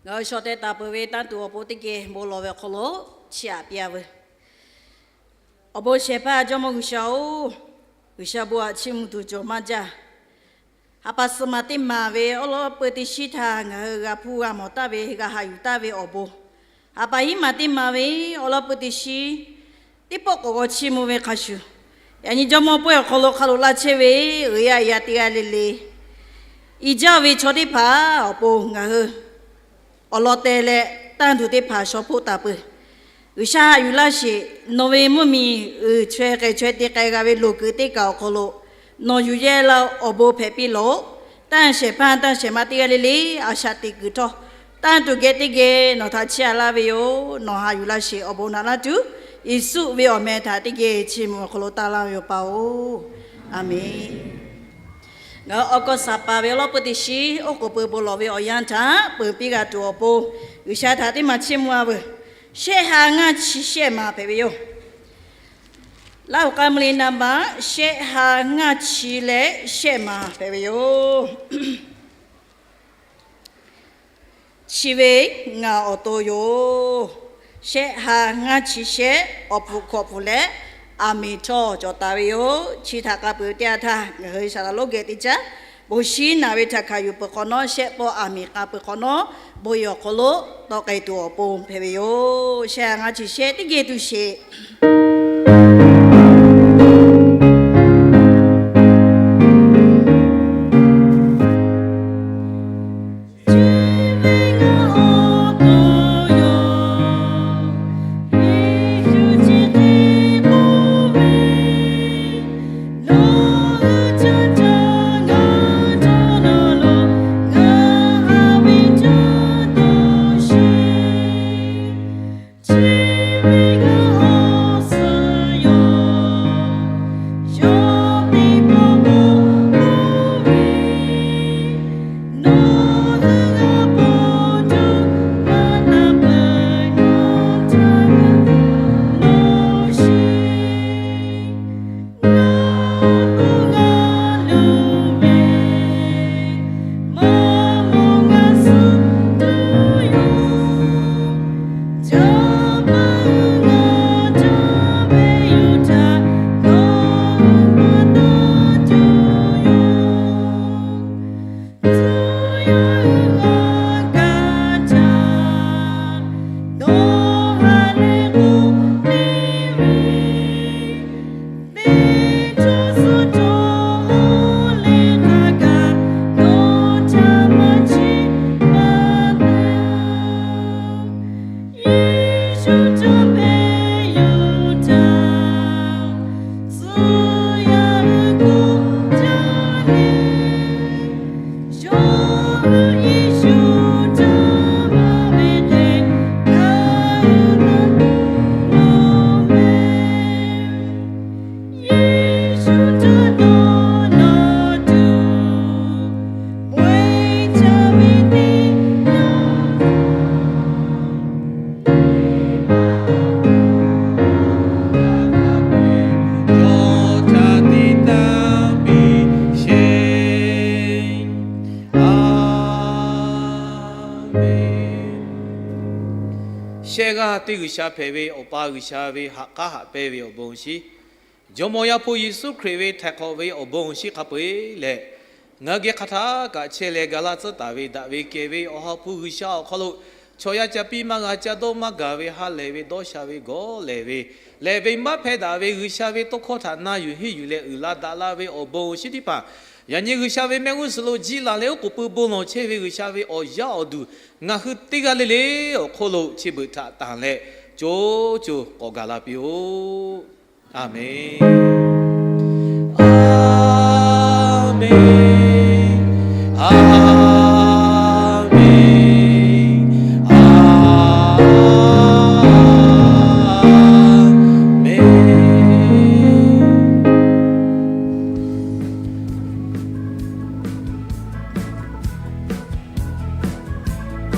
Ngaˬ hui shawˍ teh taˍ peuˬ ve tanˇ tuˬ awˬ pon teˇ geh bon lawˬ ve awˬ hk'aw lo chiˇ aꞈ piˇ-a veuˬ. Awˬ bon shehˍ hpaˇ Jawˇmawˇ G'uiˬsha-oˬ, G'uiˬsha bon aꞈ chiˇ mvuh tuˬ cawˬ maˇ jaˇ. Haꞈ paˍ suhˍ maˬ teˇ maˬ ve awˉ lawˉ peu teˇ shiˉ htaˇ ngaˬ hui g'a hpuˇ g'a mawˬ taˍ ve, g'a haꞈ yuˬ taˍ ve awˬ bon, haꞈ paˍ hiˉ maˬ teˇ maˬ ve awˉ lawˉ peu teˇ shiˉ teˇ pawˆ k'awꞈ g'aw chiˇ mvuh ve hk'a shuˍ, yaꞈ nyi Jawˇmawˇ pawehˇ awˬ hk'aw lo hk'a loꞈ la chehˇ ve g'uiˬ yaˇ yaˇ teˇ g'aˇ le le, i jaˇ ve chaw teˇ hpaˍ awˬ pon ngaˬ hui awˬ lawn teh leh tanˇ tuˬ teˇ hpaˍ shaw hpoˆ taˍ peuˬ. G'uiˬsha haꞈ yuˬ laˇ sheˍ. Nawˬ ve mvuhˇmiˬ uiˍ chaweh k'ai chaweh te k'ai g'a ve loˍ kuiˬ teˇ kaꞈ awˬ hk'aw lo nawˬ yuˬ yehˇ laˇ awˬ bon hpehꞈ piˇ lawˬ-oꞈ. Tanˇ shehˍ hpaˇ tanˇ shehˍ ma teˇ g'aˇ le le a shaꞈ teꞈ kuiˬ htawˇ, tanˇ tuˬ geh teˇ geh nawˬ htaꞈ chiˇ aꞈ laˇ ve yoˬ. Nawˬ haꞈ yuˬ laˇ sheˍ. Awˬ bon naꞈ laˇ tuˬ, Yeˍsuˆ ve awˬ meh htaꞈ teˇ geh chiˇ mvuh awˬ hk'aw lo taˇ laˇ ve yoˬ, Pa-oˬ. Aˍmenˍ. Ngaˬ hui awˬ kaw saˍ paˍ ve awˉ lawˉ peu teˇ shiˉ oˉ k'oˍ pui bon lawˬ ve awˬ yanˇ htaꞈ peuˬ piˇ g'a tuˬ awˬ pon, G'uiˬsha htaꞈ teˇ maˬ chiˇ mvuh-a veuˬ. Shehˆ ha ngaˇ chi shehˆ maˬ hpehꞈ ve yoˬ. Laˇ huˍ k'a mvuh le naˍ baꞈ shehˆ ha ngaˇ chi leh shehˆ maˬ hpehꞈ ve yoˬ. Chi ve ngaˬ awˬ to yoˬ. Shehˆ ha ngaˇ chi shehˆ awˬ hpu hkawꞈ hpu leh, aˍ miˍ htawˇ cawˬ taˍ ve yoˬ. Chi htaꞈ k'a peuˬ ve teˇ yanˇ htaˇ ngaˬ hui saˍ laˍ lonˉ geh teˇ caˉ bon shiˉ naˍ ve htaꞈ hkanˍ yuˬ peuˬ hk'awꞈ nawˉ, shehˆ pawˆ aˍ miˍ k'a peuˬ hk'awꞈ nawˉ, bon yehˬ awˬ hk'aw lo tawˆ k'ai tuˬ awˬ pon hpehꞈ ve yoˬ. Shehˆ ha ngaˇ chi shehˆ teˇ geh tuˬ sheˍ. Shehˆ g'aˇ teˇ G'uiˬsha hpehꞈ ve Awˬ pa G'uiˬsha ve ha k'aˉ haꞈ pehnˇ ve awˬ bon awˬ shinˉ, Jawˇmawˇ Yaˇ hpu Yeˍsuˆ Hkriꞈ ve htaiˍ hk'awꞈ ve awˬ bon awˬ shinˉ hk'a peu-eˬ leh, ngaˬ hui geh hk'a htaˇ kaꞈ chehˇ leh ga laˇ tcuhˉ taˍ ve daꞈ ve kehˬ ve Awˬ ha hpu G'uiˬsha awˬ hk'aw lo, chaw yaˇ ca piˇ maˇ g'a, ca dawˇ maˇ gaˬ ve ha lehˬ ve dawˇ sha ve gawˇ lehˬ ve, lehˬ ve maˇ hpehˇ daꞈ ve G'uiˬsha ve tawˇ hkawˇ htaꞈ na yuˬ henˇ yuˬ leh uiˍ la daꞈ la ve awˬ bon awˬ shinˉ teˇ hpaˍ, yaꞈ nyi G'uiˬsha ve mehˆ g'uˇ suhˍ lo jiˇ laˬ leh oˉ k'oˍ pui bon lawˬ chehˇ ve G'uiˬsha ve awˬ yaˇ awˬ duˬ ngaˬ hui teˇ g'aˇ le le awˬ hk'oˆ lo chi beuꞈ htaꞈ tanˬ leh, co co k'awꞈ gaˬ la piˇ-oˆ. Aˍmenˍ. Aˍmenˍ. Aˍmenˍ.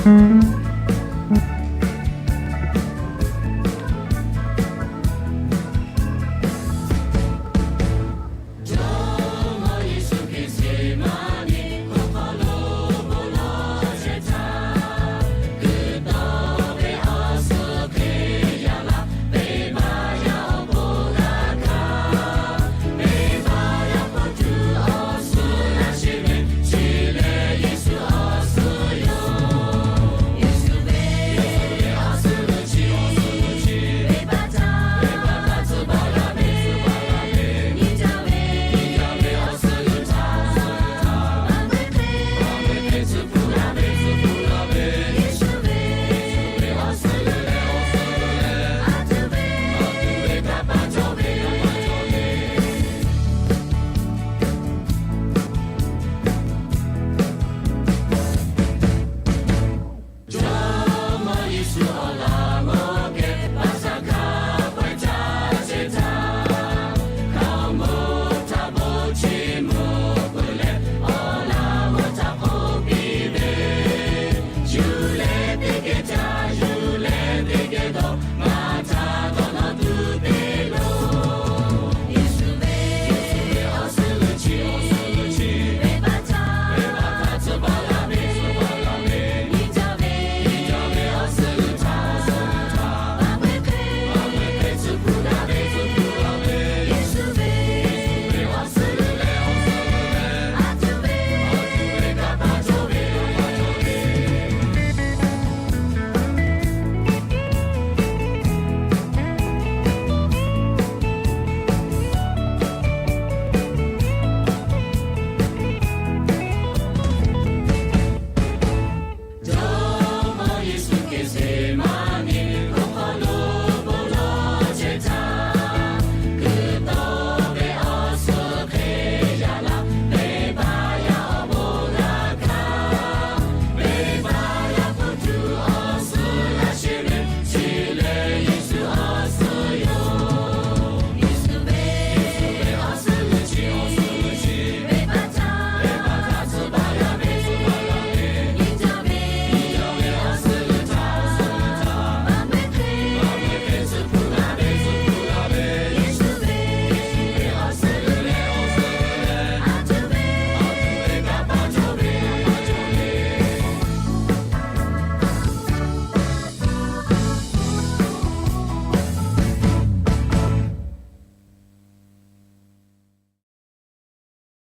Aˍmenˍ.